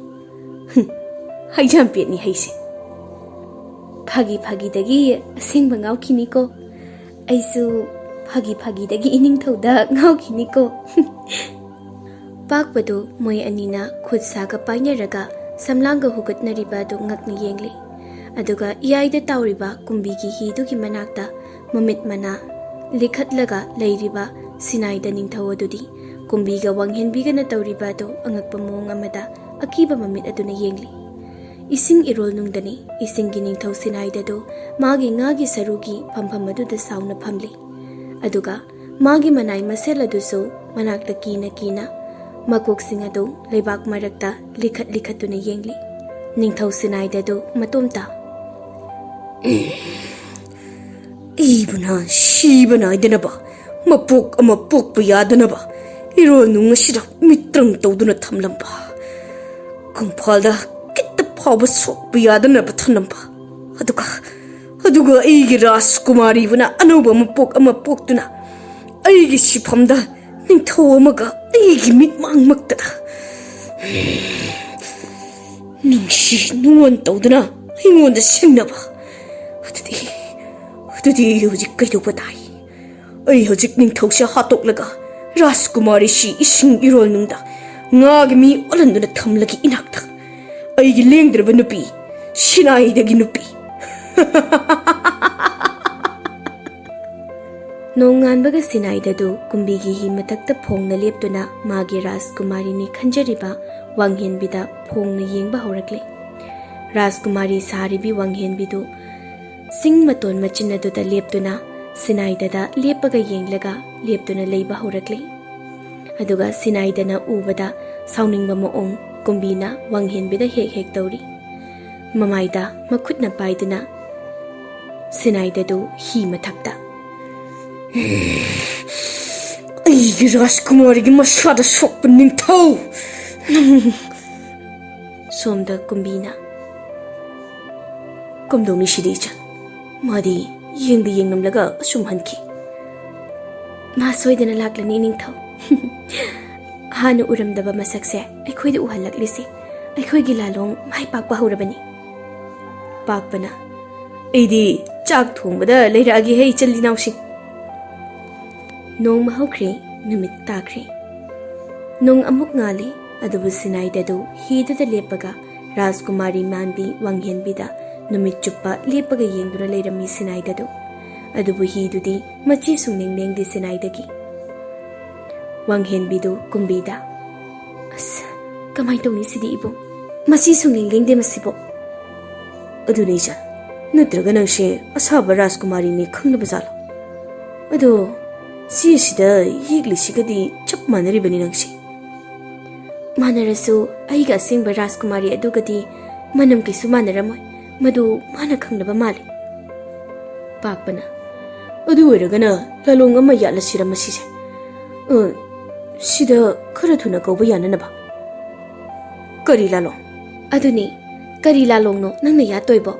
ꯍꯨꯝ, ꯍꯩꯖꯥꯝꯄꯦꯠꯅꯤ ꯍꯩꯁꯦ꯫" "ꯐꯥꯒꯤ ꯐꯥꯒꯤꯗꯒꯤ ꯑꯁꯦꯡꯕ ꯉꯥꯎꯈꯤꯅꯤꯀꯣ꯫ ꯑꯩꯁꯨ ꯐꯥꯒꯤ ꯐꯥꯒꯤꯗꯒꯤ ꯏꯅꯤꯡꯊꯧꯗ ꯉꯥꯎꯈꯤꯅꯤꯀꯣ꯫" ꯄꯥꯛꯄꯗꯨ ꯃꯣꯏ ꯑꯅꯤꯅ ꯈꯨꯠ ꯁꯥꯒ ꯄꯥꯏꯅꯔꯒ ꯁꯝꯂꯥꯡꯒ ꯍꯨꯒꯠꯅꯔꯤꯕ ꯑꯗꯨ ꯉꯛꯅ ꯌꯦꯡꯂꯤ꯫ ꯑꯗꯨꯒ ꯏꯌꯥꯏꯗ ꯇꯥꯎꯔꯤꯕ ꯀꯨꯝꯕꯤꯒꯤ ꯍꯤꯗꯨꯒꯤ ꯃꯅꯥꯛꯇ ꯃꯃꯤꯠ ꯃꯅꯥ ꯂꯤꯈꯠꯂꯒ ꯂꯩꯔꯤꯕ ꯁꯤꯅꯥꯏꯗ ꯅꯤꯡꯊꯧ ꯑꯗꯨꯗꯤ ꯀꯨꯝꯕꯤꯒ ꯋꯥꯡꯍꯦꯟꯕꯤꯒꯅ ꯇꯧꯔꯤꯕ ꯑꯗꯨ ꯑꯉꯛꯄ ꯃꯑꯣꯡ ꯑꯃꯗ ꯑꯀꯤꯕ ꯃꯃꯤꯠ ꯑꯗꯨꯅ ꯌꯦꯡꯂꯤ꯫ ꯏꯁꯤꯡ ꯏꯔꯣꯜ ꯅꯨꯡꯗꯅꯤ꯫ ꯏꯁꯤꯡꯒꯤ ꯅꯤꯡꯊꯧ ꯁꯤꯅꯥꯏꯗꯗꯨ ꯃꯥꯒꯤ ꯉꯥꯒꯤ ꯁꯔꯨꯒꯤ ꯐꯝꯐꯝ ꯑꯗꯨꯗ ꯁꯥꯎꯅ ꯐꯝꯂꯤ꯫ ꯑꯗꯨꯒ ꯃꯥꯒꯤ ꯃꯅꯥꯏ ꯃꯁꯦꯜ ꯑꯗꯨꯁꯨ ꯃꯅꯥꯛꯇ ꯀꯤꯅ ꯀꯤꯅ ꯃꯀꯣꯛꯁꯤꯡ ꯑꯗꯨ ꯂꯩꯕꯥꯛ ꯃꯔꯛꯇ ꯂꯤꯈꯠ ꯂꯤꯈꯠꯇꯨꯅ ꯌꯦꯡꯂꯤ꯫ ꯅꯤꯡꯊꯧ ꯁꯤꯅꯥꯏꯗꯗꯨ ꯃꯇꯣꯝꯇ, "ꯑꯩꯕꯨꯅ ꯁꯤꯕ ꯅꯥꯏꯗꯅꯕ, ꯃꯄꯣꯛ ꯑꯃ ꯄꯣꯛꯄ ꯌꯥꯗꯅꯕ ꯏꯔꯣꯜ ꯅꯨꯡ ꯑꯁꯤꯗ ꯃꯤꯇ꯭ꯔꯪ ꯇꯧꯗꯨꯅ ꯊꯝꯂꯝꯕ, ꯀꯪꯐꯥꯜꯗ ꯈꯤꯠꯇ ꯐꯥꯎꯕ ꯁꯣꯛꯄ ꯌꯥꯗꯅꯕ ꯊꯝꯂꯝꯕ, ꯑꯗꯨꯒ, ꯑꯗꯨꯒ ꯑꯩꯒꯤ ꯔꯥꯖꯀꯨꯃꯥꯔꯤꯕꯨꯅ ꯑꯅꯧꯕ ꯃꯄꯣꯛ ꯑꯃ ꯄꯣꯛꯇꯨꯅ ꯑꯩꯒꯤ ꯁꯤꯐꯝꯗ ꯅꯤꯡꯊꯧ ꯑꯃꯒ ꯑꯩꯒꯤ ꯃꯤꯠꯃꯥꯡꯃꯛꯇꯗ ꯅꯨꯡꯁꯤ ꯅꯨꯡꯉꯣꯟ ꯇꯧꯗꯨꯅ ꯑꯩꯉꯣꯟꯗ ꯁꯤꯡꯅꯕ꯫ ꯑꯗꯨꯗꯤ, ꯑꯗꯨꯗꯤ ꯑꯩ ꯍꯧꯖꯤꯛ ꯀꯩꯗꯧꯕ ꯇꯥꯏ? ꯑꯩ ꯍꯧꯖꯤꯛ ꯅꯤꯡꯊꯧꯁꯦ ꯍꯥꯠꯇꯣꯛꯂꯒ ꯔꯥꯖꯀꯨꯃꯥꯔꯤꯁꯤ ꯏꯁꯤꯡ ꯏꯔꯣꯜ ꯅꯨꯡꯗ ꯉꯥꯒꯤ ꯃꯤ ꯑꯣꯜꯍꯟꯗꯨꯅ ꯊꯝꯂꯒꯦ ꯏꯅꯥꯛꯇ꯫ ꯑꯩꯒꯤ ꯂꯦꯡꯗ꯭ꯔꯕ ꯅꯨꯄꯤ, ꯁꯤꯅꯥꯏꯗꯒꯤ ꯅꯨꯄꯤ꯫ ꯅꯣꯡꯉꯥꯟꯕꯒ ꯁꯤꯅꯥꯏꯗꯗꯨ ꯀꯨꯝꯕꯤꯒꯤ ꯍꯤ ꯃꯊꯛꯇ ꯐꯣꯡꯅ ꯂꯦꯞꯇꯨꯅ ꯃꯥꯒꯤ ꯔꯥꯖꯀꯨꯃꯥꯔꯤꯅꯤ ꯈꯟꯖꯔꯤꯕ ꯋꯥꯡꯍꯦꯟꯕꯤꯗ ꯐꯣꯡꯅ ꯌꯦꯡꯕ ꯍꯧꯔꯛꯂꯦ꯫ ꯔꯥꯖꯀꯨꯃꯥꯔꯤ ꯁꯥꯔꯤꯕꯤ ꯋꯥꯡꯍꯦꯟꯕꯤꯗꯨ ꯆꯤꯡ ꯃꯇꯣꯟ ꯃꯆꯤꯟ ꯑꯗꯨꯗ ꯂꯦꯞꯇꯨꯅ ꯁꯤꯅꯥꯏꯗꯗ ꯂꯦꯞꯄꯒ ꯌꯦꯡꯂꯒ ꯂꯦꯞꯇꯨꯅ ꯂꯩꯕ ꯍꯧꯔꯛꯂꯦ꯫ ꯑꯗꯨꯒ ꯁꯤꯅꯥꯏꯗꯅ ꯎꯕꯗ ꯁꯥꯎꯅꯤꯡꯕ ꯃꯑꯣꯡ ꯀꯨꯝꯕꯤꯅ ꯋꯥꯡꯍꯦꯟꯕꯤꯗ ꯍꯦꯛ ꯍꯦꯛ ꯇꯧꯔꯤ꯫ ꯃꯃꯥꯏꯗ ꯃꯈꯨꯠꯅ ꯄꯥꯏꯗꯨꯅ ꯁꯤꯅꯥꯏꯗꯗꯨ ꯍꯤ ꯃꯊꯛꯇ, "ꯑꯩꯒꯤ ꯔꯥꯖꯀꯨꯃꯥꯔꯤꯒꯤ ꯃꯁꯥꯗ ꯁꯣꯛꯄ ꯅꯤꯡꯊꯧ!" ꯁꯣꯝꯗ ꯀꯨꯝꯕꯤꯅ, "ꯀꯝꯗꯧꯅꯤ ꯁꯤꯗꯤ ꯏꯆꯟ? ꯃꯥꯗꯤ ꯌꯦꯡꯗ ꯌꯦꯡꯂꯝꯂꯒ ꯑꯁꯨꯝ ꯍꯟꯈꯤ꯫" "ꯃꯥ ꯁꯣꯏꯗꯅ ꯂꯥꯛꯂꯅꯤ, ꯅꯤꯡꯊꯧ꯫ ꯍꯥꯟꯅ ꯎꯔꯝꯗꯕ ꯃꯁꯛꯁꯦ ꯑꯩꯈꯣꯏꯗ ꯎꯍꯜꯂꯛꯂꯤꯁꯦ ꯑꯩꯈꯣꯏꯒꯤ ꯂꯥꯂꯣꯡ ꯃꯥꯏ ꯄꯥꯛꯄ ꯍꯧꯔꯕꯅꯤ꯫" ꯄꯥꯛꯄꯅ, "ꯑꯩꯗꯤ ꯆꯥꯛ ꯊꯣꯡꯕꯗ ꯂꯩꯔꯛꯑꯒꯦ ꯍꯦ, ꯏꯆꯜ ꯏꯅꯥꯎꯁꯤꯡ꯫" ꯅꯣꯡꯃ ꯍꯧꯈ꯭ꯔꯦ, ꯅꯨꯃꯤꯠ ꯇꯥꯈ꯭ꯔꯦ꯫ ꯅꯣꯡ ꯑꯃꯨꯛ ꯉꯥꯜꯂꯤ, ꯑꯗꯨꯕꯨ ꯁꯤꯅꯥꯏꯗꯗꯨ ꯍꯤꯗꯨꯗ ꯂꯦꯞꯄꯒ ꯔꯥꯖꯀꯨꯃꯥꯔꯤ ꯃꯥꯟꯕꯤ ꯋꯥꯡꯍꯦꯟꯕꯤꯗ ꯅꯨꯃꯤꯠ ꯆꯨꯞꯄ ꯂꯦꯞꯄꯒ ꯌꯦꯡꯗꯨꯅ ꯂꯩꯔꯝꯃꯤ ꯁꯤꯅꯥꯏꯗꯗꯨ꯫ ꯑꯗꯨꯕꯨ ꯍꯤꯗꯨꯗꯤ ꯃꯆꯤ ꯁꯨꯡꯂꯦꯡ ꯂꯦꯡꯗꯦ ꯁꯤꯅꯥꯏꯗꯒꯤ꯫ ꯋꯥꯡꯍꯦꯟꯕꯤꯗꯨ ꯀꯨꯝꯕꯤꯗ, "ꯑꯁ, ꯀꯃꯥꯏ ꯇꯧꯅꯤ ꯁꯤꯗꯤ ꯏꯕꯨꯡ? ꯃꯆꯤ ꯁꯨꯡꯂꯦꯡ ꯂꯦꯡꯗꯦ ꯃꯁꯤꯕꯨ꯫" "ꯑꯗꯨꯅꯦ ꯏꯆꯥ, ꯅꯠꯇ꯭ꯔꯒ ꯅꯪꯁꯦ ꯑꯁꯥꯕ ꯔꯥꯖꯀꯨꯃꯥꯔꯤꯅꯦ ꯈꯪꯅꯕ ꯖꯥꯠꯂꯣ? ꯑꯗꯣ ꯆꯦꯁꯤꯗ ꯌꯦꯛꯂꯤꯁꯤꯒꯗꯤ ꯆꯞ ꯃꯥꯟꯅꯔꯤꯕꯅꯤ ꯅꯪꯁꯦ꯫" "ꯃꯥꯟꯅꯔꯁꯨ ꯑꯩꯒ ꯑꯁꯦꯡꯕ ꯔꯥꯖꯀꯨꯃꯥꯔꯤ ꯑꯗꯨꯒꯗꯤ ꯃꯅꯝ ꯀꯩꯁꯨ ꯃꯥꯟꯅꯔꯝꯃꯣꯏ꯫ ꯃꯗꯨ ꯃꯥꯅ ꯈꯪꯅꯕ ꯃꯥꯜꯂꯤ꯫" ꯄꯥꯛꯄꯅ, "ꯑꯗꯨ ꯑꯣꯏꯔꯒꯅ ꯂꯥꯂꯣꯡ ꯑꯃ ꯌꯥꯠꯂꯁꯤꯔ ꯃꯁꯤꯁꯦ? ꯑ, ꯁꯤꯗ ꯈꯔ ꯊꯨꯅ ꯀꯧꯕ ꯌꯥꯅꯅꯕ꯫" "ꯀꯔꯤ ꯂꯥꯂꯣꯡ?" "ꯑꯗꯨꯅꯤ, ꯀꯔꯤ ꯂꯥꯂꯣꯡꯅꯣ ꯅꯪꯅ ꯌꯥꯠꯇꯣꯏꯕꯣ?"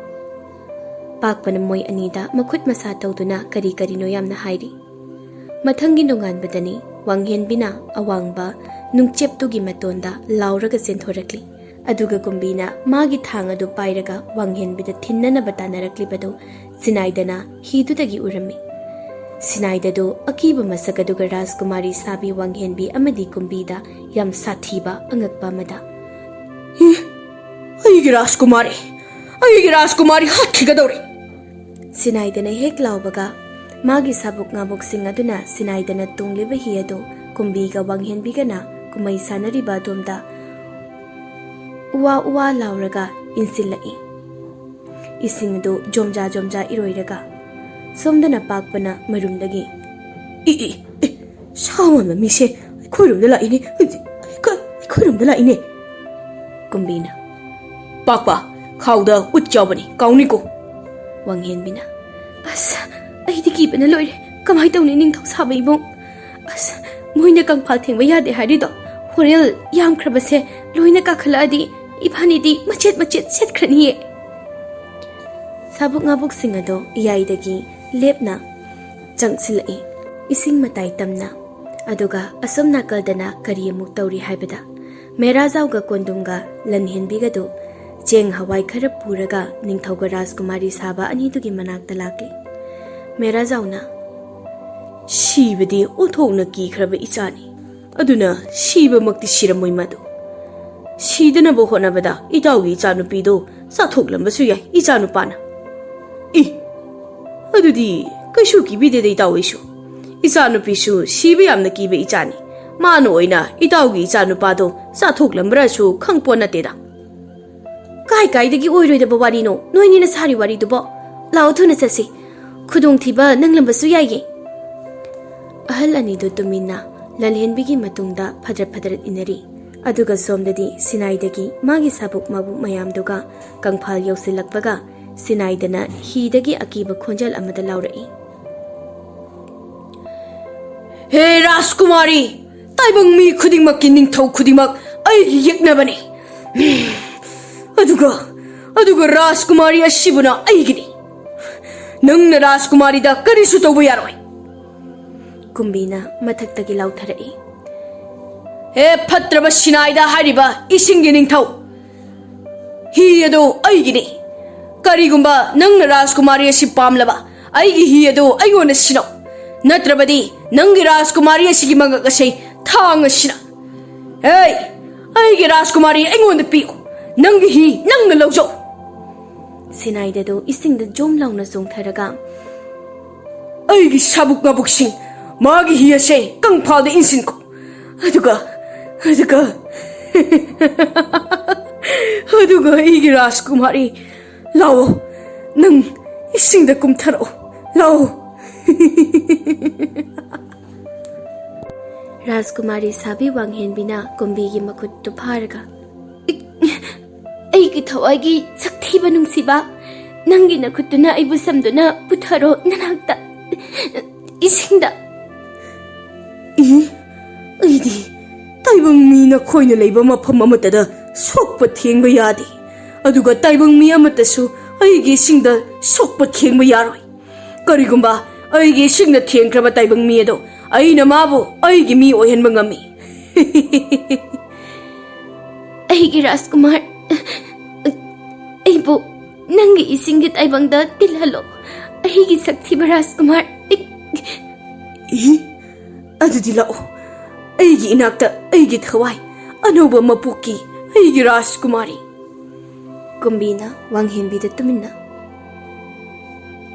ꯄꯥꯛꯄꯅ ꯃꯣꯏ ꯑꯅꯤꯗ ꯃꯈꯨꯠ ꯃꯁꯥ ꯇꯧꯗꯨꯅ ꯀꯔꯤ ꯀꯔꯤꯅꯣ ꯌꯥꯝꯅ ꯍꯥꯏꯔꯤ꯫ ꯃꯊꯪꯒꯤ ꯅꯣꯡꯉꯥꯟꯕꯗꯅꯤ ꯋꯥꯡꯍꯦꯟꯕꯤꯅ ꯑꯋꯥꯡꯕ ꯅꯨꯡꯆꯦꯞꯇꯨꯒꯤ ꯃꯇꯣꯟꯗ ꯂꯥꯎꯔꯒ ꯆꯦꯟꯊꯣꯔꯛꯂꯤ꯫ ꯑꯗꯨꯒ ꯀꯨꯝꯕꯤꯅ ꯃꯥꯒꯤ ꯊꯥꯡ ꯑꯗꯨ ꯄꯥꯏꯔꯒ ꯋꯥꯡꯍꯦꯟꯕꯤꯗ ꯊꯤꯟꯅꯅꯕ ꯇꯥꯟꯅꯔꯛꯂꯤꯕꯗꯨ ꯁꯤꯅꯥꯏꯗꯅ ꯍꯤꯗꯨꯗꯒꯤ ꯎꯔꯝꯃꯤ꯫ ꯁꯤꯅꯥꯏꯗꯗꯨ ꯑꯀꯤꯕ ꯃꯁꯛ ꯑꯗꯨꯒ ꯔꯥꯖꯀꯨꯃꯥꯔꯤ ꯁꯥꯕꯤ ꯋꯥꯡꯍꯦꯟꯕꯤ ꯑꯃꯗꯤ ꯀꯨꯝꯕꯤꯗ ꯌꯥꯝ ꯁꯥꯊꯤꯕ ꯑꯉꯛꯄ ꯑꯃꯗ, "ꯏ! ꯑꯩꯒꯤ ꯔꯥꯖꯀꯨꯃꯥꯔꯤ, ꯑꯩꯒꯤ ꯔꯥꯖꯀꯨꯃꯥꯔꯤ ꯍꯥꯠꯈꯤꯒꯗꯧꯔꯦ!" ꯁꯤꯅꯥꯏꯗꯅ ꯍꯦꯛ ꯂꯥꯎꯕꯒ, ꯃꯥꯒꯤ ꯁꯥꯕꯨꯛ ꯉꯥꯕꯨꯛꯁꯤꯡ ꯑꯗꯨꯅ ꯁꯤꯅꯥꯏꯗꯅ ꯇꯣꯡꯂꯤꯕ ꯍꯤ ꯑꯗꯨ ꯀꯨꯝꯕꯤꯒ ꯋꯥꯡꯍꯦꯟꯕꯤꯒꯅ ꯀꯨꯝꯍꯩ ꯁꯥꯟꯅꯔꯤꯕ ꯑꯗꯣꯝꯗ ꯎꯋꯥ ꯎꯋꯥ ꯂꯥꯎꯔꯒ ꯏꯟꯁꯤꯜꯂꯛꯏ꯫ ꯏꯁꯤꯡ ꯑꯗꯨ ꯖꯣꯝꯖꯥ ꯖꯣꯝꯖꯥ ꯏꯔꯣꯏꯔꯒ ꯁꯣꯝꯗꯅ ꯄꯥꯛꯄꯅ ꯃꯔꯨꯝꯗꯒꯤ, "ꯏ, ꯏ, ꯏ, ꯁꯥ ꯃꯥꯟꯕ ꯃꯤꯁꯦ ꯑꯩꯈꯣꯏꯔꯣꯝꯗ ꯂꯥꯛꯏꯅꯦ, ꯑꯩꯈꯣꯏ-, ꯑꯩꯈꯣꯏꯔꯣꯝꯗ ꯂꯥꯛꯏꯅꯦ!" ꯀꯨꯝꯕꯤꯅ, "ꯄꯥꯛꯄ, ꯈꯥꯎꯗ ꯎꯠ ꯌꯥꯎꯕꯅꯤ, ꯀꯥꯎꯅꯤꯀꯣ!" ꯋꯥꯡꯍꯦꯟꯕꯤꯅ, "ꯑꯁ, ꯑꯩꯗꯤ ꯀꯤꯕꯅ ꯂꯣꯏꯔꯦ꯫ ꯀꯃꯥꯏ ꯇꯧꯅꯤ, ꯅꯤꯡꯊꯧ ꯁꯥꯕ ꯏꯕꯨꯡ? ꯑꯁ, ꯃꯣꯏꯅ ꯀꯪꯐꯥꯜ ꯊꯦꯡꯕ ꯌꯥꯗꯦ ꯍꯥꯏꯔꯤꯗꯣ, ꯍꯣꯔꯦꯜ ꯌꯥꯝꯈ꯭ꯔꯕꯁꯦ ꯂꯣꯏꯅ ꯀꯥꯈꯠꯂꯛꯑꯗꯤ ꯏꯕꯥꯅꯤꯗꯤ ꯃꯆꯦꯠ ꯃꯆꯦꯠ ꯁꯦꯠꯈ꯭ꯔꯅꯤꯌꯦ!" ꯁꯥꯕꯨꯛ ꯉꯥꯕꯨꯛꯁꯤꯡ ꯑꯗꯣ ꯏꯌꯥꯏꯗꯒꯤ ꯂꯦꯞꯅ ꯆꯪꯁꯤꯜꯂꯛꯏ, ꯏꯁꯤꯡ ꯃꯇꯥꯏ ꯇꯝꯅ꯫ ꯑꯗꯨꯒ ꯑꯁꯣꯝ ꯅꯥꯀꯜꯗꯅ ꯀꯔꯤ ꯑꯃꯨꯛ ꯇꯧꯔꯤ ꯍꯥꯏꯕꯗ, ꯃꯦꯔꯥꯖꯥꯎꯒ ꯀꯣꯟꯗꯨꯝꯒ ꯂꯟꯍꯦꯟꯕꯤꯒꯗꯨ ꯆꯦꯡ ꯍꯋꯥꯏ ꯈꯔ ꯄꯨꯔꯒ ꯅꯤꯡꯊꯧꯒ ꯔꯥꯖꯀꯨꯃꯥꯔꯤ ꯁꯥꯕ ꯑꯅꯤꯗꯨꯒꯤ ꯃꯅꯥꯛꯇ ꯂꯥꯛꯂꯤ꯫ ꯃꯦꯔꯥꯖꯥꯎꯅ, "ꯁꯤꯕꯗꯤ ꯑꯣꯟꯊꯣꯛꯅ ꯀꯤꯈ꯭ꯔꯕ ꯏꯆꯥꯅꯤ꯫ ꯑꯗꯨꯅ ꯁꯤꯕꯃꯛꯇꯤ ꯁꯤꯔꯝꯃꯣꯏ ꯃꯗꯨ꯫ ꯁꯤꯗꯅꯕ ꯍꯣꯠꯅꯕꯗ ꯏꯇꯥꯎꯒꯤ ꯏꯆꯥꯅꯨꯄꯤꯗꯨ ꯆꯥꯊꯣꯛꯂꯝꯕꯁꯨ ꯌꯥꯏ ꯏꯆꯥꯅꯨꯄꯥꯅ꯫" "ꯏ! ꯑꯗꯨꯗꯤ ꯀꯩꯁꯨ ꯀꯤꯕꯤꯗꯦꯗ ꯏꯇꯥꯎ ꯑꯩꯁꯨ꯫ ꯏꯆꯥꯅꯨꯄꯤꯁꯨ ꯁꯤꯕ ꯌꯥꯝꯅ ꯀꯤꯕ ꯏꯆꯥꯅꯤ꯫ ꯃꯥꯅ ꯑꯣꯏꯅ ꯏꯇꯥꯎꯒꯤ ꯏꯆꯥꯅꯨꯄꯥꯗꯣ ꯆꯥꯊꯣꯛꯂꯝꯕ꯭ꯔꯥꯁꯨ ꯈꯪꯄꯣꯠ ꯅꯠꯇꯦꯗ꯫" "ꯀꯥꯏ ꯀꯥꯏꯗꯒꯤ ꯑꯣꯏꯔꯣꯏꯗꯕ ꯋꯥꯔꯤꯅꯣ ꯅꯣꯏꯅꯤꯅ ꯁꯥꯔꯤ ꯋꯥꯔꯤꯗꯨꯕꯣ? ꯂꯥꯛꯑꯣ, ꯊꯨꯅ ꯆꯠꯁꯤ꯫ ꯈꯨꯗꯣꯡꯊꯤꯕ ꯅꯪꯂꯝꯕꯁꯨ ꯌꯥꯏꯌꯦ꯫" ꯑꯍꯜ ꯑꯅꯤꯗꯨ ꯇꯨꯃꯤꯟꯅ ꯂꯜꯍꯦꯟꯕꯤꯒꯤ ꯃꯇꯨꯡꯗ ꯐꯗ꯭ꯔꯠ ꯐꯗ꯭ꯔꯠ ꯏꯟꯅꯔꯤ꯫ ꯑꯗꯨꯒ ꯁꯣꯝꯗꯗꯤ ꯁꯤꯅꯥꯏꯗꯒꯤ ꯃꯥꯒꯤ ꯁꯥꯕꯨꯛ ꯃꯥꯕꯨꯛ ꯃꯌꯥꯝꯗꯨꯒ ꯀꯪꯐꯥꯜ ꯌꯧꯁꯤꯜꯂꯛꯄꯒ, ꯁꯤꯅꯥꯏꯗꯅ ꯍꯤꯗꯒꯤ ꯑꯀꯤꯕ ꯈꯣꯟꯖꯦꯜ ꯑꯃꯗ ꯂꯥꯎꯔꯛꯏ, "ꯍꯦ ꯔꯥꯖꯀꯨꯃꯥꯔꯤ, ꯇꯥꯏꯕꯪ ꯃꯤ ꯈꯨꯗꯤꯡꯃꯛꯀꯤ ꯅꯤꯡꯊꯧ ꯈꯨꯗꯤꯡꯃꯛ ꯑꯩꯒꯤ ꯌꯦꯛꯅꯕꯅꯤ꯫ ꯑꯗꯨꯒ, ꯑꯗꯨꯒ ꯔꯥꯖꯀꯨꯃꯥꯔꯤ ꯑꯁꯤꯕꯨꯅ ꯑꯩꯒꯤꯅꯤ꯫ ꯅꯪꯅ ꯔꯥꯖꯀꯨꯃꯥꯔꯤꯗ ꯀꯔꯤꯁꯨ ꯇꯧꯕ ꯌꯥꯔꯣꯏ꯫" ꯀꯨꯝꯕꯤꯅ ꯃꯊꯛꯇꯒꯤ ꯂꯥꯎꯊꯔꯛꯏ, "ꯍꯦ ꯐꯠꯇ꯭ꯔꯕ ꯁꯤꯅꯥꯏꯗ ꯍꯥꯏꯔꯤꯕ ꯏꯁꯤꯡꯒꯤ ꯅꯤꯡꯊꯧ, ꯍꯤ ꯑꯗꯨ ꯑꯩꯒꯤꯅꯤ꯫ ꯀꯔꯤꯒꯨꯝꯕ ꯅꯪꯅ ꯔꯥꯖꯀꯨꯃꯥꯔꯤ ꯑꯁꯤ ꯄꯥꯝꯂꯕ, ꯑꯩꯒꯤ ꯍꯤ ꯑꯗꯨ ꯑꯩꯉꯣꯟꯗ ꯁꯤꯟꯅꯧ꯫ ꯅꯠꯇ꯭ꯔꯕꯗꯤ ꯅꯪꯒꯤ ꯔꯥꯖꯀꯨꯃꯥꯔꯤ ꯑꯁꯤꯒꯤ ꯃꯉꯛ ꯑꯁꯤ ꯊꯥꯡ ꯑꯁꯤꯅ, ꯍꯦ, ꯑꯩꯒꯤ ꯔꯥꯖꯀꯨꯃꯥꯔꯤ ꯑꯩꯉꯣꯟꯗ ꯄꯤꯌꯨ꯫ "ꯅꯪꯒꯤ ꯍꯤ ꯅꯪꯅ ꯂꯧꯖꯧ!" ꯁꯤꯅꯥꯏꯗꯗꯨ ꯏꯁꯤꯡꯗ ꯖꯣꯝ ꯂꯥꯎꯅ ꯆꯣꯡꯊꯔꯒ, "ꯑꯩꯒꯤ ꯁꯥꯕꯨꯛ ꯉꯥꯕꯨꯛꯁꯤꯡ, ꯃꯥꯒꯤ ꯍꯤ ꯑꯁꯦ ꯀꯪꯐꯥꯜꯗ ꯏꯟꯁꯤꯟꯈꯣ꯫ ꯑꯗꯨꯒ, ꯑꯗꯨꯒ, ꯑꯗꯨꯒ ꯑꯩꯒꯤ ꯔꯥꯖꯀꯨꯃꯥꯔꯤ, ꯂꯥꯛꯑꯣ, ꯅꯪ ꯏꯁꯤꯡꯗ ꯀꯨꯝꯊꯔꯛꯑꯣ, ꯂꯥꯛꯑꯣ꯫" ꯔꯥꯖꯀꯨꯃꯥꯔꯤ ꯁꯥꯕꯤ ꯋꯥꯡꯍꯦꯟꯕꯤꯅ ꯀꯨꯝꯕꯤꯒꯤ ꯃꯈꯨꯠꯇꯨ ꯐꯥꯔꯒ, "ꯑꯩꯒꯤ ꯊꯋꯥꯏꯒꯤ ꯁꯛꯊꯤꯕ ꯅꯨꯡꯁꯤꯕ, ꯅꯪꯒꯤ ꯅꯈꯨꯠꯇꯨꯅ ꯑꯩꯕꯨ ꯁꯝꯗꯨꯅ ꯄꯨꯊꯔꯣ ꯅꯅꯥꯛꯇ, ꯏꯁꯤꯡꯗ꯫" "ꯏ, ꯑꯩꯗꯤ ꯇꯥꯏꯕꯪ ꯃꯤ ꯅꯈꯣꯏꯅ ꯂꯩꯕ ꯃꯐꯝ ꯑꯃꯠꯇꯗ ꯁꯣꯛꯄ ꯊꯦꯡꯕ ꯌꯥꯗꯦ, ꯑꯗꯨꯒ ꯇꯥꯏꯕꯪ ꯃꯤ ꯑꯃꯠꯇꯁꯨ ꯑꯩꯒꯤ ꯏꯁꯤꯡꯗ ꯁꯣꯛꯄ ꯊꯦꯡꯕ ꯌꯥꯔꯣꯏ꯫ ꯀꯔꯤꯒꯨꯝꯕ ꯑꯩꯒꯤ ꯏꯁꯤꯡꯗ ꯊꯦꯡꯈ꯭ꯔꯕ ꯇꯥꯏꯕꯪ ꯃꯤ ꯑꯗꯣ, ꯑꯩꯅ ꯃꯥꯕꯨ ꯑꯩꯒꯤ ꯃꯤ ꯑꯣꯏꯍꯟꯕ ꯉꯝꯃꯤ꯫" "ꯑꯩꯒꯤ ꯔꯥꯖꯀꯨꯃꯥꯔ, ꯑꯩꯕꯨ ꯅꯪꯒꯤ ꯏꯁꯤꯡꯒꯤ ꯇꯥꯏꯕꯪꯗ ꯇꯤꯜꯍꯜꯂꯣ, ꯑꯩꯒꯤ ꯁꯛꯊꯤꯕ ꯔꯥꯖꯀꯨꯃꯥꯔ꯫" "ꯏ, ꯑꯗꯨꯗꯤ ꯂꯥꯛꯑꯣ, ꯑꯩꯒꯤ ꯏꯅꯥꯛꯇ, ꯑꯩꯒꯤ ꯊꯋꯥꯏ, ꯑꯅꯧꯕ ꯃꯄꯣꯛꯀꯤ ꯑꯩꯒꯤ ꯔꯥꯖꯀꯨꯃꯥꯔꯤ꯫" ꯀꯨꯝꯕꯤꯅ ꯋꯥꯡꯍꯦꯟꯕꯤꯗ ꯇꯨꯃꯤꯟꯅ,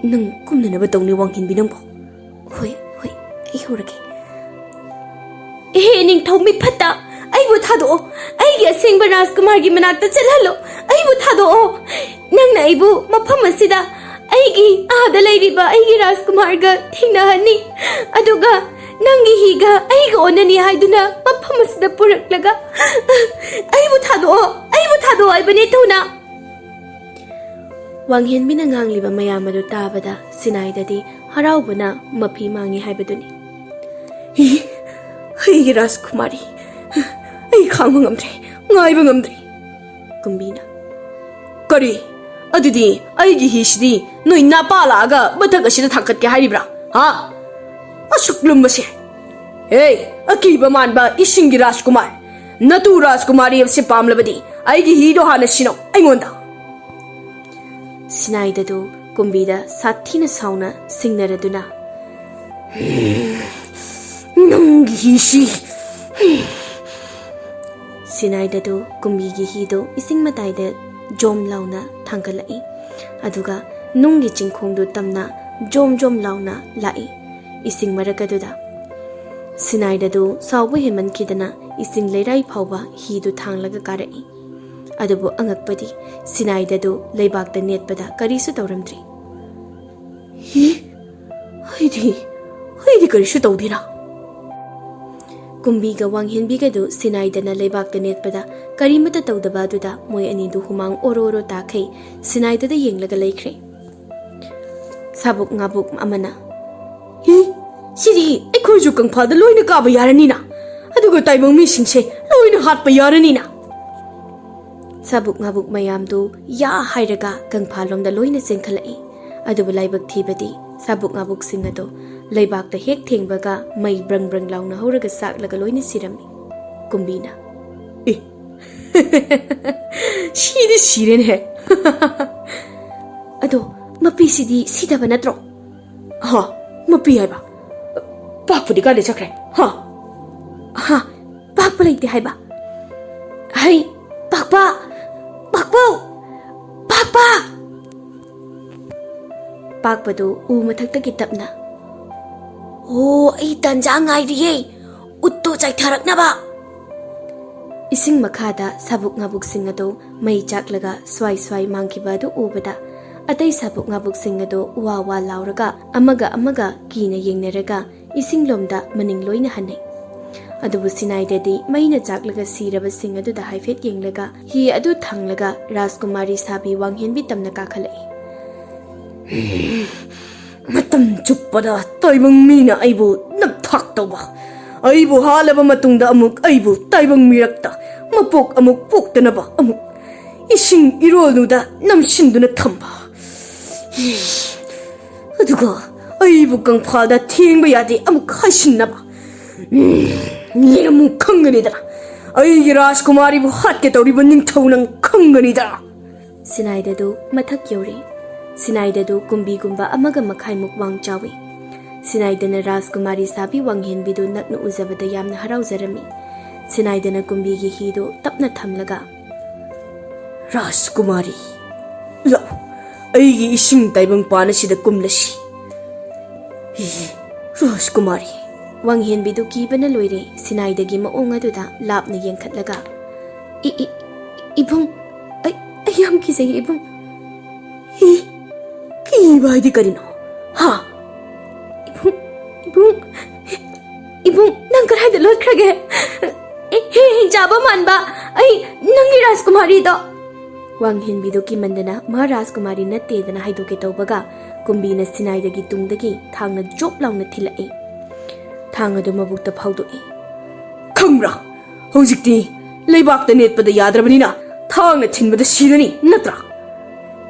"ꯅꯪ ꯀꯨꯝꯅꯅꯕ ꯇꯧꯅꯤ, ꯋꯥꯡꯍꯦꯟꯕꯤ, ꯅꯪꯕꯨ꯫" "ꯍꯣꯏ, ꯍꯣꯏ, ꯑꯩ ꯍꯧꯔꯒꯦ꯫" "ꯍꯦ ꯅꯤꯡꯊꯧ ꯃꯤꯐꯠꯇ, ꯑꯩꯕꯨ ꯊꯥꯗꯣꯛꯑꯣ꯫ ꯑꯩꯒꯤ ꯑꯁꯦꯡꯕ ꯔꯥꯖꯀꯨꯃꯥꯔꯒꯤ ꯃꯅꯥꯛꯇ ꯆꯠꯍꯜꯂꯣ꯫ ꯑꯩꯕꯨ ꯊꯥꯗꯣꯛꯑꯣ꯫ ꯅꯪꯅ ꯑꯩꯕꯨ ꯃꯐꯝ ꯑꯁꯤꯗ ꯑꯩꯒꯤ ꯑꯥꯗ ꯂꯩꯔꯤꯕ ꯑꯩꯒꯤ ꯔꯥꯖꯀꯨꯃꯥꯔꯒ ꯊꯦꯡꯅꯍꯟꯅꯤ, ꯑꯗꯨꯒ ꯅꯪꯒꯤ ꯍꯤꯒ ꯑꯩꯒ ꯑꯣꯟꯅꯅꯤ ꯍꯥꯏꯗꯨꯅ ꯃꯐꯝ ꯑꯁꯤꯗ ꯄꯨꯔꯛꯂꯒ ꯑꯩꯕꯨ ꯊꯥꯗꯣꯛꯑꯣ, ꯑꯩꯕꯨ ꯊꯥꯗꯣꯛꯑꯣ ꯍꯥꯏꯕꯅꯤ ꯊꯨꯅ꯫" ꯋꯥꯡꯍꯦꯟꯕꯤꯅ ꯉꯥꯡꯂꯤꯕ ꯃꯌꯥꯝ ꯑꯗꯨ ꯇꯥꯕꯗ ꯁꯤꯅꯥꯏꯗꯗꯤ ꯍꯔꯥꯎꯕꯅ ꯃꯐꯤ ꯃꯥꯡꯉꯤ ꯍꯥꯏꯕꯗꯨꯅꯤ꯫ "ꯏ, ꯑꯩꯒꯤ ꯔꯥꯖꯀꯨꯃꯥꯔꯤ, ꯑꯩ ꯈꯥꯡꯕ ꯉꯝꯗ꯭ꯔꯦ, ꯉꯥꯏꯕ ꯉꯝꯗ꯭ꯔꯦ꯫" ꯀꯨꯝꯕꯤꯅ, "ꯀꯔꯤ? ꯑꯗꯨꯗꯤ ꯑꯩꯒꯤ ꯍꯤꯁꯤꯗꯤ ꯅꯣꯏ ꯅꯄꯥ ꯂꯥꯛꯑꯒ ꯃꯊꯛ ꯑꯁꯤꯗ ꯊꯥꯡꯀꯠꯀꯦ ꯍꯥꯏꯔꯤꯕ꯭ꯔꯥ? ꯍꯥ? ꯑꯁꯨꯛ ꯂꯨꯝꯕꯁꯦ? ꯍꯦ, ꯑꯀꯤꯕ ꯃꯥꯟꯕ ꯏꯁꯤꯡꯒꯤ ꯔꯥꯖꯀꯨꯃꯥꯔ, ꯅꯇꯨ ꯔꯥꯖꯀꯨꯃꯥꯔꯤ ꯑꯁꯤ ꯄꯥꯝꯂꯕꯗꯤ ꯑꯩꯒꯤ ꯍꯤꯗꯣ ꯍꯥꯟꯅ ꯁꯤꯅꯧ ꯑꯩꯉꯣꯟꯗ꯫" ꯁꯤꯅꯥꯏꯗꯗꯨ ꯀꯨꯝꯕꯤꯗ ꯁꯥꯊꯤꯅ ꯁꯥꯎꯅ ꯁꯤꯡꯅꯔꯗꯨꯅ, "ꯅꯪꯒꯤ ꯍꯤꯁꯤ ꯁꯤꯅꯥꯏꯗꯗꯨ ꯀꯨꯝꯕꯤꯒꯤ ꯍꯤꯗꯨ ꯏꯁꯤꯡ ꯃꯇꯥꯏꯗ ꯖꯣꯝ ꯂꯥꯎꯅ ꯊꯥꯡꯒꯠꯂꯛꯏ꯫ ꯑꯗꯨꯒ ꯅꯨꯡꯒꯤ ꯆꯤꯡꯈꯣꯡꯗꯨ ꯇꯝꯅ ꯖꯣꯝ ꯖꯣꯝ ꯂꯥꯎꯅ ꯂꯥꯛꯏ꯫ ꯏꯁꯤꯡ ꯃꯔꯛ ꯑꯗꯨꯗ ꯁꯤꯅꯥꯏꯗꯗꯨ ꯁꯥꯎꯕ ꯍꯦꯟꯃꯟꯈꯤꯗꯅ ꯏꯁꯤꯡ ꯂꯩꯔꯥꯏ ꯐꯥꯎꯕ ꯍꯤꯗꯨ ꯊꯥꯡꯂꯒ ꯀꯥꯔꯛꯏ꯫ ꯑꯗꯨꯕꯨ ꯑꯉꯛꯄꯗꯤ, ꯁꯤꯅꯥꯏꯗꯗꯨ ꯂꯩꯕꯥꯛꯇ ꯅꯦꯠꯄꯗ ꯀꯔꯤꯁꯨ ꯇꯧꯔꯝꯗ꯭ꯔꯤ꯫ "ꯍꯤ, ꯑꯩꯗꯤ, ꯑꯩꯗꯤ ꯀꯔꯤꯁꯨ ꯇꯧꯗꯦꯅ?" ꯀꯨꯝꯕꯤꯒ ꯋꯥꯡꯍꯦꯟꯕꯤꯒꯗꯨ ꯁꯤꯅꯥꯏꯗꯅ ꯂꯩꯕꯥꯛꯇ ꯅꯦꯠꯄꯗ ꯀꯔꯤꯃꯠꯇ ꯇꯧꯗꯕ ꯑꯗꯨꯗ ꯃꯣꯏ ꯑꯅꯤꯗꯨ ꯍꯨꯃꯥꯡ ꯑꯣꯔꯣ ꯑꯣꯔꯣ ꯇꯥꯈꯩ ꯁꯤꯅꯥꯏꯗꯗ ꯌꯦꯡꯂꯒ ꯂꯩꯈ꯭ꯔꯦ꯫ ꯁꯥꯕꯨꯛ ꯉꯥꯕꯨꯛ ꯑꯃꯅ, "ꯍꯤ, ꯁꯤꯗꯤ ꯑꯩꯈꯣꯏꯁꯨ ꯀꯪꯐꯥꯜꯗ ꯂꯣꯏꯅ ꯀꯥꯕ ꯌꯥꯔꯅꯤꯅ, ꯑꯗꯨꯒ ꯇꯥꯏꯕꯪ ꯃꯤꯁꯤꯡꯁꯦ ꯂꯣꯏꯅ ꯍꯥꯠꯄ ꯌꯥꯔꯅꯤꯅ!" ꯁꯥꯕꯨꯛ ꯉꯥꯕꯨꯛ ꯃꯌꯥꯝꯗꯨ ꯌꯥ ꯍꯥꯏꯔꯒ ꯀꯪꯐꯥꯜꯂꯣꯝꯗ ꯂꯣꯏꯅ ꯆꯦꯟꯈꯠꯂꯛꯏ꯫ ꯑꯗꯨꯕꯨ ꯂꯥꯏꯕꯛ ꯊꯤꯕꯗꯤ, ꯁꯥꯕꯨꯛ ꯉꯥꯕꯨꯛꯁꯤꯡ ꯑꯗꯣ ꯂꯩꯕꯥꯛꯇ ꯍꯦꯛ ꯊꯦꯡꯕꯒ ꯃꯩ ꯕ꯭ꯔꯪ ꯕ꯭ꯔꯪ ꯂꯥꯎꯅ ꯍꯧꯔꯒ ꯆꯥꯛꯂꯒ ꯂꯣꯏꯅ ꯁꯤꯔꯝꯃꯤ꯫ ꯀꯨꯝꯕꯤꯅ, "ꯑꯦ, ꯁꯤꯗꯤ ꯁꯤꯔꯦꯅꯦꯍꯦ!" "ꯑꯗꯣ ꯃꯄꯤꯁꯤꯗꯤ ꯁꯤꯗꯕ ꯅꯠꯇ꯭ꯔꯣ?" "ꯍꯥ? ꯃꯄꯤ ꯍꯥꯏꯕ? ꯄꯥꯛꯄꯗꯤ ꯀꯥꯏꯗ ꯆꯠꯈ꯭ꯔꯦ? ꯍꯥ?" "ꯍꯥ, ꯄꯥꯛꯄ ꯂꯩꯇꯦ ꯍꯥꯏꯕ꯫ ꯍꯩ, ꯄꯥꯛꯄ! ꯄꯥꯛꯄꯧ! ꯄꯥꯛꯄ!" ꯄꯥꯛꯄꯗꯨ ꯎ ꯃꯊꯛꯇꯒꯤ ꯇꯞꯅ, "ꯑꯣ, ꯑꯩ ꯇꯥꯟꯖꯥ ꯉꯥꯏꯔꯤꯌꯦ, ꯎꯠꯇꯨ ꯆꯥꯏꯊꯔꯛꯅꯕ!" ꯏꯁꯤꯡ ꯃꯈꯥꯗ ꯁꯥꯕꯨꯛ ꯉꯥꯕꯨꯛꯁꯤꯡ ꯑꯗꯨ ꯃꯩ ꯆꯥꯛꯂꯒ ꯁ꯭ꯋꯥꯏ ꯁ꯭ꯋꯥꯏ ꯃꯥꯡꯈꯤꯕ ꯑꯗꯨ ꯎꯕꯗ, ꯑꯇꯩ ꯁꯥꯕꯨꯛ ꯉꯥꯕꯨꯛꯁꯤꯡ ꯑꯗꯨ ꯋꯥ ꯋꯥ ꯂꯥꯎꯔꯒ ꯑꯃꯒ ꯑꯃꯒ ꯀꯤꯅ ꯌꯦꯡꯅꯔꯒ ꯏꯁꯤꯡꯂꯣꯝꯗ ꯃꯅꯤꯡ ꯂꯣꯏꯅ ꯍꯟꯅꯩ꯫ ꯑꯗꯨꯕꯨ ꯁꯤꯅꯥꯏꯗꯗꯤ ꯃꯩꯅ ꯆꯥꯛꯂꯒ ꯁꯤꯔꯕꯁꯤꯡ ꯑꯗꯨꯗ ꯍꯥꯏꯐꯦꯠ ꯌꯦꯡꯂꯒ ꯍꯤ ꯑꯗꯨ ꯊꯥꯡꯂꯒ ꯔꯥꯖꯀꯨꯃꯥꯔꯤ ꯁꯥꯕꯤ ꯋꯥꯡꯍꯦꯟꯕꯤ ꯇꯝꯅ ꯀꯥꯈꯠꯂꯛꯏ꯫ "ꯃꯇꯝ ꯆꯨꯞꯄꯗ ꯇꯥꯏꯕꯪ ꯃꯤꯅ ꯑꯩꯕꯨ ꯅꯝꯊꯥꯛ ꯇꯧꯕ, ꯑꯩꯕꯨ ꯍꯥꯠꯂꯕ ꯃꯇꯨꯡꯗ ꯑꯃꯨꯛ ꯑꯩꯕꯨ ꯇꯥꯏꯕꯪ ꯃꯤꯔꯛꯇ ꯃꯄꯣꯛ ꯑꯃꯨꯛ ꯄꯣꯛꯇꯅꯕ ꯑꯃꯨꯛ ꯏꯁꯤꯡ ꯏꯔꯣꯜꯗꯨꯗ ꯅꯝꯁꯤꯟꯗꯨꯅ ꯊꯝꯕ, ꯑꯗꯨꯒ ꯑꯩꯕꯨ ꯀꯪꯐꯥꯜꯗ ꯊꯦꯡꯕ ꯌꯥꯗꯦ ꯑꯃꯨꯛ ꯍꯥꯏꯁꯤꯟꯅꯕ꯫ ꯎꯝ, ꯂꯩꯔꯝꯃꯨ ꯈꯪꯒꯅꯤꯗꯅ, ꯑꯩꯒꯤ ꯔꯥꯖꯀꯨꯃꯥꯔꯤꯕꯨ ꯍꯥꯠꯀꯦ ꯇꯧꯔꯤꯕ ꯅꯤꯡꯊꯧ ꯅꯪ ꯈꯪꯒꯅꯤꯗꯅ!" ꯁꯤꯅꯥꯏꯗꯗꯨ ꯃꯊꯛ ꯌꯧꯔꯦ꯫ ꯁꯤꯅꯥꯏꯗꯗꯨ ꯀꯨꯝꯕꯤꯒꯨꯝꯕ ꯑꯃꯒ ꯃꯈꯥꯏꯃꯨꯛ ꯋꯥꯡ ꯆꯥꯎꯏ꯫ ꯁꯤꯅꯥꯏꯗꯅ ꯔꯥꯖꯀꯨꯃꯥꯔꯤ ꯁꯥꯕꯤ ꯋꯥꯡꯍꯦꯟꯕꯤꯗꯨ ꯅꯛꯅ ꯎꯖꯕꯗ ꯌꯥꯝꯅ ꯍꯔꯥꯎꯖꯔꯝꯃꯤ꯫ ꯁꯤꯅꯥꯏꯗꯅ ꯀꯨꯝꯕꯤꯒꯤ ꯍꯤꯗꯨ ꯇꯞꯅ ꯊꯝꯂꯒ, "ꯔꯥꯖꯀꯨꯃꯥꯔꯤ, ꯂꯥꯛꯎ, ꯑꯩꯒꯤ ꯏꯁꯤꯡ ꯇꯥꯏꯕꯪ ꯄꯥꯟ ꯑꯁꯤꯗ ꯀꯨꯝꯂꯁꯤ꯫ ꯍꯤ, ꯔꯥꯖꯀꯨꯃꯥꯔꯤ꯫" ꯋꯥꯡꯍꯦꯟꯕꯤꯗꯨ ꯀꯤꯕꯅ ꯂꯣꯏꯔꯦ꯫ ꯁꯤꯅꯥꯏꯗꯒꯤ ꯃꯑꯣꯡ ꯑꯗꯨꯗ ꯂꯥꯞꯅ ꯌꯦꯡꯈꯠꯂꯒ, "ꯏ-, ꯏ-, ꯏꯕꯨꯡ, ꯑꯩ, ꯑꯩ ꯌꯥꯝ ꯀꯤꯖꯩ ꯏꯕꯨꯡ꯫" "ꯏ, ꯀꯤꯕ ꯍꯥꯏꯗꯤ ꯀꯔꯤꯅꯣ? ꯍꯥ?" "ꯏꯕꯨꯡ, ꯏꯕꯨꯡ, ꯏꯕꯨꯡ, ꯅꯪ ꯀꯗꯥꯏꯗ ꯂꯣꯠꯈ꯭ꯔꯒꯦ? ꯑꯦ, ꯍꯦ, ꯍꯤꯡꯆꯥꯕ ꯃꯥꯟꯕ, ꯑꯩ ꯅꯪꯒꯤ ꯔꯥꯖꯀꯨꯃꯥꯔꯤꯗꯣ!" ꯋꯥꯡꯍꯦꯟꯕꯤꯗꯨ ꯀꯤꯃꯟꯗꯅ ꯃꯍꯥ ꯔꯥꯖꯀꯨꯃꯥꯔꯤ ꯅꯠꯇꯦꯗꯅ ꯍꯥꯏꯗꯣꯛꯀꯦ ꯇꯧꯕꯒ, ꯀꯨꯝꯕꯤꯅ ꯁꯤꯅꯥꯏꯗꯒꯤ ꯇꯨꯡꯗꯒꯤ ꯊꯥꯡꯅ ꯖꯣꯞ ꯂꯥꯎꯅ ꯊꯤꯜꯂꯛꯏ꯫ ꯊꯥꯡ ꯑꯗꯨ ꯃꯕꯨꯛꯇ ꯐꯥꯎꯗꯣꯛꯏ꯫ "ꯈꯪꯕ꯭ꯔꯥ? ꯍꯧꯖꯤꯛꯇꯤ ꯂꯩꯕꯥꯛꯇ ꯅꯦꯠꯄꯗ ꯌꯥꯗ꯭ꯔꯕꯅꯤꯅ ꯊꯥꯡꯅ ꯊꯤꯟꯕꯗ ꯁꯤꯔꯅꯤ, ꯅꯠꯇ꯭ꯔꯥ?"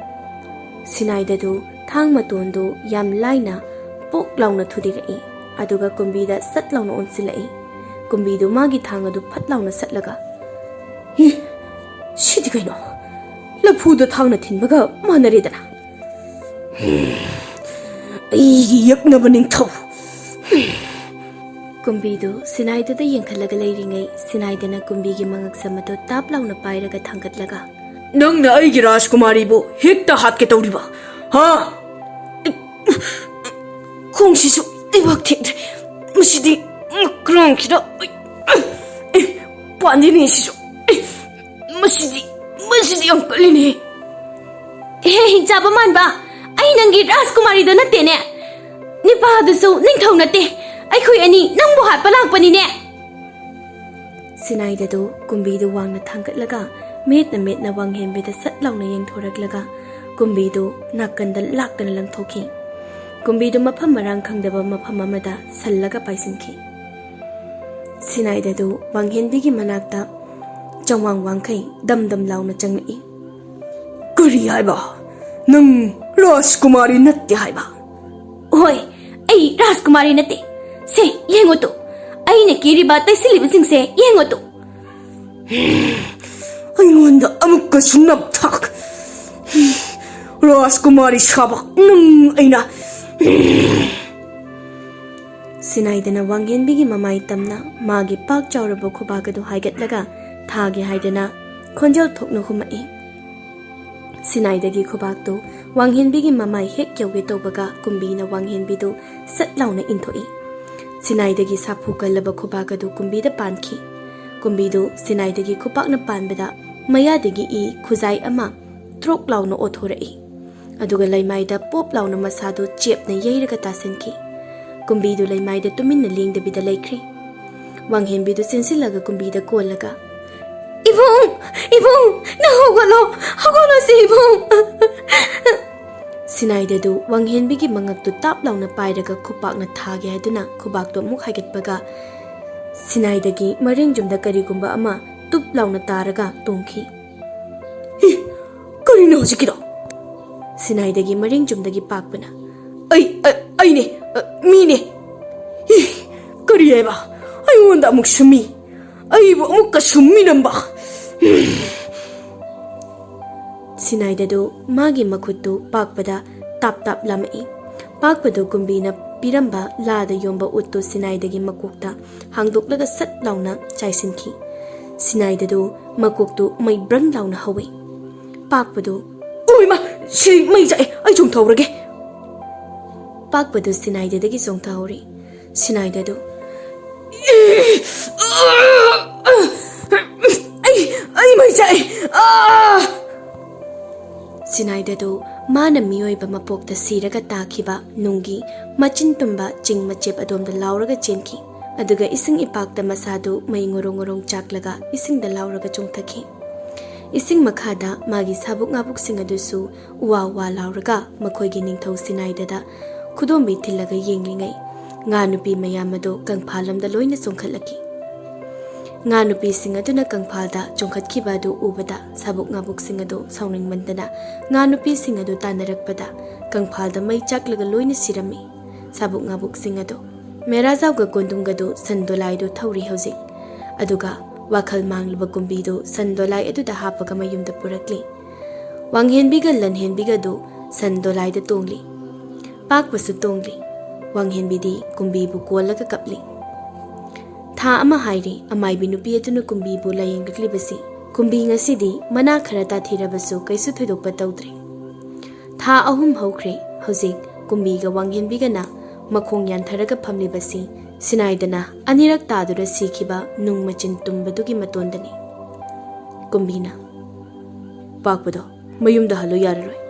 ꯁꯤꯅꯥꯏꯗꯗꯨ ꯊꯥꯡ ꯃꯇꯣꯟꯗꯨ ꯌꯥꯝ ꯂꯥꯏꯅ ꯄꯣꯛ ꯂꯥꯎꯅ ꯊꯨꯗꯦꯛꯂꯛꯏ, ꯑꯗꯨꯒ ꯀꯨꯝꯕꯤꯗ ꯁꯠ ꯂꯥꯎꯅ ꯑꯣꯟꯁꯤꯜꯂꯛꯏ꯫ ꯀꯨꯝꯕꯤꯗꯨ ꯃꯥꯒꯤ ꯊꯥꯡ ꯑꯗꯨ ꯐꯠ ꯂꯥꯎꯅ ꯁꯠꯂꯒ, "ꯏ, ꯁꯤꯗꯤ ꯀꯩꯅꯣ? ꯂꯐꯨꯗ ꯊꯥꯡꯅ ꯊꯤꯟꯕꯒ ꯃꯥꯟꯅꯔꯦꯗꯅ꯫ ꯑꯩꯒꯤ ꯌꯦꯛꯅꯕ ꯅꯤꯡꯊꯧ!" ꯀꯨꯝꯕꯤꯗꯨ ꯁꯤꯅꯥꯏꯗꯨꯗ ꯌꯦꯡꯈꯠꯂꯒ ꯂꯩꯔꯤꯉꯩ, ꯁꯤꯅꯥꯏꯗꯅ ꯀꯨꯝꯕꯤꯒꯤ ꯃꯉꯛꯁꯝ ꯑꯗꯨ ꯇꯥꯞ ꯂꯥꯎꯅ ꯄꯥꯏꯔꯒ ꯊꯥꯡꯒꯠꯂꯒ, "ꯅꯪꯅ ꯑꯩꯒꯤ ꯔꯥꯖꯀꯨꯃꯥꯔꯤꯕꯨ ꯍꯦꯛꯇ ꯍꯥꯠꯀꯦ ꯇꯧꯔꯤꯕ, ꯍꯥ? ꯈꯣꯡꯁꯤꯁꯨ ꯂꯩꯕꯥꯛ ꯊꯦꯡꯗ꯭ꯔꯦ꯫ ꯃꯁꯤꯗꯤ ꯉꯛꯀ꯭ꯔꯥꯡꯈꯤꯗ, ꯑꯦ, ꯄꯥꯟꯗꯤꯅꯦ ꯁꯤꯁꯨ꯫ ꯑꯦ, ꯃꯁꯤꯗꯤ, ꯃꯁꯤꯗꯤ ꯌꯥꯝ ꯀꯜꯂꯤꯅꯦ꯫ ꯍꯦ, ꯍꯤꯡꯆꯥꯕ ꯃꯥꯟꯕ, ꯑꯩ ꯅꯪꯒꯤ ꯔꯥꯖꯀꯨꯃꯥꯔꯤꯗꯣ ꯅꯠꯇꯦꯅꯦ꯫ ꯅꯤꯄꯥꯗꯨꯁꯨ ꯅꯤꯡꯊꯧ ꯅꯠꯇꯦ꯫ ꯑꯩꯈꯣꯏ ꯑꯅꯤ ꯅꯪꯕꯨ ꯍꯥꯠꯄ ꯂꯥꯛꯄꯅꯤꯅꯦ꯫" ꯁꯤꯅꯥꯏꯗꯗꯨ ꯀꯨꯝꯕꯤꯗꯨ ꯋꯥꯡꯅ ꯊꯥꯡꯒꯠꯂꯒ ꯃꯦꯠꯅ ꯃꯦꯠꯅ ꯋꯥꯡꯍꯦꯟꯕꯤꯗ ꯁꯠ ꯂꯥꯎꯅ ꯌꯦꯡꯊꯣꯔꯛꯂꯒ ꯀꯨꯝꯕꯤꯗꯨ ꯅꯥꯀꯟꯗ ꯂꯥꯛꯇꯅ ꯂꯪꯊꯣꯛꯈꯤ꯫ ꯀꯨꯝꯕꯤꯗꯨ ꯃꯐꯝ ꯃꯔꯥꯡ ꯈꯪꯗꯕ ꯃꯐꯝ ꯑꯃꯗ ꯁꯜꯂꯒ ꯄꯥꯏꯁꯤꯟꯈꯤ꯫ ꯁꯤꯅꯥꯏꯗꯗꯨ ꯋꯥꯡꯍꯦꯟꯕꯤꯒꯤ ꯃꯅꯥꯛꯇ ꯆꯪꯋꯥꯡ ꯋꯥꯡꯈꯩ ꯗꯝ ꯗꯝ ꯂꯥꯎꯅ ꯆꯪꯂꯛꯏ꯫ "ꯀꯔꯤ ꯍꯥꯏꯕ? ꯅꯪ ꯔꯥꯖꯀꯨꯃꯥꯔꯤ ꯅꯠꯇꯦ ꯍꯥꯏꯕ?" "ꯍꯣꯏ, ꯑꯩ ꯔꯥꯖꯀꯨꯃꯥꯔꯤ ꯅꯠꯇꯦ꯫ ꯁꯦ, ꯌꯦꯡꯉꯨ ꯇꯨ, ꯑꯩꯅ ꯀꯦꯔꯤꯕ ꯇꯩꯁꯤꯜꯂꯤꯕꯁꯤꯡꯁꯦ ꯌꯦꯡꯉꯨ ꯇꯨ꯫" "ꯑꯩꯉꯣꯟꯗ ꯑꯃꯨꯛꯀꯁꯨ ꯅꯞꯊꯛ! ꯔꯥꯖꯀꯨꯃꯥꯔꯤ ꯁꯥꯕ ꯅꯪ ꯑꯩꯅ!" ꯁꯤꯅꯥꯏꯗꯅ ꯋꯥꯡꯍꯦꯟꯕꯤꯒꯤ ꯃꯃꯥꯏ ꯇꯝꯅ ꯃꯥꯒꯤ ꯄꯥꯛ ꯆꯥꯎꯔꯕ ꯈꯨꯕꯥꯛ ꯑꯗꯨ ꯍꯥꯏꯒꯠꯂꯒ ꯊꯥꯒꯦ ꯍꯥꯏꯗꯅ ꯈꯣꯟꯖꯦꯜ ꯊꯣꯛꯅ ꯍꯨꯝꯃꯛꯏ꯫ ꯁꯤꯅꯥꯏꯗꯒꯤ ꯈꯨꯕꯥꯛꯇꯨ ꯋꯥꯡꯍꯦꯟꯕꯤꯒꯤ ꯃꯃꯥꯏ ꯍꯦꯛ ꯌꯧꯒꯦ ꯇꯧꯕꯒ ꯀꯨꯝꯕꯤꯅ ꯋꯥꯡꯍꯦꯟꯕꯤꯗꯨ ꯁꯠ ꯂꯥꯎꯅ ꯏꯟꯊꯣꯛꯏ꯫ ꯁꯤꯅꯥꯏꯗꯒꯤ ꯁꯥꯐꯨ ꯀꯜꯂꯕ ꯈꯨꯕꯥꯛ ꯑꯗꯨ ꯀꯨꯝꯕꯤꯗ ꯄꯥꯟꯈꯤ꯫ ꯀꯨꯝꯕꯤꯗꯨ ꯁꯤꯅꯥꯏꯗꯒꯤ ꯈꯨꯄꯥꯛꯅ ꯄꯥꯟꯕꯗ ꯃꯌꯥꯗꯒꯤ ꯏ ꯈꯨꯖꯥꯏ ꯑꯃ ꯇ꯭ꯔꯣꯛ ꯂꯥꯎꯅ ꯑꯣꯊꯣꯔꯛꯏ꯫ ꯑꯗꯨꯒ ꯂꯩꯃꯥꯏꯗ ꯄꯣꯞ ꯂꯥꯎꯅ ꯃꯁꯥꯗꯨ ꯆꯦꯞꯅ ꯌꯩꯔꯒ ꯇꯥꯁꯤꯟꯈꯤ꯫ ꯀꯨꯝꯕꯤꯗꯨ ꯂꯩꯃꯥꯏꯗ ꯇꯨꯃꯤꯟꯅ ꯂꯦꯡꯗꯕꯤꯗ ꯂꯩꯈ꯭ꯔꯦ꯫ ꯋꯥꯡꯍꯦꯟꯕꯤꯗꯨ ꯆꯦꯟꯁꯤꯜꯂꯒ ꯀꯨꯝꯕꯤꯗ ꯀꯣꯜꯂꯒ, "ꯏꯕꯨꯡ! ꯏꯕꯨꯡ! ꯅꯪ ꯍꯧꯒꯠꯂꯣ! ꯍꯧꯒꯠꯂꯣꯁꯦ ꯏꯕꯨꯡ!" ꯁꯤꯅꯥꯏꯗꯗꯨ ꯋꯥꯡꯍꯦꯟꯕꯤꯒꯤ ꯃꯉꯛꯇꯨ ꯇꯥꯞ ꯂꯥꯎꯅ ꯄꯥꯏꯔꯒ ꯈꯨꯄꯥꯛꯅ ꯊꯥꯒꯦ ꯍꯥꯏꯗꯨꯅ ꯈꯨꯕꯥꯛꯇꯨ ꯑꯃꯨꯛ ꯍꯥꯏꯒꯠꯄꯒ ꯁꯤꯅꯥꯏꯗꯒꯤ ꯃꯔꯦꯡꯖꯨꯝꯗ ꯀꯔꯤꯒꯨꯝꯕ ꯑꯃ ꯇꯨꯞ ꯂꯥꯎꯅ ꯇꯥꯔꯒ ꯇꯣꯡꯈꯤ꯫ "ꯏ! ꯀꯔꯤꯅꯣ ꯍꯧꯖꯤꯛꯀꯤꯗꯣ?" ꯁꯤꯅꯥꯏꯗꯒꯤ ꯃꯔꯦꯡꯖꯨꯝꯗꯒꯤ ꯄꯥꯛꯄꯅ, "ꯑꯩ, ꯑꯩ, ꯑꯩꯅꯦ, ꯑ, ꯃꯤꯅꯦ꯫ ꯏ! ꯀꯔꯤ ꯍꯥꯏꯕ? ꯑꯩꯉꯣꯟꯗ ꯑꯃꯨꯛꯁꯨ ꯃꯤ, ꯑꯩꯕꯨ ꯑꯃꯨꯛꯀꯁꯨ ꯃꯤꯅꯝꯕ!" ꯁꯤꯅꯥꯏꯗꯗꯨ ꯃꯥꯒꯤ ꯃꯈꯨꯠꯇꯨ ꯄꯥꯛꯄꯗ ꯇꯥꯞ ꯇꯥꯞ ꯂꯥꯝꯃꯛꯏ꯫ ꯄꯥꯛꯄꯗꯨ ꯀꯨꯝꯕꯤꯅ ꯄꯤꯔꯝꯕ ꯂꯥꯗ ꯌꯣꯝꯕ ꯎꯠꯇꯨ ꯁꯤꯅꯥꯏꯗꯒꯤ ꯃꯀꯣꯛꯇ ꯍꯥꯡꯗꯣꯛꯂꯒ ꯁꯠ ꯂꯥꯎꯅ ꯆꯥꯏꯁꯤꯟꯈꯤ꯫ ꯁꯤꯅꯥꯏꯗꯗꯨ ꯃꯀꯣꯛꯇꯨ ꯃꯩ ꯕ꯭ꯔꯪ ꯂꯥꯎꯅ ꯍꯧꯏ꯫ ꯄꯥꯛꯄꯗꯨ, "ꯑꯣꯏꯃ! ꯁꯤ ꯃꯩ ꯆꯥꯛꯑꯦ, ꯑꯩ ꯆꯣꯡꯊꯍꯧꯔꯒꯦ!" ꯄꯥꯛꯄꯗꯨ ꯁꯤꯅꯥꯏꯗꯗꯒꯤ ꯆꯣꯡꯊꯍꯧꯔꯤ꯫ ꯁꯤꯅꯥꯏꯗꯗꯨ, "ꯑꯩ, ꯑꯩ ꯃꯩ ꯆꯥꯛꯑꯦ! ꯑꯥ!" ꯁꯤꯅꯥꯏꯗꯗꯨ ꯃꯥꯅ ꯃꯤꯑꯣꯏꯕ ꯃꯄꯣꯛꯇ ꯁꯤꯔꯒ ꯇꯥꯈꯤꯕ ꯅꯨꯡꯒꯤ ꯃꯆꯤꯟ ꯇꯨꯝꯕ ꯆꯤꯡ ꯃꯆꯦꯞ ꯑꯗꯣꯝꯗ ꯂꯥꯎꯔꯒ ꯆꯦꯟꯈꯤ꯫ ꯑꯗꯨꯒ ꯏꯁꯤꯡ ꯏꯄꯥꯛꯇ ꯃꯁꯥꯗꯨ ꯃꯩ ꯉꯣꯔꯣꯡ ꯉꯣꯔꯣꯡ ꯆꯥꯛꯂꯒ ꯏꯁꯤꯡꯗ ꯂꯥꯎꯔꯒ ꯆꯣꯡꯊꯈꯤ꯫ ꯏꯁꯤꯡ ꯃꯈꯥꯗ ꯃꯥꯒꯤ ꯁꯥꯕꯨꯛ ꯉꯥꯕꯨꯛꯁꯤꯡ ꯑꯗꯨꯁꯨ ꯎꯋꯥ ꯎꯋꯥ ꯂꯥꯎꯔꯒ ꯃꯈꯣꯏꯒꯤ ꯅꯤꯡꯊꯧ ꯁꯤꯅꯥꯏꯗꯗ ꯈꯨꯗꯣꯝꯕꯤ ꯊꯤꯜꯂꯒ ꯌꯦꯡꯂꯤꯉꯩ, ꯉꯥ ꯅꯨꯄꯤ ꯃꯌꯥꯝ ꯑꯗꯨ ꯀꯪꯐꯥꯜ ꯑꯃꯗ ꯂꯣꯏꯅ ꯆꯣꯡꯈꯠꯂꯛꯈꯤ꯫ ꯉꯥ ꯅꯨꯄꯤꯁꯤꯡ ꯑꯗꯨꯅ ꯀꯪꯐꯥꯜꯗ ꯆꯣꯡꯈꯠꯈꯤꯕ ꯑꯗꯨ ꯎꯕꯗ ꯁꯥꯕꯨꯛ ꯉꯥꯕꯨꯛꯁꯤꯡ ꯑꯗꯨ ꯁꯥꯎꯅꯤꯡꯃꯟꯗꯅ ꯉꯥ ꯅꯨꯄꯤꯁꯤꯡ ꯑꯗꯨ ꯇꯥꯟꯅꯔꯛꯄꯗ ꯀꯪꯐꯥꯜꯗ ꯃꯩ ꯆꯥꯛꯂꯒ ꯂꯣꯏꯅ ꯁꯤꯔꯝꯃꯤ꯫ ꯁꯥꯕꯨꯛ ꯉꯥꯕꯨꯛꯁꯤꯡ ꯑꯗꯨ ꯃꯦꯔꯥꯖꯥꯎꯒ ꯀꯣꯟꯗꯨꯝꯒꯗꯨ ꯁꯟ ꯗꯣꯂꯥꯏꯗꯨ ꯊꯧꯔꯤ ꯍꯧꯖꯤꯛ꯫ ꯑꯗꯨꯒ ꯋꯥꯈꯜ ꯃꯥꯡꯂꯕ ꯀꯨꯝꯕꯤꯗꯨ ꯁꯟ ꯗꯣꯂꯥꯏ ꯑꯗꯨꯗ ꯍꯥꯞꯄꯒ ꯃꯌꯨꯝꯗ ꯄꯨꯔꯛꯂꯤ꯫ ꯋꯥꯡꯍꯦꯟꯕꯤꯒ ꯂꯟꯍꯦꯟꯕꯤꯒꯗꯨ ꯁꯟ ꯗꯣꯂꯥꯏꯗ ꯇꯣꯡꯂꯤ꯫ ꯄꯥꯛꯄꯁꯨ ꯇꯣꯡꯂꯤ꯫ ꯋꯥꯡꯍꯦꯟꯕꯤꯗꯤ ꯀꯨꯝꯕꯤꯕꯨ ꯀꯣꯜꯂꯒ ꯀꯞꯂꯤ꯫ ꯊꯥ ꯑꯃ ꯍꯥꯏꯔꯦ ꯑꯃꯥꯏꯕꯤ ꯅꯨꯄꯤ ꯑꯗꯨꯅ ꯀꯨꯝꯕꯤꯕꯨ ꯂꯥꯌꯦꯡꯂꯛꯂꯤꯕꯁꯤ꯫ ꯀꯨꯝꯕꯤ ꯉꯁꯤꯗꯤ ꯃꯅꯥ ꯈꯔ ꯇꯥꯊꯤꯔꯕꯁꯨ ꯀꯩꯁꯨ ꯊꯣꯏꯗꯣꯛꯄ ꯇꯧꯗ꯭ꯔꯦ꯫ ꯊꯥ ꯑꯍꯨꯝ ꯍꯧꯈ꯭ꯔꯦ꯫ ꯍꯧꯖꯤꯛ ꯀꯨꯝꯕꯤꯒ ꯋꯥꯡꯍꯦꯟꯕꯤꯒꯅ ꯃꯈꯣꯡ ꯌꯥꯟꯊꯔꯒ ꯐꯝꯂꯤꯕꯁꯤ ꯁꯤꯅꯥꯏꯗꯅ ꯑꯅꯤꯔꯛ ꯇꯥꯗꯨꯅ ꯁꯤꯈꯤꯕ ꯅꯨꯡ ꯃꯆꯤꯟ ꯇꯨꯝꯕꯗꯨꯒꯤ ꯃꯇꯣꯟꯗꯅꯤ꯫ ꯀꯨꯝꯕꯤꯅ, "ꯄꯥꯛꯄꯗꯣ ꯃꯌꯨꯝꯗ ꯍꯜꯂꯨ ꯌꯥꯔꯔꯣꯏ꯫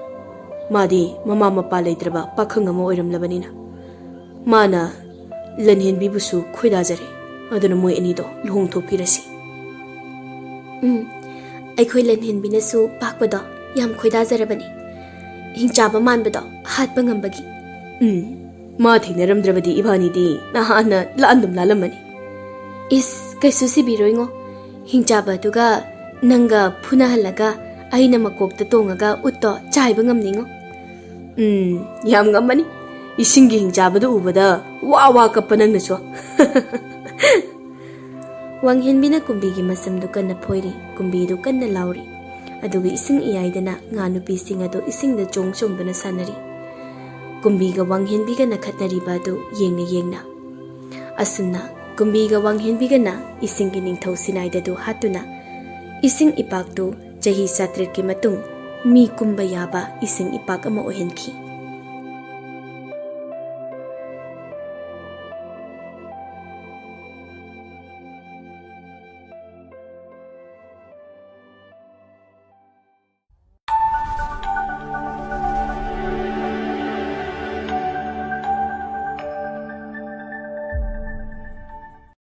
ꯃꯥꯗꯤ ꯃꯃꯥ ꯃꯄꯥ ꯂꯩꯇ꯭ꯔꯕ ꯄꯥꯈꯪ ꯑꯃ ꯑꯣꯏꯔꯝꯂꯕꯅꯤꯅ꯫ ꯃꯥꯅ ꯂꯟꯍꯦꯟꯕꯤꯕꯨꯁꯨ ꯈꯣꯏꯗꯥꯖꯔꯦ꯫ ꯑꯗꯨꯅ ꯃꯣꯏ ꯑꯅꯤꯗꯣ ꯂꯨꯍꯣꯡꯊꯣꯛꯄꯤꯔꯁꯤ꯫" "ꯎꯝ, ꯑꯩꯈꯣꯏ ꯂꯟꯍꯦꯟꯕꯤꯅꯁꯨ ꯄꯥꯛꯄꯗꯣ ꯌꯥꯝ ꯈꯣꯏꯗꯥꯖꯔꯕꯅꯤ꯫ ꯍꯤꯡꯆꯥꯕ ꯃꯥꯟꯕꯗꯣ ꯍꯥꯠꯄ ꯉꯝꯕꯒꯤ꯫" "ꯎꯝ, ꯃꯥ ꯊꯦꯡꯅꯔꯝꯗ꯭ꯔꯕꯗꯤ ꯏꯕꯥꯅꯤꯗꯤ ꯅꯍꯥꯟꯅ ꯂꯥꯟꯗꯨꯝ ꯂꯥꯜꯂꯝꯃꯅꯤ꯫" "ꯏꯁ, ꯀꯩꯁꯨ ꯁꯤꯕꯤꯔꯣꯏꯉꯣ꯫ ꯍꯤꯡꯆꯥꯕꯗꯨꯒ ꯅꯪꯒ ꯐꯨꯅꯍꯜꯂꯒ ꯑꯩꯅ ꯃꯀꯣꯛꯇ ꯇꯣꯡꯉꯒ ꯎꯠꯇꯣ ꯆꯥꯏꯕ ꯉꯝꯅꯤꯉꯣ꯫" "ꯎꯝ, ꯌꯥꯝ ꯉꯝꯃꯅꯤ꯫ ꯏꯁꯤꯡꯒꯤ ꯍꯤꯡꯆꯥꯕꯗꯨ ꯎꯕꯗ ꯋꯥ ꯋꯥ ꯀꯞꯄ ꯅꯪꯅꯁꯨ꯫" ꯋꯥꯡꯍꯦꯟꯕꯤꯅ ꯀꯨꯝꯕꯤꯒꯤ ꯃꯁꯝꯗꯨ ꯀꯟꯅ ꯐꯣꯏꯔꯤ꯫ ꯀꯨꯝꯕꯤꯗꯨ ꯀꯟꯅ ꯂꯥꯎꯔꯤ꯫ ꯑꯗꯨꯒ ꯏꯁꯤꯡ ꯏꯌꯥꯏꯗꯅ ꯉꯥ ꯅꯨꯄꯤꯁꯤꯡ ꯑꯗꯨ ꯏꯁꯤꯡꯗ ꯆꯣꯡ ꯆꯣꯡꯗꯨꯅ ꯁꯥꯟꯅꯔꯤ꯫ ꯀꯨꯝꯕꯤꯒ ꯋꯥꯡꯍꯦꯟꯕꯤꯒꯅ ꯈꯠꯅꯔꯤꯕ ꯑꯗꯨ ꯌꯦꯡꯅ ꯌꯦꯡꯅ꯫ ꯑꯁꯨꯝꯅ ꯀꯨꯝꯕꯤꯒ ꯋꯥꯡꯍꯦꯟꯕꯤꯒꯅ ꯏꯁꯤꯡꯒꯤ ꯅꯤꯡꯊꯧ ꯁꯤꯅꯥꯏꯗꯗꯨ ꯍꯥꯠꯇꯨꯅ ꯏꯁꯤꯡ ꯏꯄꯥꯛꯇꯨ ꯆꯍꯤ ꯆꯥꯇ꯭ꯔꯦꯠꯀꯤ ꯃꯇꯨꯡ ꯃꯤ ꯀꯨꯝꯕ ꯌꯥꯕ ꯏꯁꯤꯡ ꯏꯄꯥꯛ ꯑꯃ ꯑꯣꯏꯍꯟꯈꯤ꯫